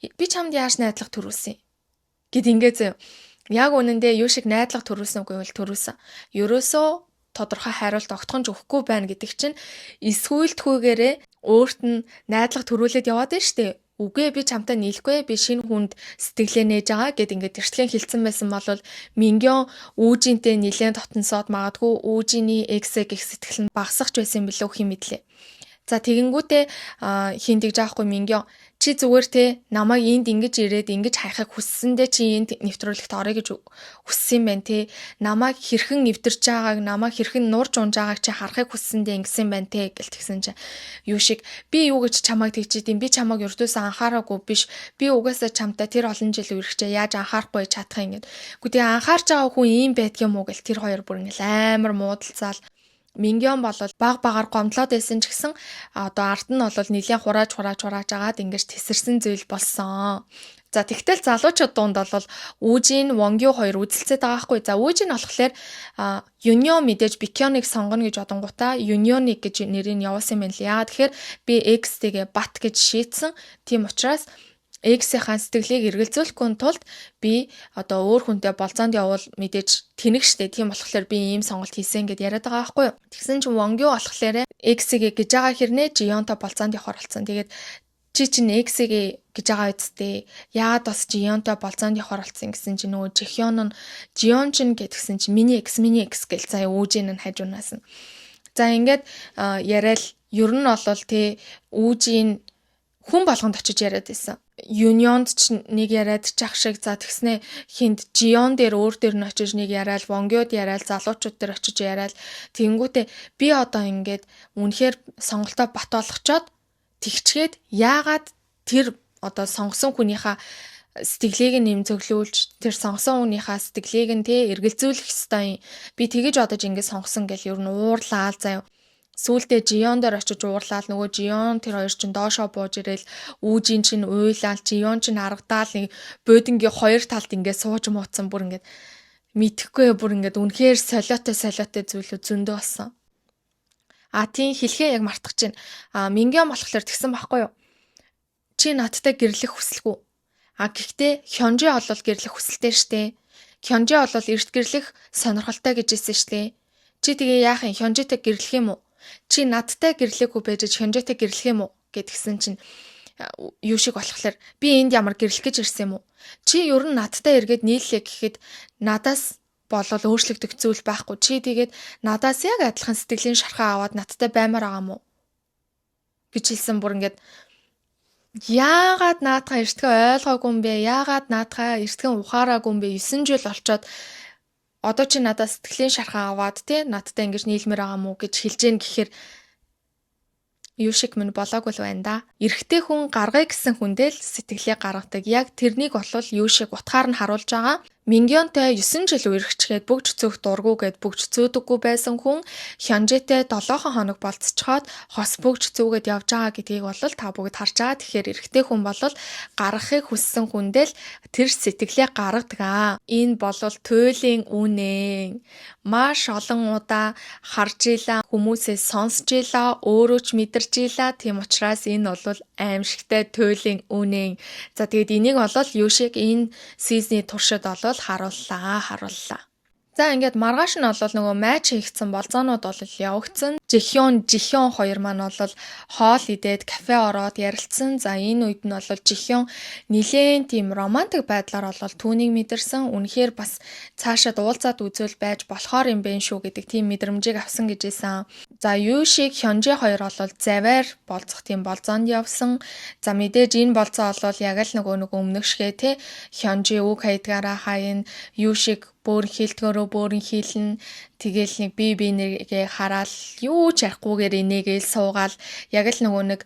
Би чамд яаж найдлага төрүүлсэн? Гэд ингэ зөө. Яг үнэндээ юу шиг найдлага төрүүлсэн үгүй бол төрүүлсэн. Ерөөсөө тодорхой хариулт огтхонч өгөхгүй байна гэдэг чинь эсгүүлтгүйгээрээ өөрт нь найдлага төрүүлээд яваад байна штэ. Үгүй, би чамтай нийлэхгүй, би шинэ хүнд сэтгэлээ нээж байгаа гэд ингээд тэртлэн хилцэн байсан бол Мингён Үүжинтэй нилээн дотносоод магадгүй Үүжиний экс гэх сэтгэл нь багасах ч байсан юм билүү хэм мэдлээ. За, тэгэнгүүтээ хин тэгж аахгүй Мингён чи зүгээр те намайг энд ингэж ирээд ингэж хайхыг хүссэндээ чи энд нэвтрүүлэгт орё гэж хүссэн юм байна те, намайг хэрхэн нэвтэрч байгааг, намайг хэрхэн нурж унж байгааг чи харахыг хүссэндээ ингэсэн байна те гэл тэгсэн чи юу шиг би юу гэж чамайг тэгж идэм, би чамайг ердөөсөө анхаараагүй биш, би угаасаа чамтай тэр олон жил үерхчээ, яаж анхаарахгүй чадах юм гэд. Үгүй, тэгээ анхаарч байгаа хүн ийм байдг юм уу гэл тэр хоёр бүр ингээл амар муудалцаал. Мингён болол баг багаар гомдлоод байсан ч гэсэн одоо ард нь бол нэлээд хурааж хурааж хурааж агаад ингэж тесэрсэн зүйл болсон. За, тэгтэл залуучууд дунд бол Үүжин, Вонгю хоёр үзэлцээд байгаа хгүй. За, Үүжин болохоор Юнио мэдээж Бикёныг сонгоно гэж бодонгуудаа Юнионыг гэж нэрийг явуулсан юм байна л. Яагаад тэгэхээр би X-тэйгээ бат гэж шийдсэн. Тийм учраас X-ийн сэтгэлийг эргэлзүүлэхгүй тулд би одоо өөр хүнтэй болзоонд явбал мэдээж тэнэг штэ. Тийм болохоор би ийм сонголт хийсэн гэд яриад байгаа байхгүй юу. Тэгсэн чинь Вонгю болохоор X-ийг гэж байгаа хэрнээ Жионтой болзоонд явахар болсон. Тэгээд чи чинь X-ийг гэж байгаа үсттэй. Яагаад бас Жионтой болзоонд явахар болсон гэсэн чинь нөгөө Жихён нь Жион чинь гэдгсэн чинь миний X, миний X гэл заяа Үүжин нь хажуунаас нь. За, ингээд яриад ер нь бол тий Үүжин хүн болгонд очиж яриад байсан. Юнионд ч нэг яриад чах шиг, за тэгснэ хинд Жион дээр өөр дээр нь очиж нэг яриад, Вонгиуд яриад, залуучууд дээр очиж яриад тэгэнгүүтээ би одоо ингээд үнэхээр сонголтоо бат болгочоод тэгчгээд яагаад тэр одоо сонгосон хүнийхээ сэтгэлийг нь нэмзөглүүлж, тэр сонгосон хүнийхээ сэтгэлийг нь те эргэлзүүлэх ёстой юм. Би тэгэж одож ингээд сонгосон гэл ер нь уурлаа заяа. Сүүлдээ Жион дээр очиж уурлаад, нөгөө Жион тэр хоёр чинь доошоо бууж ирээл, Үүжин чинь уйлаал, Жион чинь аргадаал, нэг буудангийн хоёр талд ингээд сууж мууцсан, бүр ингээд мэдхгүй, бүр ингээд үнэхээр солиотой солиотой зүйлүүд зөндөө болсон. А тийм хэлхээ яг мартах чинь. А Мингён болохоор тэгсэн байхгүй юу? Чи надтай гэрлэх хүсэлгүй. А гэхдээ Хёнжи олвол гэрлэх хүсэлтэй штэ. Хёнжи олвол эрт гэрлэх сонирхолтой гэж хэлсэн штэ. Чи тэгээ яах юм, Хёнжитэй гэрлэх юм уу? Чи надтай гэрлээгүй байж Хёнжитэй гэрлэх юм уу гэдгсэн чинь юу шиг болохоор би энд ямар гэрлэх гэж ирсэн юм уу? Чи ер нь надтай эргээд нийллээ гэхэд надаас болол өөрчлөгдөх зүйл байхгүй. Чи тэгээд надаас яг адилхан сэтгэлийн шархаа аваад надтай баймаар байгаа юм уу? гэж хэлсэн. Бүр ингээд яагаад наадхаа эртхэн ойлгоогүй юм бэ? Яагаад наадхаа эртхэн ухаараагүй юм бэ? 9 жил болчоод одоо чи надад сэтгэлийн шархаа аваад те надтай ингэж нийлмээр байгаа мүү гэж хэлж гэн гэхээр Юшиг минь болоогүй л байна да. Эрэгтэй хүн гаргая гэсэн хүндээ л сэтгэлээ гаргадаг. Яг тэрнийг болвол Юшиг утгаар нь харуулж байгаа. Мингёнтэй 9 жил үерхчгээд бөгж зөөх дургу гэд бөгж зөөдөггүй байсан хүн Хёнжэтэй 7 хоног болцсоход хос бөгж зүүгээд явж байгаа гэдгийг бол та бүгд харж байгаа. Тэгэхээр эрэгтэй хүн бол гаргахыг хүссэн хүндээ л тэр сэтгэлээ гаргадаг аа. Энэ бол туйлын үнэ. Маш олон удаа харж илаа, хүмүүсээс сонсч илаа, өөрөө ч мэдэрч илаа. Тийм учраас энэ бол аимшигтай туйлын үнэ. За, тэгээд энийг бол Юшиг энэ season ий туршид бол харууллаа, харууллаа. За, ингээд маргааш нь бол нөгөө match хийгдсэн болзоонууд бол явагдсан. Жихён, Жихён хоёр маань бол хоол идээд, кафе ороод ярилцсан. За, энэ үед нь бол Жихён нилээн тийм романтик байдлаар бол түүнийг мэдэрсэн. Үнэхээр бас цаашаад уулзаад үзвэл байж болохоор юм бэ шүү гэдэг тийм мэдрэмжийг авсан гэж хэлсэн. За, Юшиг, Хёнжи хоёр бол заваар болзох тийм болзоонд явсан. За, мэдээж энэ болзоо бол яг л нөгөө өмнөх шигээ те Хёнжи үг хайдгаараа хаяна, Юшиг бөөрн хийлдгөөрөө бөөрн хийлнэ. Тэгэл нэг бие бинийгээ хараал, юу ч ярихгүйгээр инээгээл суугаал, яг л нөгөө нэг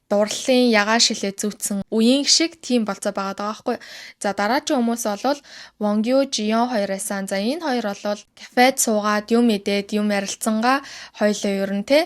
дурлалын ягаан шилээ зүүцсэн үеийн шиг тийм болцоо байгаа даа байхгүй. За, дараагийн хүмүүс бол Вонгю, Жион хоёр байсан. За, энэ хоёр бол кафед суугаад юм идээд, юм ярилцсангаа хоёлоо ер нь те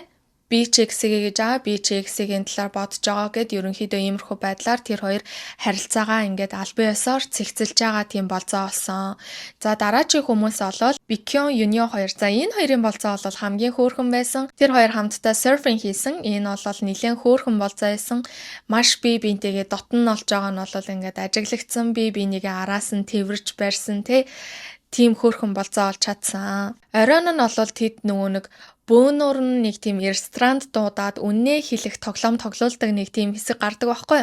би ч X-ийг гэж байгаа, би ч X-ийн талаар бодож байгаа гэд ерөнхийдөө иймэрхүү байдлаар тэр хоёр харилцаагаа ингээд албан ёсоор цэгцэлж байгаа тийм болзоо болсон. За, дараагийн хүмүүс болол Бикён, Юнио хоёр. За, энэ хоёрын болзоо бол хамгийн хөөрхөн байсан. Тэр хоёр хамтдаа surfing хийсэн. Энэ бол нэлээд хөөрхөн болзоо байсан. Маш бие биентэйгээ дотн олж байгаа нь бол ингээд ажиглагдсан, бие бинийгээ араас нь тэвэрч барьсан те тийм хөөрхөн болзоо олж чадсан. Оройн нь бол тэд нөгөө нэг бөөнөр нь нэг тийм ресторанд дуудаад үннээ хэлэх тоглоом тоглуулдаг нэг тийм хэсэг гардаг байхгүй.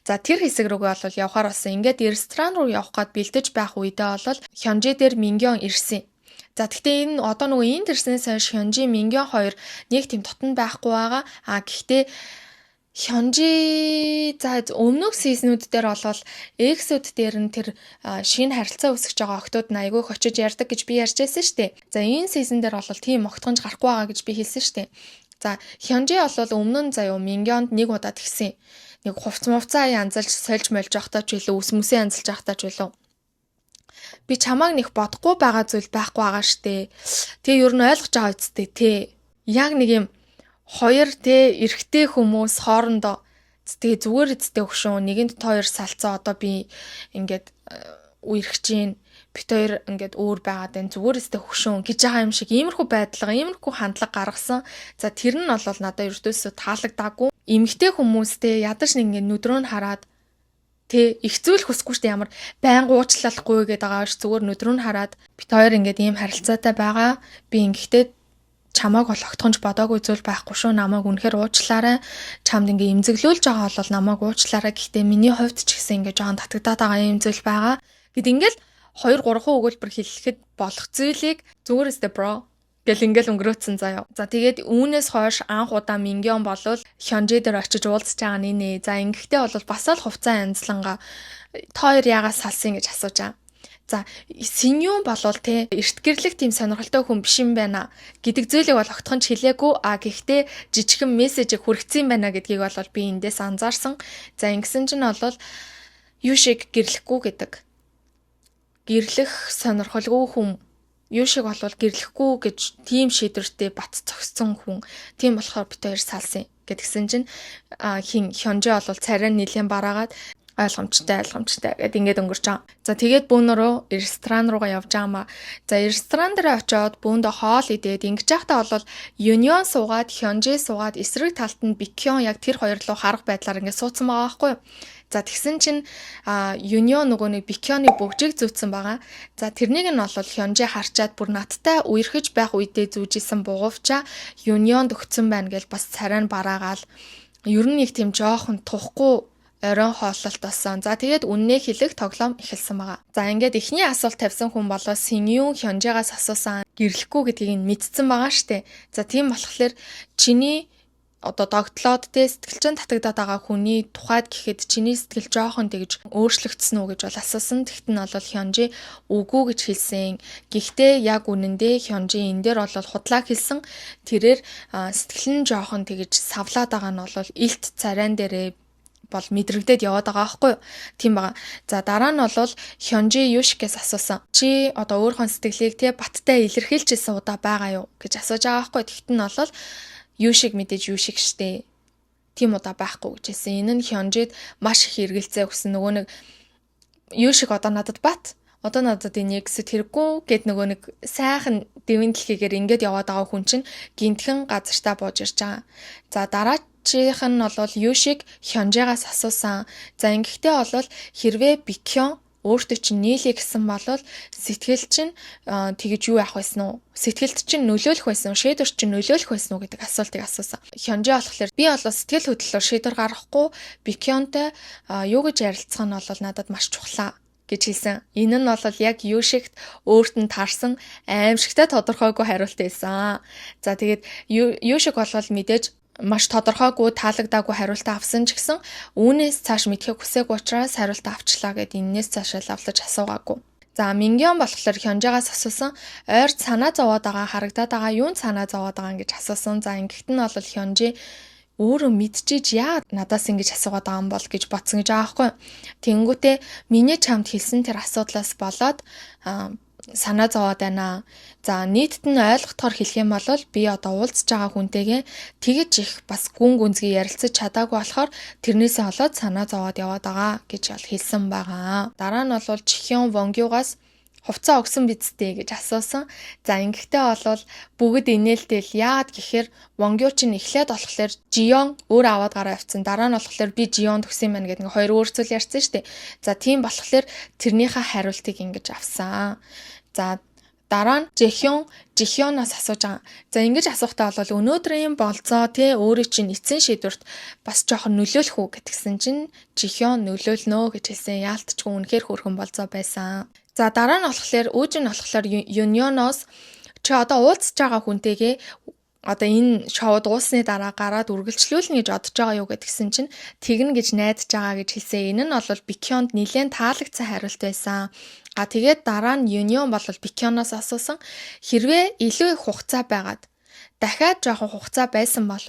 За, тэр хэсэг рүүгээ бол явхаар болсон. Ингээд ресторан руу явах гээд бэлдэж байх үедээ бол Хёнжи дээр Мингён ирсэн. За, гэхдээ энэ одоо нөгөө энд ирснээс хойш Хёнжи, Мингён хоёр нэг тийм дотн байхгүй байгаа. А гэхдээ Хёнжи, за, өмнөх season үүд дээр болвол ex үүд дээр нь тэр шинэ харилцаа үүсгэж байгаа охтууд нь айгүй их очиж ярьдаг гэж би ярьж байсан шүү дээ. За, энэ season дээр бол тийм огтхонж гарахгүй байгаа гэж би хэлсэн шүү дээ. За, Хёнжи бол өмнө нь заяо Мингёнд нэг удаа тэгсэн. Нэг хувц мувцаа янзалж сольж мольж явахдаа ч илүү, үс мүсээ янзалж явахдаа ч илүү би чамааг нэг бодохгүй байгаа зүйл байхгүй байгаа штэ. Тэгээ ер нь ойлгож байгаа үсттэй те. Яг нэг юм хоёр те эрэгтэй хүмүүс хоорондоо тэгээ зүгээр эцтэй өгшөн нэгэнд та хоёр салцаа, одоо би ингээд үерхэж гин, бит хоёр ингээд өөр байгаад байна, зүгээр өстэй хөшөөн гэж байгаа юм шиг иймэрхүү байдлага, иймэрхүү хандлага гаргасан. За, тэр нь бол надад ердөөсөө таалагдаагүй. Эмэгтэй хүмүүстэй ядаж нэг ингээд нүдрөө нь хараад тэ их зүйл хүсэхгүй шүү дээ, ямар байн уучлалахгүй гэдэг байгаа ш, зүгээр нүдрөө нь хараад бит хоёр ингээд ийм харилцаатай байгаа, би ингэхдээ чамааг бол огтхонч бодоогүй зүйл байхгүй шүү. Намайг үнэхээр уучлаарай. Чамд ингээ эмзэглүүлж байгаа бол намайг уучлаарай. Гэхдээ миний хувьд ч гэсэн ингээ жоохон татагдаад байгаа юм зүйл байгаа. Гэт ингээл 2 3 өгүүлбэр хэлэхэд болох зүйлийг зүгээр өстэй bro гэл ингээл өнгөрөөцсөн заяа. За, тэгээд үүнээс хойш анх удаа Мингён болвол Хёнжи дээр очиж уулзж байгаа нэ. За, ингэхдээ бол бас л хувцас янзлангаа та хоёр яагаад салсан гэж асууж байгаа. За, Синьюн болвол те эрт гэрлэх тийм сонирхолтой хүн биш юм байна гэдэг зүйлийг бол огтхон ч хэлээгүй. А гэхдээ жижигхэн мессежийг хүргэсэн байна гэдгийг бол би эндээс анзаарсан. За, ингэсэн чинь бол юу шиг гэрлэхгүй гэдэг. Гэрлэх сонирхолгүй хүн, юу шиг болвол гэрлэхгүй гэж тийм шийдвэртэй бат зогссон хүн. Тийм болохоор бит хоёр салсан гэдгсэн чинь хин Хёнжи бол царай нэлээд бараагаад ойлгомжтой, ойлгомжтой гэд ингээд өнгөрч байгаа. За, тэгээд бөөнөрөө ресторан руугаа явж байгаа маа. За, ресторан дээр очиод бөөндөө хоол идээд ингэж байхдаа бол Юнион суугаад, Хёнжи суугаад, эсрэг талд нь Бикён, яг тэр хоёр руу харах байдлаар ингээд суудсан байгаа байхгүй юу? За, тэгсэн чинь Юнион нөгөө нэг Бикёны бөгжийг зүүцсэн байгаа. За, тэрнийг нь бол Хёнжи харчаад бүр надтай үерхэж байх үедээ зүүжсэн бугуувчаа Юнионд өгцөн байна гэж бас царай нь бараагаал ер нь нэг тийм жоохон тухгүй оройн хооллолт болсон. За, тэгээд үннээ хэлэх тоглоом эхэлсэн байгаа. За, ингээд эхний асуулт тавьсан хүн болоо Синьюн Хёнжигаас асуусан, гэрлэхгүй гэдгийг нь мэдсэн байгаа штэ. За, тийм болохоор чиний Одоо догтлоод те, сэтгэл чинь татагдаад байгаа хүний тухайд гэхэд чиний сэтгэл жоохон тэгж өөрчлөгдсөн үү гэж бол асуусан. Тэгт нь бол Хёнжи үгүй гэж хэлсэн. Гэхдээ яг үнэндээ Хёнжи энэ дээр бол худлаа хэлсэн. Тэрээр сэтгэл нь жоохон тэгж савлаад байгаа нь бол илт царайн дээрээ бол мэдрэгдээд яваад байгаа байхгүй юу? Тийм байгаа. За, дараа нь бол Хёнжи Юшикээс асуусан. Чи одоо өөрийнхөө сэтгэлийг те баттай илэрхийлж ирсэн удаа байгаа юу гэж асууж байгаа байхгүй. Тэгт нь бол Юшик мэдээж Юшик штэ. Тийм удаа байхгүй гэж хэлсэн. Энэ нь Хёнжид маш их эргэлзээ өгсөн. Нөгөө нэг Юшик одоо надад бат, одоо надад энэ exit хэрэггүй гэд нөгөө нэг сайхан дэвэн дэлхийгээр ингээд яваад байгаа хүн чинь гинтхэн газартаа бууж ирж байгаа. За, дараачих нь бол Юшик Хёнжигаас асуусан. За, ингэхдээ бол хэрвээ Бикён өөртөө чинь нийлээ гэсэн бол сэтгэл чинь тэгэж юу яах байсан уу? Сэтгэлд чинь нөлөөлөх байсан уу? Шийдвэр чинь нөлөөлөх байсан уу гэдэг асуултыг асуусан. Хёнжи болохоор би бол сэтгэл хөдлөлөөр шийдвэр гаргахгүй, Бикёнтой юу гэж ярилцах нь бол надад маш чухлаа гэж хэлсэн. Энэ нь бол яг Юшигт өөрт нь таарсан аимшигтай тодорхойгүй хариулт байсан. За, тэгээд Юшиг бол мэдээж маш тодорхойгүй, таалагдаагүй хариултаа авсан ч гэсэн үүнээс цааш мэдэхийг хүсээгүй учраас хариултаа авчлаа гэд энэнээс цаашаа лавлаж асуугаагүй. За, Мингион болохоор Хёнжигаас асуусан, ойр санаа зовоод байгаа харагдаад байгаа, юунд санаа зовоод байгаа гэж асуусан. За, ингэхэд нь бол Хёнжи өөрөө мэдчихэж яа надаас ингэж асуугаад байгаа юм бол гэж бодсон гэж байгаа байхгүй. Тэнгүүтээ миний чамд хэлсэн тэр асуудлаас болоод санаа зовоод байна. За, нийтэд нь ойлгохоор хэлэх юм бол би одоо уулзж байгаа хүнтэйгээ тэгэж их бас гүн гүнзгий ярилцаж чадаагүй болохоор тэрнээсээ болоод санаа зовоод яваад байгаа гэж бол хэлсэн байгаа. Дараа нь бол Чихён Вонгюгаас хувцас өгсөн биз дээ гэж асуусан. За, ингэхдээ бол бүгд инээлтэл, яагаад гэхээр Вонгю чинь эхлээд болохоор Жион өөр аваад гараа явцсан. Дараа нь болохоор би Жион төгсөн юм байна гэдэг нэг хоёр өөр зүйл ярьсан шүү дээ. За, тийм болохоор тэрнийхээ хариултыг ингэж авсан. За, дараа нь Жэхён Жихёноос асууж байгаа. За, ингэж асуухтаа бол өнөөдрийн болцоо те өөрийн чинь эцсийн шийдвэрт бас жоохон нөлөөлөх үү гэтгсэн чинь Жихён нөлөөлнө гэж хэлсэн. Яалтчгүй үнэхээр хөөрхөн болцоо байсан. За, дараа нь болохоор Үүжин болохоор Юньоноос чи одоо уулзж байгаа хүнтэйгээ одоо энэ шоу дуусны дараа гараад үргэлжлүүлнэ гэж бодож байгаа юу гэдгсэн чинь тэгнэ гэж найдаж байгаа гэж хэлсэн. Энэ нь бол Бикёнд нэлээд таалагдсан хариулт байсан. А тэгээд дараа нь Юнион бол Бикёноос асуусан. Хэрвээ илүү их хугацаа байгаад дахиад жоохон хугацаа байсан бол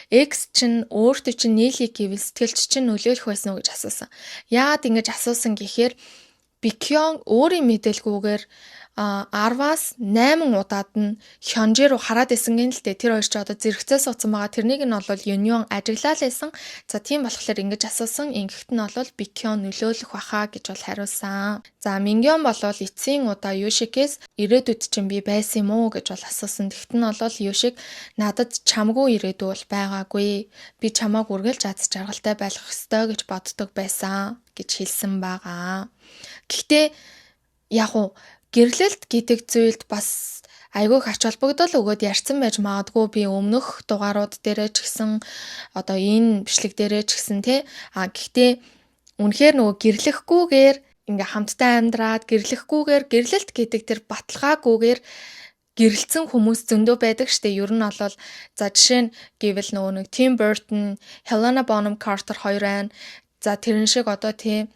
ex чинь өөртөө чинь нийлхийг гэвэл сэтгэлч чинь нөлөөлөх байсан уу гэж асуусан. Яагаад ингэж асуусан гэхээр Бикён өөрийн мэдээлгүйгээр 10-аас 8 удаад нь Хёнжи рүү хараад исэн гин л дээ. Тэр хоёр ч одоо зэрэгцээ суудсан байгаа. Тэрнийг нь бол Юнион ажиглаа л байсан. За, тийм болохоор ингэж асуусан. Ингэхэд нь бол Бикён нөлөөлөх баха гэж бол хариулсан. За, Мингён бол эцсийн удаа Юшикээс ирээдүйд чинь би байсан юм уу гэж бол асуусан. Тэгт нь бол Юшик надад чамгүй ирээдүй бол байгаагүй. Би чамааг үргэлж аз жаргалтай байлгах ёстой гэж боддог байсан гэж хэлсэн байгаа. Гэхдээ яг уу гэрлэлт гэдэг зүйлд бас айгүй их ач холбогдол өгөөд ярьсан байж магадгүй би өмнөх дугаарууд дээрээ ч гэсэн, одоо энэ бичлэг дээрээ ч гэсэн те. А гэхдээ үнэхээр нөгөө гэрлэхгүйгээр ингээ хамтдаа амьдраад, гэрлэхгүйгээр, гэрлэлт гэдэг тэр баталгаагүйгээр гэрэлтсэн хүмүүс зөндөө байдаг штэ. Ер нь бол за, жишээ нь гэвэл нөгөө нэг Tim Burton, Helena Bonham Carter хоёр байна. За, тэрэн шиг одоо тийм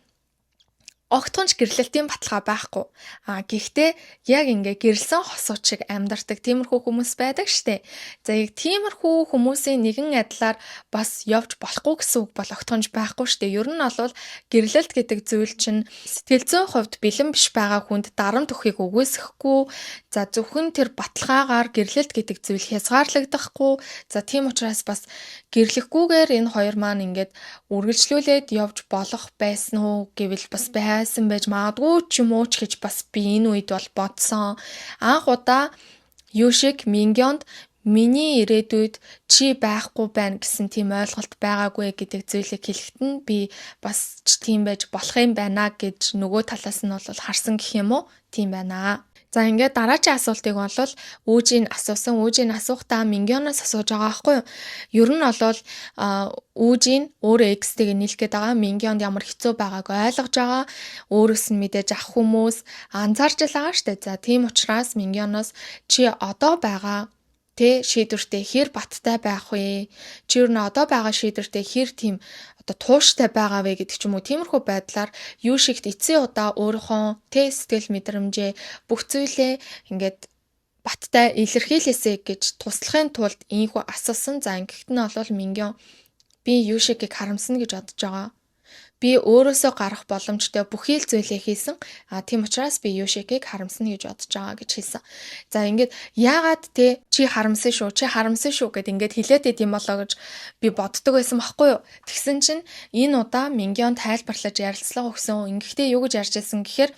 огтхон ч гэрлэлтийн баталгаа байхгүй. А гэхдээ яг ингээ гэрлэсэн хосууд шиг амьдардаг тиймэрхүү хүмүүс байдаг штэ. За, яг тиймэрхүү хүмүүсийн нэгэн адилаар бас явж болохгүй гэсэн үг бол огтхон ч байхгүй штэ. Ер нь бол гэрлэлт гэдэг зүйл чинь сэтгэл зүйн хувьд бэлэн биш байгаа хүнд дарамт өгөхийг үгүйсэхгүй. За, зөвхөн тэр баталгаагаар гэрлэлт гэдэг зүйл хязгаарлагдахгүй. За, тийм учраас бас гэрлэхгүйгээр энэ хоёр маань ингээд үргэлжлүүлээд явж болох байсан уу гэвэл бас байсан байж магадгүй ч юм уу ч гэж бас би энэ үед бол бодсон. Анх удаа Юшиг Мингёнд миний ирээдүйд чи байхгүй байна гэсэн тийм ойлголт байгаагүй гэдэг зүйлийг хэлэхэд нь би бас ч тийм байж болох юм байна гэж нөгөө талаас нь бол харсан гэх юм уу, тийм байна. За, ингээд дараачийн асуултыг бол Үүжийг асуусан. Үүжийг асуухтаа Мингёноос асууж байгаа байхгүй юу? Ер нь бол Үүжийн өөрөө ex тэйгээ нийлэх гээд байгаа. Мингёнд ямар хэцүү байгааг ойлгож байгаа. Өөрөөс нь мэдээж ах хүмүүс анзаарч л байгаа штэ. За, тийм учраас Мингёноос чи одоо байгаа Тэ шийдвэртэй хэр баттай байх вэ? Чи ер нь одоо байгаа шийдвэртэй хэр тийм одоо тууштай байгаа вэ гэдэг ч юм уу. Тиймэрхүү байдлаар Юшигт эцсийн удаа өөрийнхөө тэ сэтгэл мэдрэмжээ, бүх зүйлээ ингээд баттай илэрхийлээсэй гэж туслахын тулд ийхүү асуусан. За, ингэхэд нь бол Мингён би Юшигийг харамсна гэж бодож байгаа. Би өөрөөсөө гарах боломжтой бүхий л зүйлээ хийсэн. А тийм учраас би Юшикийг харамсна гэж бодож байгаа гэж хэлсэн. За, ингээд яагаад те чи харамсан шүү, чи харамсан шүү гэд ингээд хэлээд идэм болоо гэж би боддог байсан байхгүй юу? Тэгсэн чинь энэ удаа Мингён тайлбарлаж ярилцлага өгсөн. Ингэхдээ юу гэж ярьж байсан гэхээр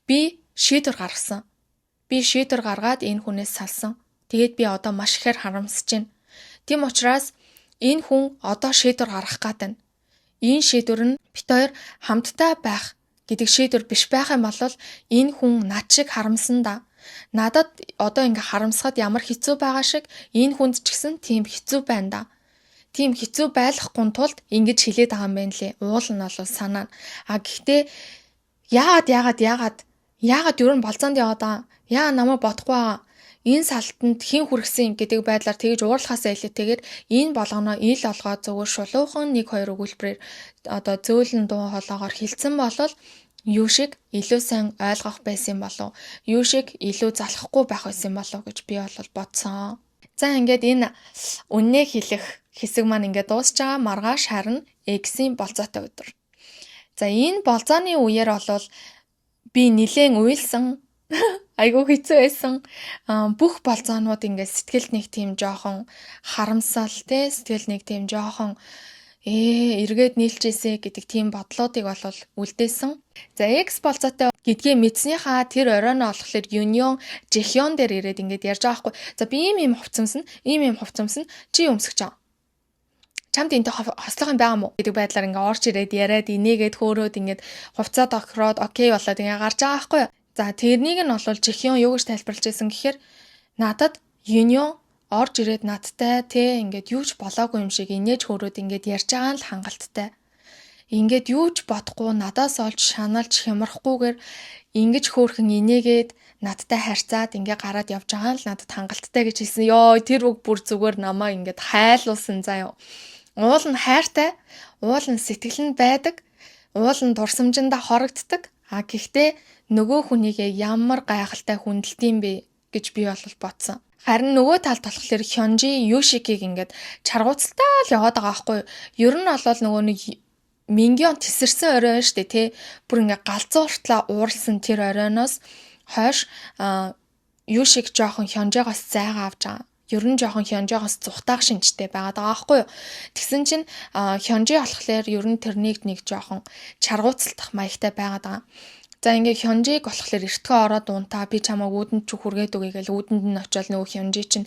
би шийдвэр гаргасан. Би шийдвэр гаргаад энэ хүнээс салсан. Тэгээд би одоо маш ихээр харамсаж байна. Тийм учраас энэ хүн одоо шийдвэр гаргах гээд байна. Энэ шийдвэр нь бид хоёр хамтдаа байх гэдэг шийдвэр биш байх юм бол энэ хүн над шиг харамсан да. Надад одоо ингээ харамсахад ямар хэцүү байгаа шиг энэ хүнд ч гэсэн тийм хэцүү байна да. Тийм хэцүү байлгахгүй тулд ингэж хэлээд байгаа юм байна лээ. Уул нь бол санаа. А гэхдээ яагаад яагаад яагаад яагаад ер нь болзоонд яваад байгаа? Яа намайг бодохгүй байгаа? Энэ салтанд хэн хүргэсэн гэдэг байдлаар тэгж уурлахаасаа илүүтэйгээр энэ болгоноо ил олгоо зүгээр шулуухан нэг хоёр өгүүлбэрээр одоо зөөлөн дуу хоолоогоор хэлсэн болол юу шиг илүү сайн ойлгох байсан болов, юу шиг илүү залхахгүй байх байсан болов гэж би бол бодсон. За, ингээд энэ үннээ хэлэх хэсэг маань ингээд дуусч байгаа. Маргааш харин X-ийн болзоотой өдөр. За, энэ болзооны үеэр болвол би нилээн уйлсан, айгүй хэцүү байсан. Бүх болзоонууд ингээд сэтгэлд нэг тийм жоохон харамсал те, сэтгэл нэг тийм жоохон эргээд нийлжээсэ гэдэг тийм бодлоодыг бол үлдээсэн. За, X болзоотой гэдгийг мэдснийхаа тэр оройноо болохоор Юнион Жэхён дээр ирээд ингээд ярьж байгаа байхгүй. За, би ийм ийм хувцас өмснө, ийм ийм хувцас өмснө, чи өмсөж байгаа. Чамд энтэй хослох юм байгаа мó гэдэг байдлаар ингээ орж ирээд яриад инээгээд хөөрөөд ингээд хувцас тохироод okay болоод ингээ гарч байгаа байхгүй юу. За, тэрнийг нь бол Жэхён юу гэж тайлбарлаж байсан гэхээр надад Юнион орж ирээд надтай те ингээд юу ч болоогүй юм шиг инээж хөөрөөд ингээд ярьж байгаа нь л хангалттай. Ингээд юу ч бодохгүй, надаас олж шаналж хямрахгүйгээр ингэж хөөрхөн инээгээд надтай харьцаад ингээ гараад явж байгаа нь л надад хангалттай гэж хэлсэн. Йоо, тэр үг бүр зүгээр намайг ингээд хайлуулсан заа юу. Уул нь хайртай, уул нь сэтгэл нь байдаг, уул нь дурсамжиндаа хорогддог. А гэхдээ нөгөө хүнийгээ ямар гайхалтай хүндэлт юм бэ гэж би бол бодсон. Харин нөгөө талд болохоор Хёнжи Юшикийг ингээд чаргууцалтай л яваад байгаа байхгүй юу. Ер нь бол нөгөө нэг Мингион тесэрсэн орой байна штэ тий. Бүр ингээ галзууртлаа ууралсан тэр оройноос хойш Юшик жоохон Хёнжоогоос зайгаа авч байгаа. Ер нь жоохон Хёнжоогоос зүхтаах шинжтэй байгаад байгаа байхгүй юу. Тэгсэн чинь Хёнжи болохоор ер нь тэрнийг нэг жоохон чаргууцалтах маягтай байгаад байгаа. За, ингээ Хёнжиг болохоор эртгөө ороод унтаа, би чамайг үүдэнд чи хүргээд өгье гэл үүдэнд нь очиод нөгөө Хёнжи чинь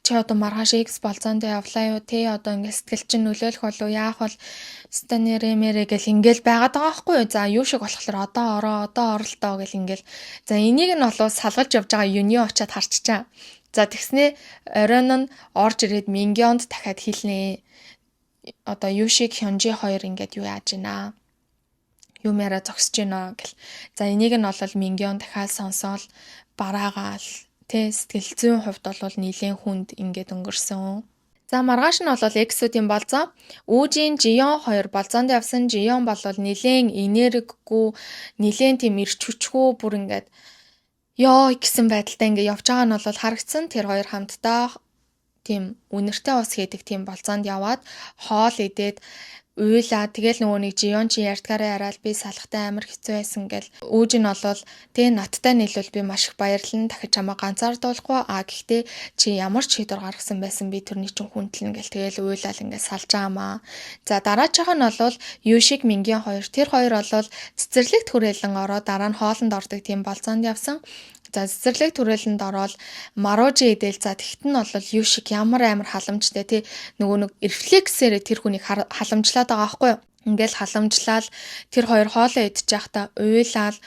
чи одоо маргааш X болзоонд явлаа юу те, одоо ингээ сэтгэл чинь нөлөөлөх болов, яах бол станерэ мэрэ гэл ингээл байгаад байгаа байхгүй юу. За, юу шиг болохоор одоо ороо, одоо оролдоо гэл ингээл. За, энийг нь болов салгаж явж байгаа Юнио очиад харччаа. За, тэгснээ оройн нь орж ирээд Мингионд дахиад хэлнэ. Одоо Юшиг Хёнжи хоёр ингээд юу яаж гинэ, юм яриа зогсож гинэ гэл. За, энийг нь бол Мингион дахиад сонсоол бараагаал тэ сэтгэл зүйн хувьд бол нилээн хүнд ингээд өнгөрсөн. За, маргааш нь бол X-үүдийн болзоо. Үүжин Жион хоёр болзоонд явсан. Жион бол нилээн энергигүй, нилээн тийм ирч хүчгүй, бүр ингээд ёо гэсэн байдалтай ингээд явж байгаа нь бол харагдсан. Тэр хоёр хамтдаа тийм үнэртэй ус хийдэг тийм болзоонд яваад хоол идээд уйлаа. Тэгэл нөгөө нэг Жион чи ярьдгаараа яриад би салахтай амар хэцүү байсан гэл. Үүж нь болвол тэ надтай нийлвэл би маш их баярлан, дахиж чамайг ганцаардуулахгүй, а гэхдээ чи ямар ч шийдвэр гаргасан байсан би тэрний чинь хүндлэн гэл. Тэгэл уйлал ингээд салж байгаамаа. За, дараачих нь бол Юшиг Мингийн хоёр. Тэр хоёр бол цэцэрлэгт хүрээлэн ороод дараа нь хоолнд ордог тийм болзоонд явсан. За, цэцэрлэг түрээлэнд ороод маружи идэл. За, тэгт нь бол юу шиг ямар амар халамжтай тий, нөгөө нэг рефлексээрээ тэр хүнийг халамжлаад байгаа байхгүй юу. Ингээл халамжлал тэр хоёр хоолоо идчих байхдаа уйлаал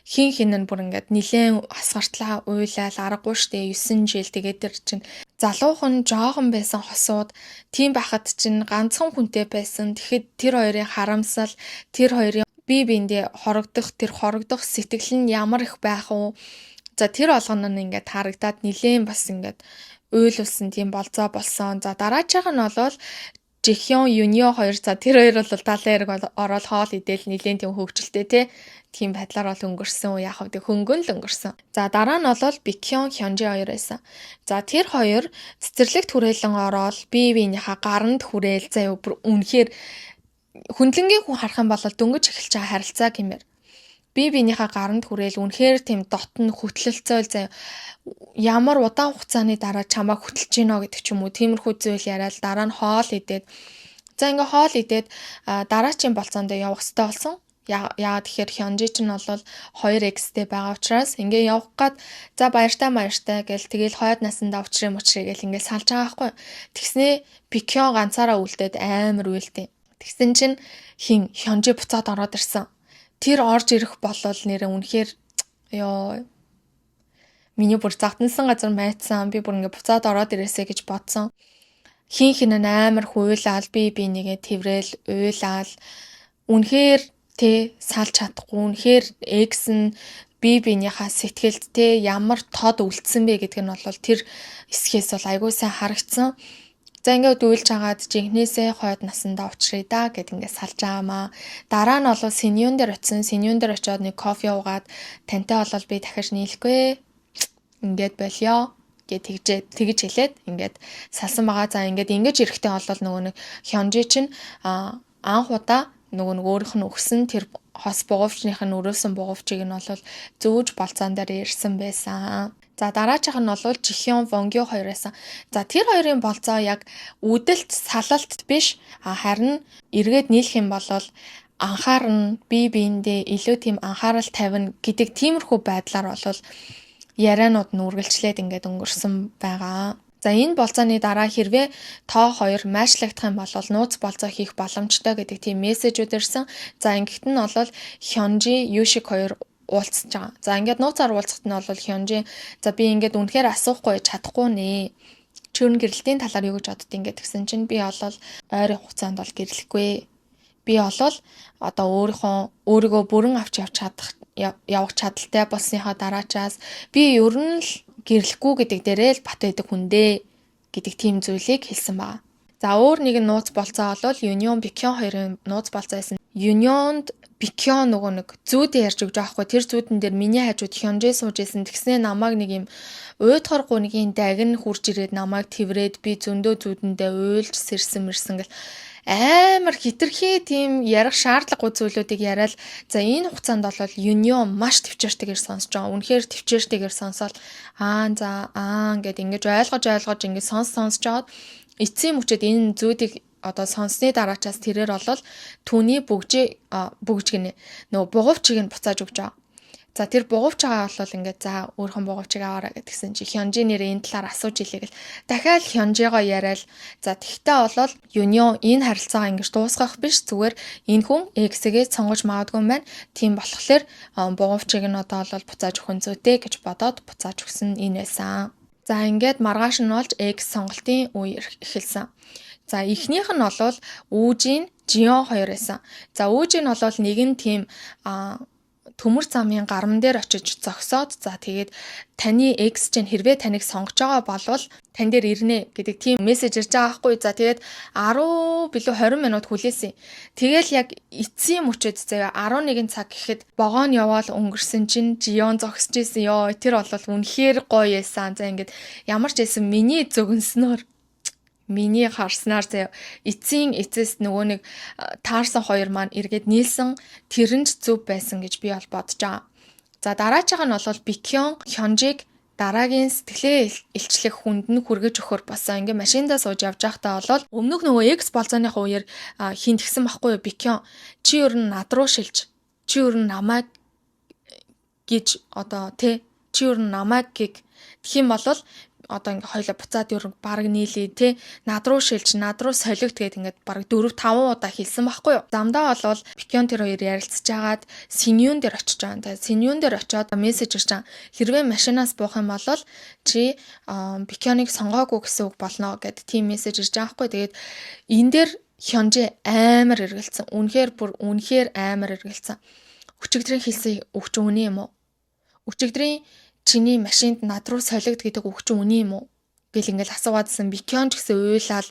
хин хин нь бүр ингээд нилээн асгартлаа уйлаал аргагүй штэ, 9 жил. Тэгээд тэр чинь залуухан жоохон байсан хосууд, тийм байхад чинь ганцхан хүнтэй байсан. Тэгэхэд тэр хоёрын харамсал, тэр хоёрын бие биендээ хорогдох тэр хорогдох сэтгэл нь ямар их байх вэ? За, тэр болгоно нь ингээд харагдаад нилээн бас ингээд уйлуулсан тийм болцоо болсон. За, дараачих нь бол Жихён, Юнио хоёр. За, тэр хоёр бол талын хэрэг ороод хоол идэл нилээн тийм хөгжилтэй те тийм байдлаар бол өнгөрсөн. Яг хав тэг хөнгөн л өнгөрсөн. За, дараа нь бол Бикхён, Хёнжи хоёр байсан. За, тэр хоёр цэцэрлэгт хүрээлэн ороод бие биенийхээ гаранд хүрээл заяа, бүр үнэхээр хүндлэнгийн хүн харах юм бол дөнгөж эхэлж байгаа харилцаа гэмээр бие биенийхээ гаранд хүрээл үнэхээр тийм дотн хөтлөлцөөл заяа, ямар удаан хугацааны дараа чамайг хөтөлж гинэ гэдэг ч юм уу, тиймэрхүү зүйл яриад дараа нь хоол идээд, за, ингээ хоол идээд дараачийн болцоонд явах хэрэгтэй болсон. Яагаад тэгэхээр Хёнжи чинь бол 2x-тэй байгаа учраас ингээ явах гад за, баяртай баяртай гэл тэгэл хойд насандаа учрыг мучрыг гэл ингээ салж байгаа байхгүй. Тэгснээ Бикён ганцаараа үлдээд амар уйлдیں۔ Тэгсэн чинь хин Хёнжи буцаад ороод ирсэн. Тэр орж ирэх болол нэрээ үнэхээр ёо, миний бүр загтансан газар майцсан, би бүр ингээ буцаад ороод ирээсэ гэж бодсон. Хин хин амар хуйлаал, би би нэгэ тэрэл уйлаал, үнэхээр тэ салж чадахгүй, үнэхээр ex нь бие биенийхээ сэтгэлд те ямар тод үлдсэн бэ гэдг нь бол тэр хэсгээс бол айгүй сайн харагдсан. За, ингээд уйлж хагаад жинхнээсээ хойд насандаа учрая да гэд ингээд салж байгаамаа. Дараа нь бол Синьюн дээр очисон. Синьюн дээр очиод нэг кофе уугаад тантай бол би дахиж нийлэхгүй. Ингээд болёо гэж тэгжээ тэгж хэлээд ингээд салсан байгаа. За, ингээд ингэж эрэхтэй бол нөгөө нэг Хёнжи чинь анх удаа нөгөө нэг өөрийнх нь өгсөн тэр хос бугуувчных нь өрөөсөн бугуувчийг нь бол зөөж болцоон дээр ирсэн байсан. За, дараачих нь бол Жихён, Вонгё хоёр байсан. За, тэр хоёрын болцоо яг үдэлт салалт биш, харин эргээд нийлэх юм бол анхаарна, бие биендээ илүү тийм анхаарал тавина гэдэг тиймэрхүү байдлаар бол ярианууд нь үргэлжлээд ингээд өнгөрсөн байгаа. За, энэ болцооны дараа хэрвээ тоо хоёр match лагдах юм бол нууц болцоо хийх боломжтой гэдэг тийм мессежүүд ирсэн. За, ингэхэд нь бол Хёнжи, Юшик хоёр уулзж байгаа. За, ингээд нууцаар уулзахад нь бол Хёнжи за, би ингээд үнэхээр асуухгүй чадахгүй нэ. Чи өөр гэрэлтийн талаар юу гэж бодд ингээд тэгсэн чинь би бол ойрын хугацаанд бол гэрлэхгүй. Би болол одоо өөрийнхөө өөрийгөө бүрэн авч явж чадах явах чадaltaй болсныхаа дараачаас би ер нь л гэрлэхгүй гэдэг дээрээ л бат байдаг хүн дээ гэдэг тийм зүйлийг хэлсэн байна. За, өөр нэгэн нууц болцоо бол Union, Бикён хоёрын нууц болцоо байсан. Unionд Бикён нөгөө нэг зүүдэн ярьж өгч байгаа хгүй. Тэр зүүдэн дээр миний хажууд Хёнжээ сууж исэн. Тэгснээ намайг нэг юм уйдгаргүй нэг юм дагин хурж ирээд намайг тэрврээд би зөндөө зүүдэндээ уйлж сэрсэн мэрсэн гэл амар хитрхи тийм ярих шаардлагагүй зүйлүүдийг яриад, за, энэ хугацаанд бол Юнио маш төвчээртэйгээр сонсож байгаа. Үнэхээр төвчээртэйгээр сонсоод аа, за, аа гэд ингэж ойлгож ойлгож ингэж сонсож жаад эцсийн мөчөд энэ зүүдийг одоо сонссны дараачаас тэрээр болол түүний бүгжээ бүгж гинэ нөгөө бугуувчийг нь буцааж өгч байгаа. За, тэр бугуувчгаа бол ингээд за, өөрхөн бугуувчийг аваарай гэдгсэн чи Хёнжи нэрээ энэ талаар асууж илээ гэл дахиад Хёнжиго яриад, за, тэгтээ бол Юнио энэ харилцаагаа ингэж дуусгах биш, зүгээр энэ хүн ex-гээ сонгож магадгүй юм байна. Тийм болохоор бугуувчийг нь одоо бол буцааж өгөх нь зүйтэй гэж бодоод буцааж өгсөн энэ байсан. За, ингээд маргааш нь болж ex сонголтын үе эхэлсэн. За, эхнийх нь бол Үүжин, Жион хоёр байсан. За, Үүжин бол нэгэн тийм төмөр замын гарам дээр очиж зогсоод, за, тэгээд таны ex чинь хэрвээ таныг сонгож байгаа болвол тань дээр ирнэ гэдэг тийм мессеж ирж байгаа байхгүй. За, тэгээд 10 билүү 20 минут хүлээсэн. Тэгэл яг эцсийн мөчөд заяа 11 цаг гэхэд вагон яваал өнгөрсөн чинь Жион зогсож исэн. Йоо, тэр бол үнэхээр гоё байсан. За, ингээд ямар ч байсан миний зөгнснөөр, миний харснаар заяа эцсийн эцэст нөгөө нэг таарсан хоёр маань эргээд нийлсэн, тэр нь ч зөв байсан гэж би бол бодож байгаа. За, дараачих нь бол Бикён Хёнжиг дараагийн сэтгэлээ илчлэх хүнд нь хүргэж өгөхөр болсон. Ингээ машиндаа сууж явж байхдаа бол өмнөх нөгөө ex болцооныхоо үеэр хин тэгсэн байхгүй юу, Бикён, чи ер нь над руу шилж, чи ер нь намайг гэж одоо тэ чи ер нь намайг гэг тэгэх юм бол одоо ингээ хоёлаа буцаад ер нь баг нийлээ те, над руу шилж, над руу солигд гээд ингээд баг 4 5 удаа хэлсэн байхгүй юу. Замдаа болвол Бикён тэр хоёр ярилцж агаад Синьюн дээр очиж байгаа. Тэгээ Синьюн дээр очиод мессеж ирж байгаа. Хэрвээ машинаас буух юм бол чи Бикёныг сонгоогүй гэсэн үг болно гэд тийм мессеж ирж байгаа байхгүй. Тэгээд энэ дээр Хёнжи амар эргэлцсэн. Үнэхээр бүр үнэхээр амар эргэлцсэн. Өчигдрийн хэлсэн үг чи үнэн юм уу? Өчигдрийн чиний машинд над руу солигд гэдэг үг чи үнэн юм уу? Гэл ингээл асуугаадсан. Бикён ч гэсэн уйлал,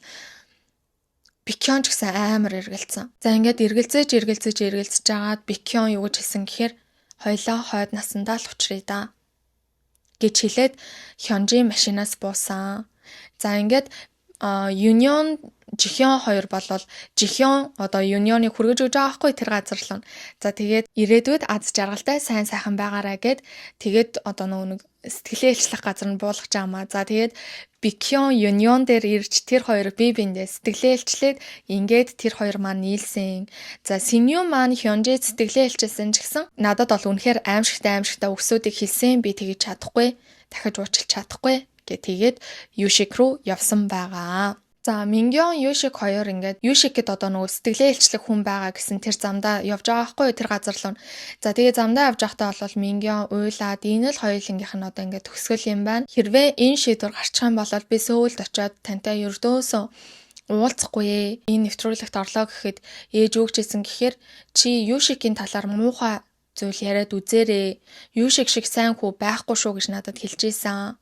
Бикён ч гэсэн амар эргэлцсэн. За, ингээд эргэлзээж, эргэлзээж, эргэлзэж жагаад Бикён юу гэж хэлсэн гэхээр "Хоёлоо хойд насандаа л учръя да" гэж хэлээд Хёнжин машинаас буусан. За, ингээд Юнион, Жихён хоёр болвол Жихён одоо Юнионыг хүргэж өгч байгаа байхгүй тэр газар руу. За, тэгээд "Ирээдүйд аз жаргалтай, сайн сайхан байгаарай" гэд тэгээд одоо нөгөө нэг сэтгэлээ илчлэх газар нь буулгаж байгаа маа. За, тэгээд Бикён Юнион дээр ирж тэр хоёр бие биендээ сэтгэлээ илчлээд ингээд тэр хоёр маань нийлсэн. За, Синью маань Хёнжи сэтгэлээ илчилсэн ч гэсэн "Надад бол үнэхээр аимшигтай аимшигтай үгсүүдийг хэлсэн, би тэгэж чадахгүй, дахиж уучлах чадахгүй" гэ тэгээд Юшик руу явсан байгаа. За, Мингён, Юшик хоёр ингээд Юшикэд одоо нөгөө сэтгэлээ илчлэх хүн байгаа гэсэн тэр замдаа явж байгаа байхгүй юу, тэр газар руу. За, тэгээ замдаа явж байхдаа бол Мингён уйлаад энэ л хоёулангийнх нь одоо ингээд төгсгөл юм байна. "Хэрвээ энэ шийдвэр гарчих юм бол би Сөүлд очиод тантай ердөөсөө уулзахгүй ээ. Энэ нэвтрүүлэгт орлоо гэхэд ээж юу гэжсэн гэхээр чи Юшикийн талаар муухай зүйл яриад үзээрэй. Юшик шиг сайн хүү байхгүй шүү гэж надад хэлж исэн"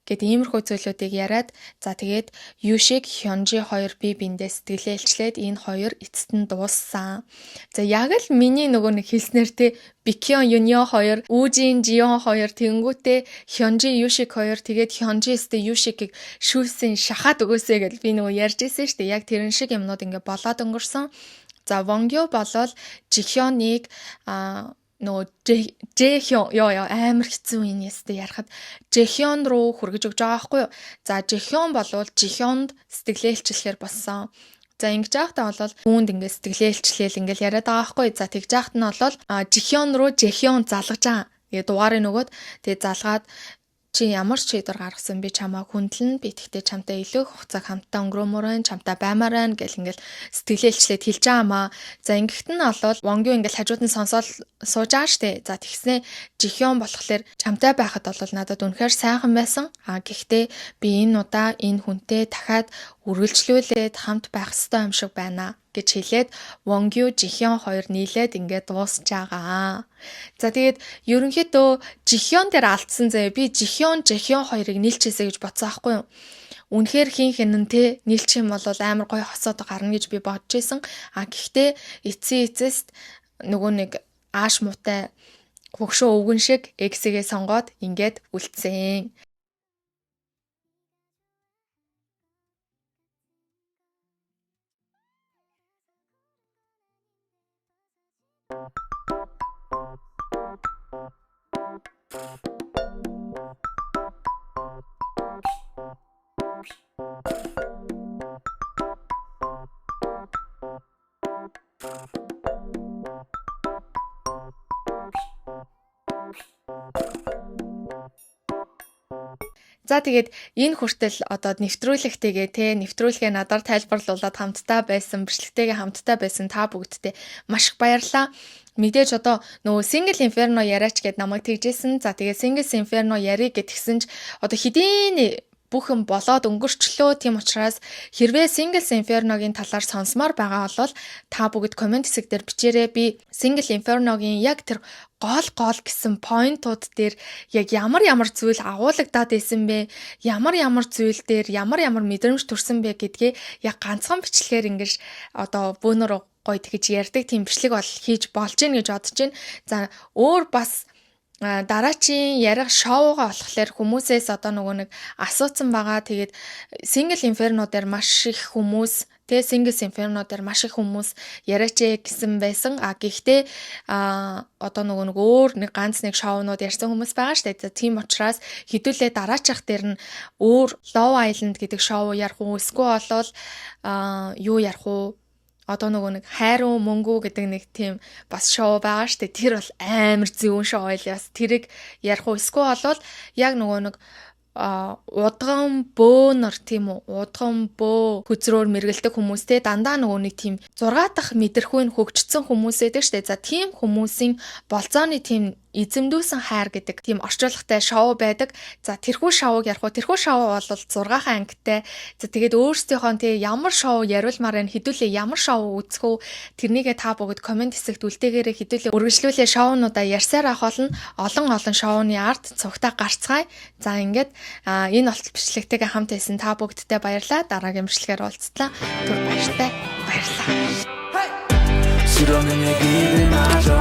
гэд иймэрхүү зүйлүүдийг яриад, за, тэгээд Юшиг, Хёнжи хоёр бие биендээ сэтгэлээ илчлээд энэ хоёр эцэст нь дууссан. За, яг л миний нөгөө нэг хэлснээр те, Бикён, Юнио хоёр, Үжин, Жион хоёр, тэнгүүтээ Хёнжи, Юшиг хоёр, тэгээд Хёнжи өстө Юшигийг шүүсэн шахаад өгөөсэй гэж би нөгөө ярьж исэн шүү дээ. Яг тэрэн шиг юмнууд ингээ болоод өнгөрсөн. За, Вонгё болол Жихёныг нөгөө Жэхён, ёо ёо, амар хэцүү юм ястай ярахад, Жэхён руу хүргэж өгч байгаа байхгүй юу. За, Жэхён болвол Жихёнд сэтгэлээ илчлэхээр болсон. За, ингэж яахтаа бол үүнд ингээд сэтгэлээ илчлээл ингээл яриад байгаа байхгүй. За, тэгж яахт нь бол Жихён руу Жэхён залгаж байгаа. Тэгээ дугаарыг нөгөөд тэгээ залгаад "Чи ямар ч шийдвэр гаргасан би чамайг хүндлэн, би тэгтээ чамтай илүү их хугацааг хамтдаа өнгөрөөмөр байна, чамтай баймаар байна" гэл ингээл сэтгэлээ илчлээд хэлж байгаа маа. За, ингэхт нь болвол Вонгю ингээл хажууд нь сонсоол сууж байгаа штэ. За, тэгснээ Жихён болохоор "Чамтай байхад бол надад үнэхээр сайхан байсан. А гэхдээ би энэ удаа энэ хүнтэй дахиад үргэлжлүүлээд хамт байх ёстой юм шиг байна" гэж хэлээд Вонгю, Жихён хоёр нийлээд ингээд дуусч байгаа. За, тэгээд ерөнхийдөө Жихён дээр алдсан заяа, би Жихён, Жихён хоёрыг нийлчихээсэй гэж бодсон аахгүй юу? Үнэхээр хин хинэн те нийлчих юм бол амар гоё хосоод гарна гэж би бодож исэн. А гэхдээ эцсийн эцэст нөгөө нэг ааш муутай хөгшөө өвгөн шиг X-гээ сонгоод ингээд үлдсэн. За, тэгээд энэ хүртэл одоо нэвтрүүлэгтэйгээ те нэвтрүүлгээ надаар тайлбарлуулад хамтдаа байсан, бичлэгтэйгээ хамтдаа байсан та бүгдтэй маш их баярлалаа. Мэдээж одоо нөгөө Single Inferno яриач гэд намайг тэгжсэн. За, тэгээд Single Inferno яриг гэтгсэн ч одоо хэдийн бүх юм болоод өнгөрчлөө. Тийм учраас хэрвээ Singles Inferno-гийн талаар сонсомоор байгаа бол та бүгд comment хэсэг дээр бичээрэй. Би Single Inferno-гийн яг тэр гол гол гэсэн point ууд дээр яг ямар ямар зүйл агуулгадаад байсан бэ? Ямар ямар зүйл дээр ямар ямар мэдрэмж төрсөн бэ гэдгээ яг ганцхан бичлэгээр ингэж одоо бөөнөрөө гоё тэгж ярьдаг тийм бичлэг бол хийж болж гин гэж бодож байна. За, өөр бас дараачийн ярих шоугаа болохоор хүмүүсээс одоо нөгөө нэг асууцсан байгаа. Тэгээд Single Inferno дээр маш их хүмүүс тэ Single Inferno дээр маш их хүмүүс яриач ээ гэсэн байсан. А гэхдээ одоо нөгөө нэг өөр нэг ганц нэг шоунууд ярьсан хүмүүс байгаа шүү дээ. Тийм учраас хэдүүлээ дараачих дээр нь өөр Love Island гэдэг шоу ярих уу, эсвэл болвол юу ярих уу, одоо нөгөө нэг хайруу мөнгөө гэдэг нэг тийм бас шоу байгаа штэ. Тэр бол амар зөвөн шоу байлаа. Бас тэрийг ярих уу, эсвэл болвол яг нөгөө нэг удган бөөнөр, тийм үү, удган бөө хөзрөөр мэргэлдэг хүмүүстэй дандаа нөгөө нэг тийм 6 дахь мэдрэхүйн хөгжсөн хүмүүс байдаг штэ. За, тийм хүмүүсийн болзооны тийм Эзэмдүүсэн хайр гэдэг тийм орчуулгатай шоу байдаг. За, тэрхүү шоуг ярих уу? Тэрхүү шоу бол 6 ангитай. За, тэгээд өөрсдийнхөө тий ямар шоу яриулмаар байна, хэдүүлээ ямар шоу үзэх үү? Тэрнийгээ та бүгд comment хэсэгт үлдээгээрээ, хэдүүлээ үргэлжлүүлээ шоунуудаа ярьсаар ах болно. Олон олон шоуны ард цугтаа гарцгаая. За, ингээд энэ болтол бичлэгтэйгээ хамт байсан та бүгдтэй баярлалаа. Дараагийн бичлэгээр уулзтлаа. Түр баяртай. Баярлалаа. 실없는 얘기들마저